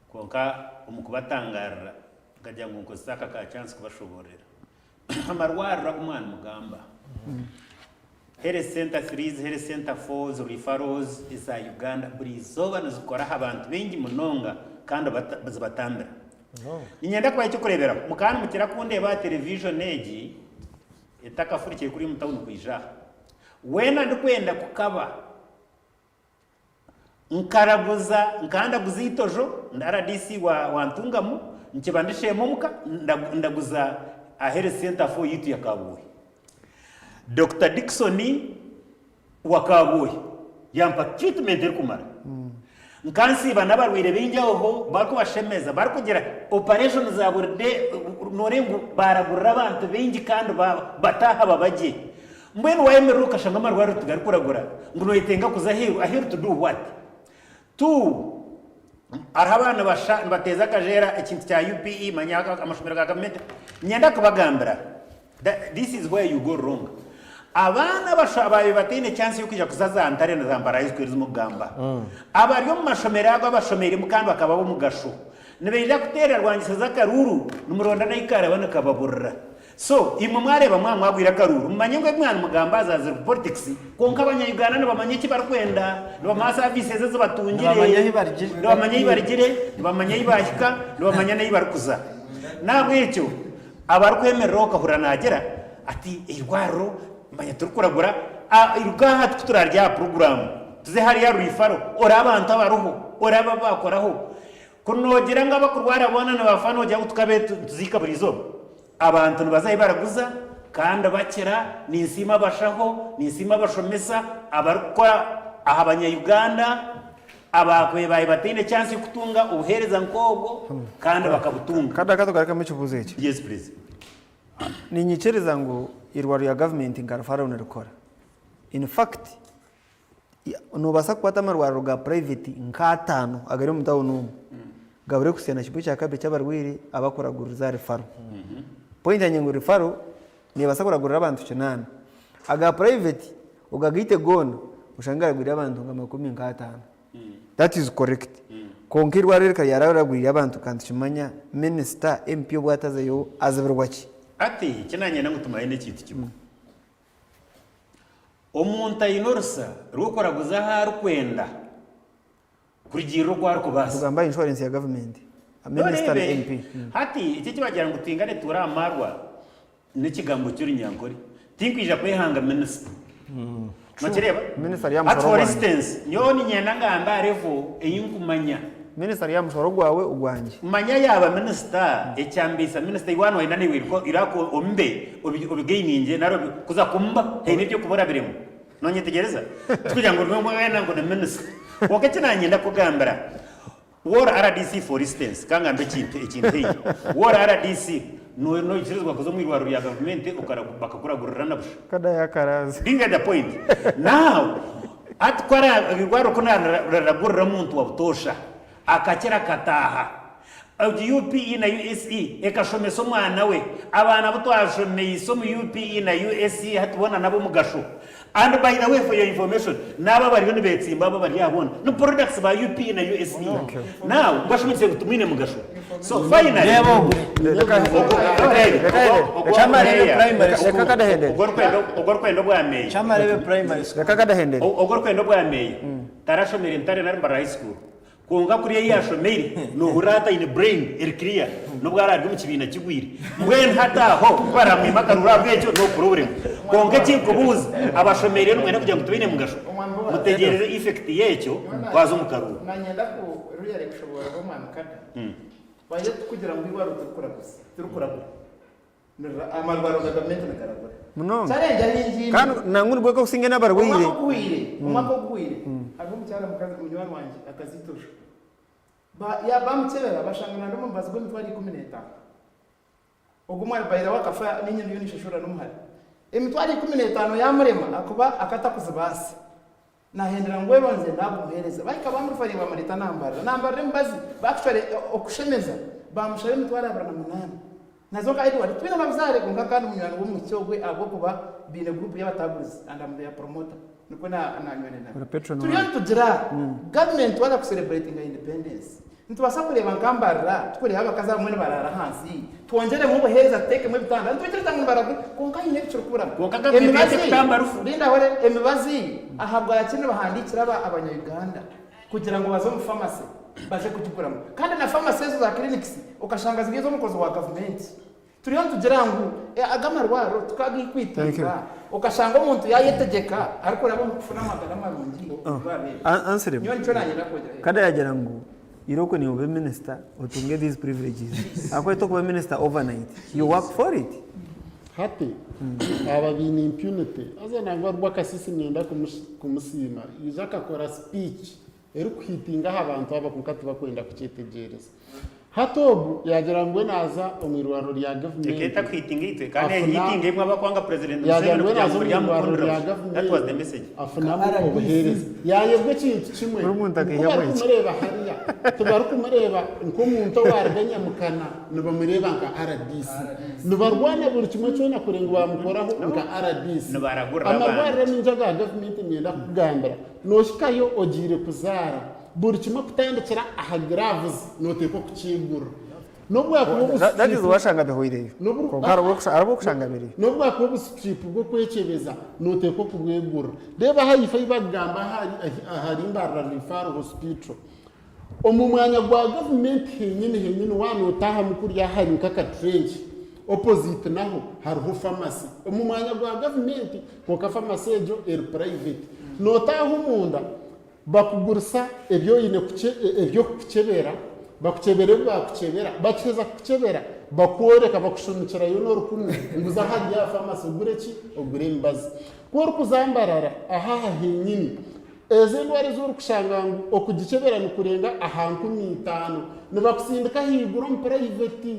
kwonka omu kubatangaarira nkagira ngu nkozese aka ka chance kubashoboororera. Amarwariro agu mwanimugamba, Health Centre Threes, Health Centre Fours, Referrals eza Uganda buri izooba nizikora aha bantu baingi munonga kandi zibatambira. Niinyenda kubaha eky'okureeberaho, mukaba nimukira kundeeba aha television egi etakafurukire kuriya omu tawuni kwija aha. Weena ndikwenda kukaba Nkaraguza, nkandaguza eitojo, ndi rdc wa wa Ntungamo, nkiba ndi Sheema omuka, ndaguza aha Health Centre for yaitu ya Kabuuhe. Dokita Dickson wa Kabuuhe yampa treatment erikumara. Nkansiiba n'abarwaire baingi aho barikubashemeza, barikugira operation za buri day, nooreeba ngu baaragurira abantu baingi kandi bataaha babagye. Mbwenu wayemerera okashanga amarwariro tigarikuragura ngu noyetenga kuza aheeru, aheeru to do what? Two, hariho abaana nibasha nibateeza akajeera ekintu kya UPE manya amashomero ga gavumenti. Niinyenda kubagambira. This is where you go wrong. Abaana abasho abaabaire bataine chance y'okwija kuza za Ntare na za Mbarara High School ezi mukugamba, abari omu mashomero ago abashomeiremu kandi bakaba ab'omugasho, nibaija kuteera rwangisaza akaruuru nimuronda n'ahi kaaraba nikababurira. So, imwe mwareeba mwaba mwagwire akaruuru, mumanye ngu ebi mwaba nimugamba za ziri politics, kwonka abanya-Uganda nibamanya eki barikwenda, nibamanya services ezi batungire,
Nibamanya ahi barugire.
nibamanya ahi barugire, nibamanya ahi baahika, nibamanya n'ahi barikuza. N'ahabw'ekyo, Abarikwemerera okahurira naagira ati, Eirwariro manya turikuragura, iruka aha ku turaarye aha puroguraamu tuze hariya rwifaro oreebe abantu abariho, oreebe abu baakoraho. Ku noogira ngu abakurwara boona nibafa noogira ngu tukabe nituziika buri izooba? Abantu nibaza ahi baraguza kandi bakira. Ninsiima abashaho, ninsiima abashomesa abarikukora aha banya-Uganda. Abaakubaire baabaire bataine chance y'okutunga obuheereza nk'obwo kandi bakabutunga.
Kandi reka tugarukemu ekibuuzo eki.
Yes please.
Niinyikiriza ngu eirwariro rya gavumenti nka Referral nirikora. In fact, noobaasa kukwata amarwariro ga private nk'ataano agari omu tawuni omu, gabure kuhitsya na kimwe kya kabiri ky'abarwaire abakuraguririza aha Referral. Point yangye ngu Referral neebaasa kuragurira abantu kinaana. Aga private ogagaite goona oshange garagwire abantu nka makumi nk'ataano. That is correct. Kwonka eirwariro rikaba ryararagwire abantu ka nitukimanya minisita, MP obu atazayo azibirwa ki?
Hati eki nanyenda ngu tumanye n'ekintu kimwe. Omuntu aine orusa rw'okuraguza ahu arikwenda kurugiirira oku arikubaasa.
Tugamba aha insurance ya gavumenti. Minisita na
Noreebe,
MP.
hati eki ekibagira ngu twingane tuure aha marwa n'ekigambo ky'orunyankore. Tinkwija kwehanga minisita. Nokireeba?
Minisita ari aha
Hati
mushoro
for
gwangye.
instance, nyowe niinyenda ngambe aha level ei nkumanya.
Minisita ari aha mushoro gwawe ogwangye.
Manya yaaba minisita, ekyambeisa minisita iwe waaba nooyenda naiwe irako ombe obigainingye nari kuza kumba haine eby'okuba orabiremu. Noonyetegyereza? Tikugira ngu ori weena ngu ni minisita. Kwonka eki naanyenda kukugambira, Woora rdc for instance, ka ngambe ekintu ekintu haihi. Woora rdc, no noikirizibwa kuza omu irwariro rya gavumenti okaragu bakakuragurira na busha.
Kada yakaraze.
Do you get the point? Now, hati ku ara irwariro ku riraragurira omuntu wa butoosha, akakira akataaha, Egi UPE na USE ekashomesa omwana we, abaana abu twashomeise omu UPE na USE hati boona n'ab'omugasho. And by the way for your information, n'abo abariyo nibetsimba abo abari aha boona ni products ba UPE na USE. Now, mbashomekise ngu timwine mugasho. So finally, ogwo orikwenda obwa meeya, ogwo orikwenda obwa meeya tarashomire Ntare nari Mbarara High School. Kwonka kuriya ei yaashomeire noohurira hati aine brain eri clear n'obu araabe ari omu kibiina kigwire. Mbwenu hati aho ku baraamwima akaruru ahabw'ekyo no problem. Kwonka eki nkubuuza, abashomeire nimwenda kugira ngu tibaine mugasho? Mutegyereze effect y'ekyo twaza omu karuru.
Nanyenda ku really kushoboorora omwami Kada. Waija tukugira ngu eirwariro tirikuraguza, tirikuragura. Amarwariro ga gavumenti nigaragura.
Munonga.
Challenge ahu ngiine.
Kandi nangwa nigwo garikusinga n'abarwaire.
Omwaka oguhweire, omwaka oguhweire, hariho omukyara mukazi munywani wangye akaziita oju. Ba ya bamukyebera bashanga nari omu mubazi gw'emitwaro 15. Ogwo omwana by the way akafa niinye ndiyo ninshashura n'omuhara. Emitwaro 15 yamurema ahakuba akatakuzibaasa. Nahendera ngu eronze nagumuhereza. Bahika bamurifaringa bamureta nambarira. Nambarira emibazi bakucwara okushemeza bamushaba emitwaro 28. Nazo nka Edward twine na buzaare kwonka kandi munywani w'omwishiki ogwe ahabw'okuba biine group y'abatagurizi and am their promoter nikwo nanywane nabo.
Ori patron
Turiyo
waabo.
nitugira government twaza ku celebratinga independence Nitubaasa kureeba nka Mbarara tukureeba abakazi abamwe nibaraara ahansi, twongyeremu obuheereza tuteekemu ebitanda, nitwikiriza ngu nibaragura kwonka haine ebikirikuburamu.
Kwonka gavumenti
Emibazi,
ete kutamba rufu.
Linda hore, emibazi ahabwaki nibahandiikira aba abanya Uganda kugira ngu baze omu pharmacy baze kugiguramu kandi na pharmacy ezo za clinics okashanga ziri ez'omukozi wa gavumenti. Turiyo nitugira ngu aga amarwariro tukagikwitinga okashanga omuntu yayetegyeka arikuraba omu kufuna amagara marungi omu
irwariro eryo.
Nyowe nikyo nanyenda kwongyeraho.
Kada yagira ngu irooko niiwe obe minister otunge these privileges ahakuba tokuba minister overnight you work for it.
Hati aba baine impunity haza nangwa Rwakasisi niinyenda kumusiima yaija akakora speech erikuhitinga aha bantu aba kwonka tibakwenda kukyetegyereza. Hati ogu yaagira ngu we naaza omu irwariro rya gavumenti.
Ekeeta kuhiitinga itwe kandi
Afuna-
ehiitinga emwe abakwanga President
Yaagira
Museveni
ngu we
kugira
naaza
ngu
omu irwariro
buryamukundira
rya
busha. That was the message.
gavumenti afunamu obuheereza. Yaayebwa ekintu kimwe,
muntu
ku
akaihamu eki.
barikumureeba hariya, tibarikumureba nk'omuntu owaaruga Nyamukana, nibamureeba nka rdc. Nibarwana buri kimwe kyona kureba ngu baamukoraho nka rdc.
Nibaragurira
Amarwariro
abantu.
amaingi aga gavumenti niinyenda kukugambira, noohikayo ogiire kuzaara, Buri kimwe kutandikira aha gloves noteekwa kukiigura. N'obu bwakuba obu
That is
strip
washanga bihweireyo.
N'obu
Kwonka hariho hariho okushanga biriyo.
N'obu bwakuba obu strip bw'okwekyebeza noteekwa kubwegura. Reeba haifa ei bakugamba ahari ahari Mbarara Referral Hospital. Omu mwanya gwa gavumenti henyini henyini waaba nootaahamu kuriya hari nk'aka trench opposite naho hariho pharmacy. Omu mwanya gwa gavumenti kwonka pharmacy egyo eri private. Nootaaha omunda Bakugurisa ebi oine eby'okukukyebera, bakukyebera ebi baakukyebera, bakiheza kukukyebera bakworeka bakushunikirayo n'orukumu ngu za hariya aha famasi ogure ki? Ogure emibazi. Ku orikuza Mbarara aha aha henyini, ezo endwara ezi orikushanga ngu okugikyebera nikurenga aha 5000, nibakusindika ahaiguru omu purayiveti.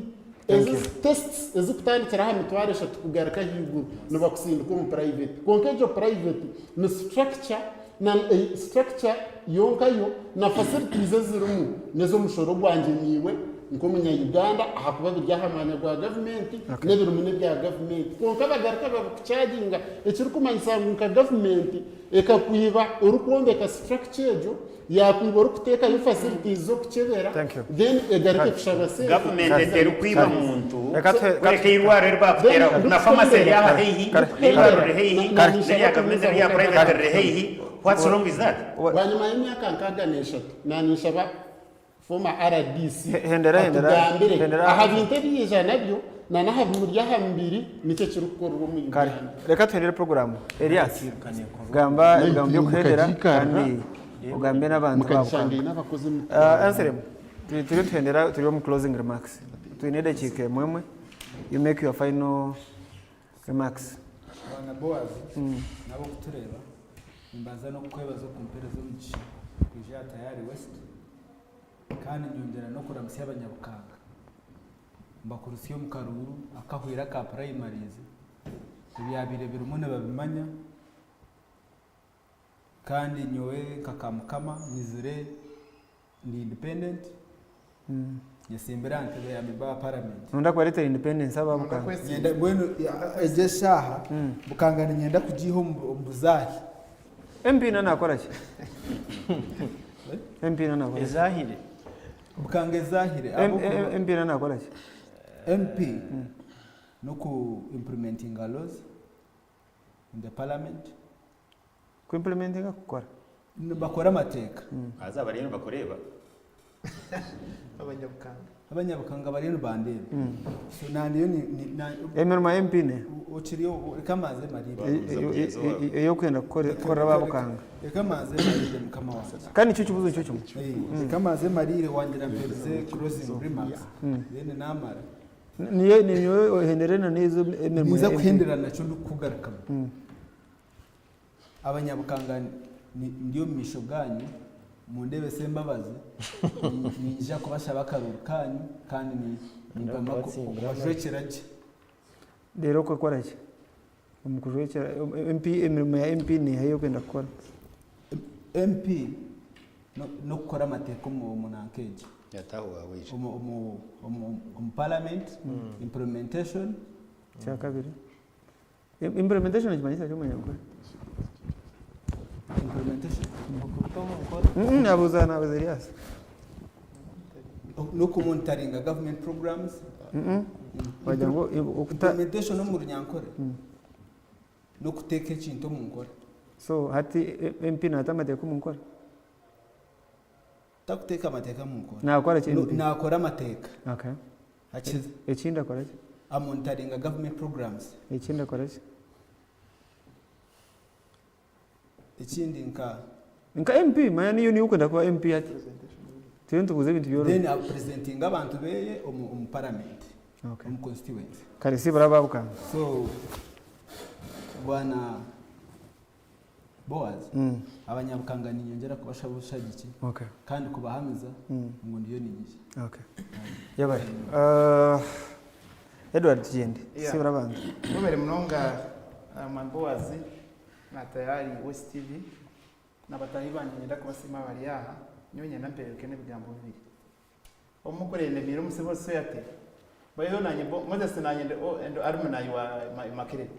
Ezi tests ezikutandikira aha 3000 kugaruka ahaiguru nibakusindika omu purayiveti. Kwonka egyo purayiveti ni structure Na structure yonka yo na facilities ezirimu n'ez'omushoro gwangye naiwe nk'omunya Uganda ahakuba biri aha mwanya gwa gavumenti n'ebirimu n'ebya gavumenti kwonka bagaruka babikucharginga ekirikumanyisa ngu nka gavumenti ekakwiba orikwombeka structure egyo yakwiba orikuteekayo facilities z'okukyebera then egaruke ekushaba sente.
Gavumenti eterikwiba muntu kureka eirwariro eri baakuteeraho na pharmacy eri aha haihi n'eirwariro riri haihi n'erya gavumenti n'erya private riri haihi what's wrong is that?
Bwanyima y'emyaka nkaaga n'eshatu naanishaba former rdc
Hendera, hendera,
atugambire
hendera.
aha bintu ebi yaija nabyo na n'aha bimuri aha mubiri niki ekirikukorwa omu
Kare,
Uganda.
reka tuhendere puroguraamu. Elias, gamba ebigambo by'okuhendera kandi ogambe n'abantu ba
Mukagishanga
Bukanga.
eine abakozi emitwaro.
Anselm, turiyo tuhendera turi omu closing remarks. Twine edakiika emwe emwe. You make your final remarks.
Bwana Boaz n'abokutureeba nimbanza n'okukwebaza okumpereza omugisha kwija aha Tayari West kandi nyongyera n'okuramutsya abanyabukanga mbakurutsya omu karuuru akahweire aka primaries ebyabaire birimu nibabimanya Kandi nyowe nka Kamukama nyizire ndi independent, nyesimbire aha ntebe ya member wa parliament.
Noyenda kubareetera independence aba Bukanga?
Nyenda mbwenu egi eshaaha Bukanga niinyenda kugiiha omu buzaahe.
MP na nakora ki? MP na nakora ki?
Ezaahire.
Bukanga ezaahire.
MP na nakora ki?
MP n'oku implementinga laws in the parliament.
Ku implementinga kukora.
Nibakora amateeka.
Haza bariyo nibakureeba.
Abanyabukanga.
Abanyabukanga bariyo nibandeeba. So naniyo ni
Emirimo ya MP ne.
Okiriyo reka manze marire.
Eyokwenda kukorera ababukanga.
Reka manze marire mukama wange.
Kandi nikyo kibuzo nikyo kimwe.
Reka manze marire wangira mperize closing remarks then namara.
Niyo niyo ohendere na nezo emirimo
Ninza
ya MP.
kuhendera nakyo ndikukugarukamu. Abanyabukanga ndi omu maisho gaanyu, mundeebese embabazi, niinyija kubashaba akaruuru kaanyu kandi nimpamya kubajwekyera gye.
Reero okakora ki omu kujwekyera MP, emirimo ya MP neeha ei orikwenda kukora?
MP n'okukora amateeka omu nanka egi, omu parliament, implementation.
Ekyakabiri? Implementation nikimanyisa ki omunyankore?
Implementation.
Nabuuza nabuuza Elias.
N'okumonitaringa government programs.
Wagira ngu okuta
Implementation omu runyankore n'okuteeka ekintu omu nkora.
So hati MP naata amateeka omu nkora?
Takuteeka amateeka omu nkora.
Naakora ki MP?
Naakora amateeka.
Okay.
Hakiza.
Ekindi akora ki?
Amonitaringa government programs.
Ekindi akora ki?
Ekindi nka.
Nka MP, manya niyo niwe okwenda kuba MP hati. Turiyo nitubuuza ebintu byorobi.
Then apresentinga abantu beye omu parliament, omu constituency.
Kare sibura babukanga.
So, bwana. Boaz,
Mm.
Abanyabukanga ninyongyera kubashaba obushagiki
Okay.
kandi kubahamiza
Mm.
ngu ndiyo ninyija.
Okay. Yebare. Uh, Edward tugyende.
Yeah.
Sibura abantu.
Mwebare munonga mwami Boaz na Tayari West TV na bataahi bangye niinyenda kubasiima abari aha. Nyowe niinyenda mpereruke n'ebigambo bibiri. Omukurembemiire omu civil society baitu nanye Moses nanye ndi ndi alumni wa Makerere.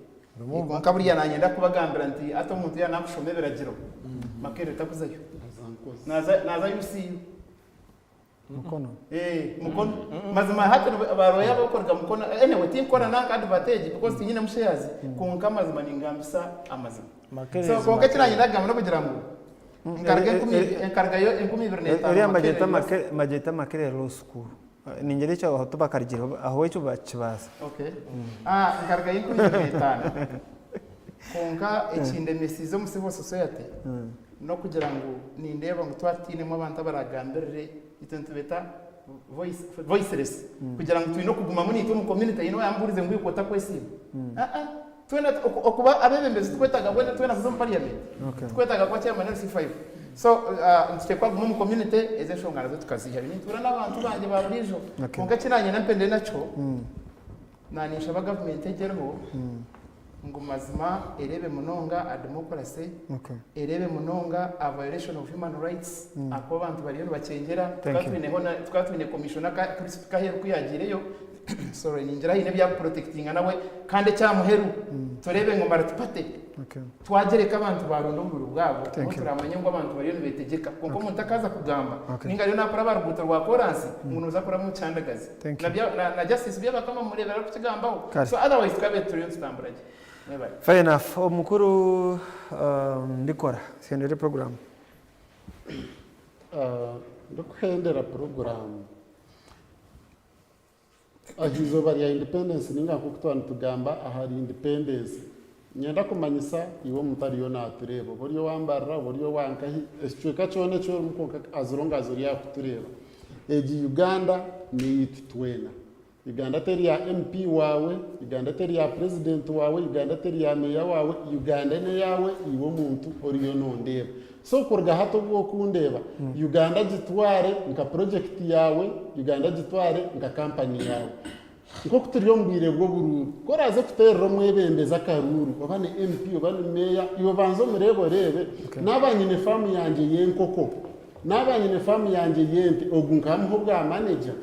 Kwonka buriya nanyenda kubagambira nti hati omuntu yaaba nakushoma ebiragiro Makerere takuzayo. Naza naza UCU.
Mukono.
Eh, Mukono. Mazima hati ba lawyer abarikuruga Mukono anyway tinkukora nanka advantage because tinyinemu shares kwonka amazima ningambisa amazima.
Makerere
So
is
kwonka eki
Makerere.
nanyenda kugamba n'okugira ngu Nkaruga enkumi nkarugayo 2005
Eriya
Makerere
mbagyeta
University.
mbagyeta Makerere Law School. Ningira ekyo aho tibakarigireho aho ekyo bakibaasa.
Okay. Ah, nkarugayo 2005. Kwonka ekindemesiize omu civil society n'okugira ngu nindeeba ngu twaba tutainemu abantu abaragambirire itwe nitubeeta voice, voiceless. Kugira ngu twine okugumamu naitwe omu community haine owambuurize ngu iwe otakwesiima. Ah ah. Twena okuba abebembezi tikwetaaga bwena twena kuza omu parliament. Tikwetaaga kuba chairman LC5. So nituteekwa kuguma omu community ezo enshonga nazo tukaziihayo. Nintuura n'abantu bangye ba buriijo. Kwonka eki nanyenda mpendere nakyo, naninshaba government egi eriho ngu mazima ereebe munonga aha democracy, ereebe munonga aha violation of human rights ahakuba abantu bariyo nibakyengyera. Tukaba twine commissioner Chris Kaheru ku yagiireyo, sorry ningira haine ebi yakuprotectinga nawe kandi ekyamuheru tureebe ngu mara tupate twagyereka abantu baronda obururu bwabo
Thank
niho
you.
turamanye ngu abantu bariyo nibetegyeka kwonka omuntu akaza kugamba
Okay.
ninga ariyo nakora aha ruguuto rwa koransi ngu noza kuraba omu kyandagazi
Thank
Na
you.
na justice Byabakama mureebera arikukigambaho
Kare.
so otherwise tukabe turiyo nitutambura gye mwebare.
Fair enough. Omukuru Ndikora, sendera program.
Ndikuhendera puroguraamu. Aha izooba rya Independence ninga nk'oku twaba nitugamba ahari Independence, niinyenda kumanyisa iwe omuntu ariyo naatureeba, oba ori owa Mbarara, oba ori owa nkahi, ekicweka kyona eki orimu kwonka as long as ori aha kutureeba, egi Uganda n'eyaitu twena. Uganda teri ya MP waawe, Uganda teri ya President waawe, Uganda teri ya Meeya waawe, Uganda n'eyaawe iwe omuntu oriyo nondeeba. So kuruga hati obu okundeeba, Uganda gitware nka project yaawe, Uganda gitware nka company yaawe. Nk'oku turi omu bwire bw'oburuuru, ku oraaze kuteerera omwebembezi akaruuru, oba ni MP oba ni meeya, iwe banza omureebe oreebe, naaba nyine faamu yangye y'enkoko, naaba nyine faamu yangye y'ente, ogu nkamuha obwa manager?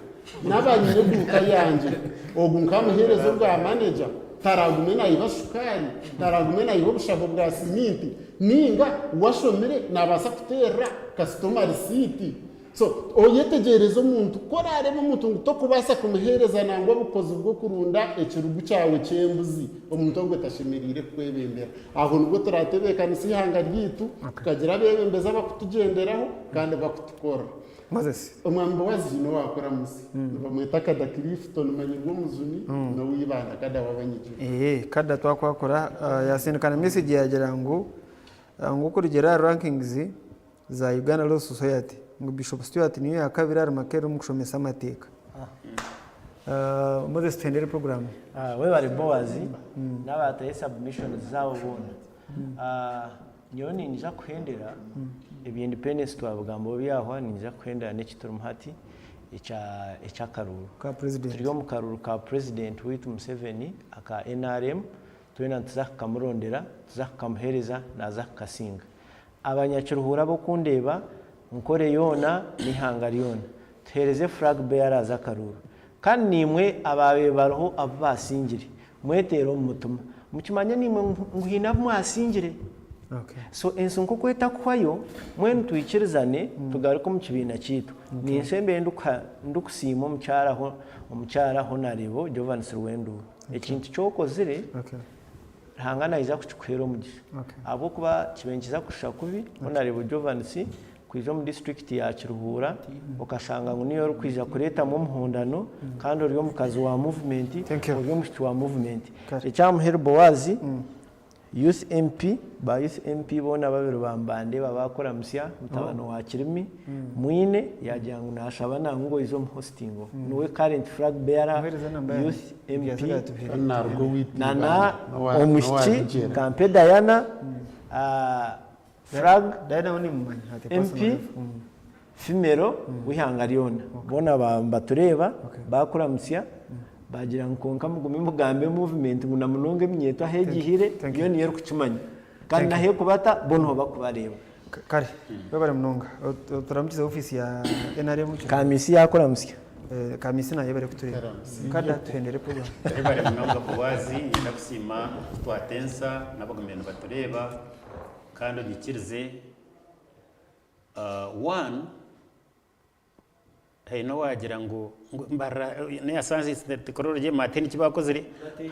Naaba nyine eduuka yangye, ogu nkamuheereza obwa manager? Taraagume naiba shukaari? Taraagume naiba obushaho bwa siminti? Nainga we ashomire naabaasa kuteerera kasitoma risiiti. So oyetegyereze omuntu, ku oraareeba omuntu ngu tokubaasa kumuheereza nangwa obukozi bw'okurunda ekirugu kyawe ky'embuzi, omuntu ogwo tashemereire kukwebembera. Aho nibwo turaatebeekanisa eihanga ryaitu, tukagira abeebembezi abakutugyenderaho kandi bakutukorera.
Moses.
Omwami Boazi haine owaakora musi. Nibamweta Kada Clifton manyirwe omujuni n'owa Ibanda Kada w'abanyigiro.
Eeh Kada twakwakura yasindika na message yagira ngu ngu okurugiirira aha rankings za Uganda Law Society ngu Bishop Stuart niyo yakabiri ahari Makerere omu kushomesa amateeka. Moses tuhendere program.
Webare Boaz n'abaatayo submissions zaabo boona. Nyowe niinyija kuhendera ebya independence twabigambaho byahwa, niinyija kuhendera n'eki turimu hati eky'akaruuru. Turi omu karuuru ka president waitu Museveni aka nrm, twena nituza kukamurondera, nituza kukamuheereza, naaza kukasinga. Abanyakiruhuura ab'okundeeba, Nkore yoona n'eihanga ryona, tuheereze flag bearers akaruuru. Kandi naimwe abaabaire bariho abu baasingire, mweteere omu mutima, mukimanye naimwe ngu haine abu mwasingire. So ensi nk'oku etakuhwayo, mbwenu twikirizane tugaruke omu kibiina kyaitu. Ninshembeyo ndikusiima omukyara omukyara Honarebo Jovanis Rwenduru. Ekintu ki okozire, Ruhanga naija kukikuheera omugisha. Ahabw'okuba kibaire nikiza kushusha kubi Honarebo Jovanis kwija omu disiturikiti ya Kiruhura okashanga ngu niiwe orikwija kureetamu omuhondano kandi ori omukazi wa muvumenti, ori omwishiki wa muvumenti. Ekya Muheru Boaz, Youth MP, ba Youth MP boona babiri bambandeeba baakuramutsya, mutabani wa Kirimi, Mwine yaagira ngu naashaba nangwa ngu oije omu hostingo. Niwe current flag bearer Youth MP nana omwishiki Kampe Diana. Flag MP female w'eihanga ryona boona nibatureeba baakuramutsya baagira ngu kwonka mugume mugambe movement ngu na munonga eminyeeto ahu egihire yo niyo erikukimanya kandi n'ahu erikubata bo niho barikubareeba.
Kare webare munonga oturamukize ofiisi ya NRM.
Kamiisi yaakuramutsya.
Kamiisi nayo yebare kutureeba. Kada tuhendere program.
Webare munonga Boaz, niinyenda kusiima oku twatensa n'abagumire nibatureeba kandi onyikirize one haine owaagira ngu mbarira neya science technology mate niki bakozire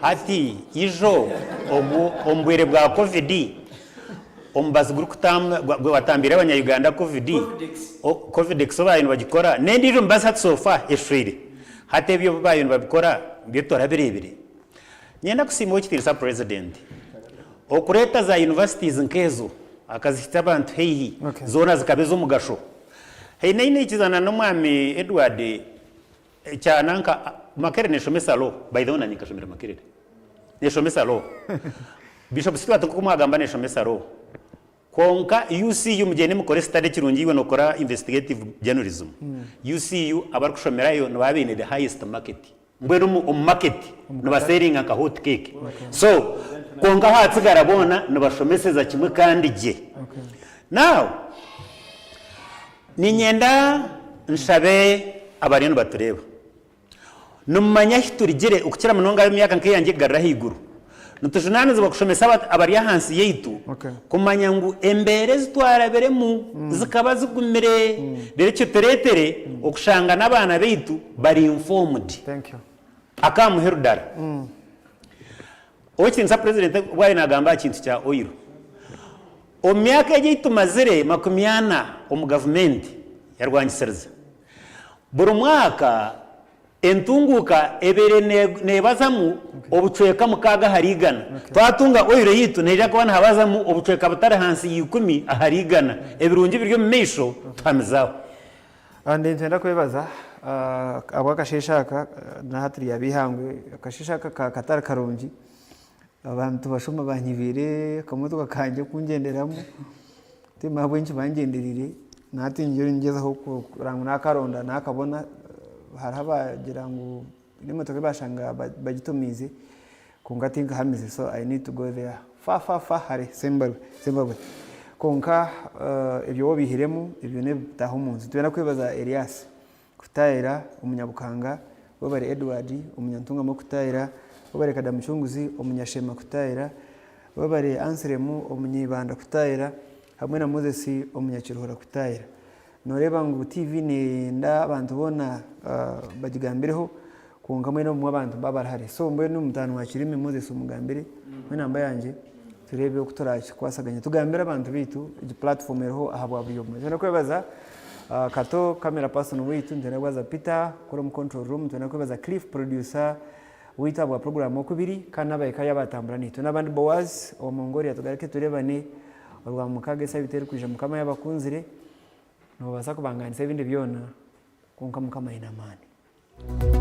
hati ijo omu bwire bwa covid omubazi gwatambiire abanya Uganda covid covidex obu baabaire nibagikora n'endiijo mibazi hati so far eshwire hati ebyo obu baabaire nibabikora byo turabireebire. Niinyenda kusiima Owekitiinisa Purezidenti okureeta za universities nk'ezo akazihitsya abantu haihi zoona zikaba ez'omugasho. Haine ei naikizana n'omwami Edward ekya nanka Makerere neshomesa law by the way nanye nkashomera Makerere neshomesa law. Bishop Stuart nk'oku mwagamba neshomesa law. Kwonka UCU mugyende mukore study kirungi iwe nokora investigative journalism. UCU abarikushomerayo nibaba baine the highest market. Mbwenu omu omu market nibaseeringa nka hot cake. So kwonka ahatsigara boona nibashomeseza kimwe kandi gye. Now niinyenda nshabe abariyo nibatureeba. Nimumanya ahi turigire okukira munonga ab'emyaka nk'eyangye kugarura ahaiguru. Nitujunaanizibwa kushomesa abari ahansi yaitu kumanya ngu embeera ezi twarabiremu zikaba zigumire reero kitureetere okushanga n'abaana baitu bari informed. Aka muheru dara, Ow'ekitiinisa Purezidenti obu yaabaire naagamba aha kintu kya oil, omu myaka egi ei tumazire 40 omu gavumenti ya rwangisiriza, Buri mwaka entunguuka ebaire neebazamu obucweka mukaaga ahari igana. Twatunga oil yaitu neija kuba nihabazamu obucweka butari hansi ya ikumi ahari igana. Ebirungi biri omu maisho tuhamize aho.
Kandi nitwenda kwebaza ahabw'akasheeshe aka, n'aha turi ab'eihangwe, akasheeshe aka katari karungi, abantu bashuma banyibiire akamotoka kangye aku ngyenderamu, Tihaine ahabw'enki bangyendereire, nahati ndiyo ningyezaho kureba ngu nakaronda nakabona, hariho abagira ngu n'emotoka ei bashanga bagitomiize kwonka tinkahamize so I need to go there far far far hare Sembabule. Kwonka ebyo waaba obiihiremu ebyo n'ebitaaha omunsi. Nitwenda kwebaza Erias Kutaayira Omunyabukanga, Webare Edward Omunyantungamo Kutaayira, Webare Kadamucunguzi Omunyashema Kutaayira, Webare Anselm Omunyaibanda Kutaayira hamwe na Moses Omunyakiruhura Kutaayira. Nooreeba ngu TV neeyenda abantu boona bagigambireho kwonka mbwenu obumwe abantu nibaba bari hare. So mbwenu mutaani wa Kirimi Moses omugambire hamwe namba yangye tureebe oku turakikwasaganye tugambire abantu baitu egi platform eriho ahabwa buri omwe. Nitwenda kwebaza Kato camera person waitu, nitwenda kwebaza Peter kuri omu control room, nitwenda kwebaza Cliff producer waitu ahabwa program oku biri kandi n'abahikayo abatambura naitwe n'abandi Boaz owa Mongolia tugaruke turebane orwamukaaga esabiiti erikwija Mukama yaaba akunzire. Noobaasa kubangaanisa ebindi byona kwonka Mukama aine amaani.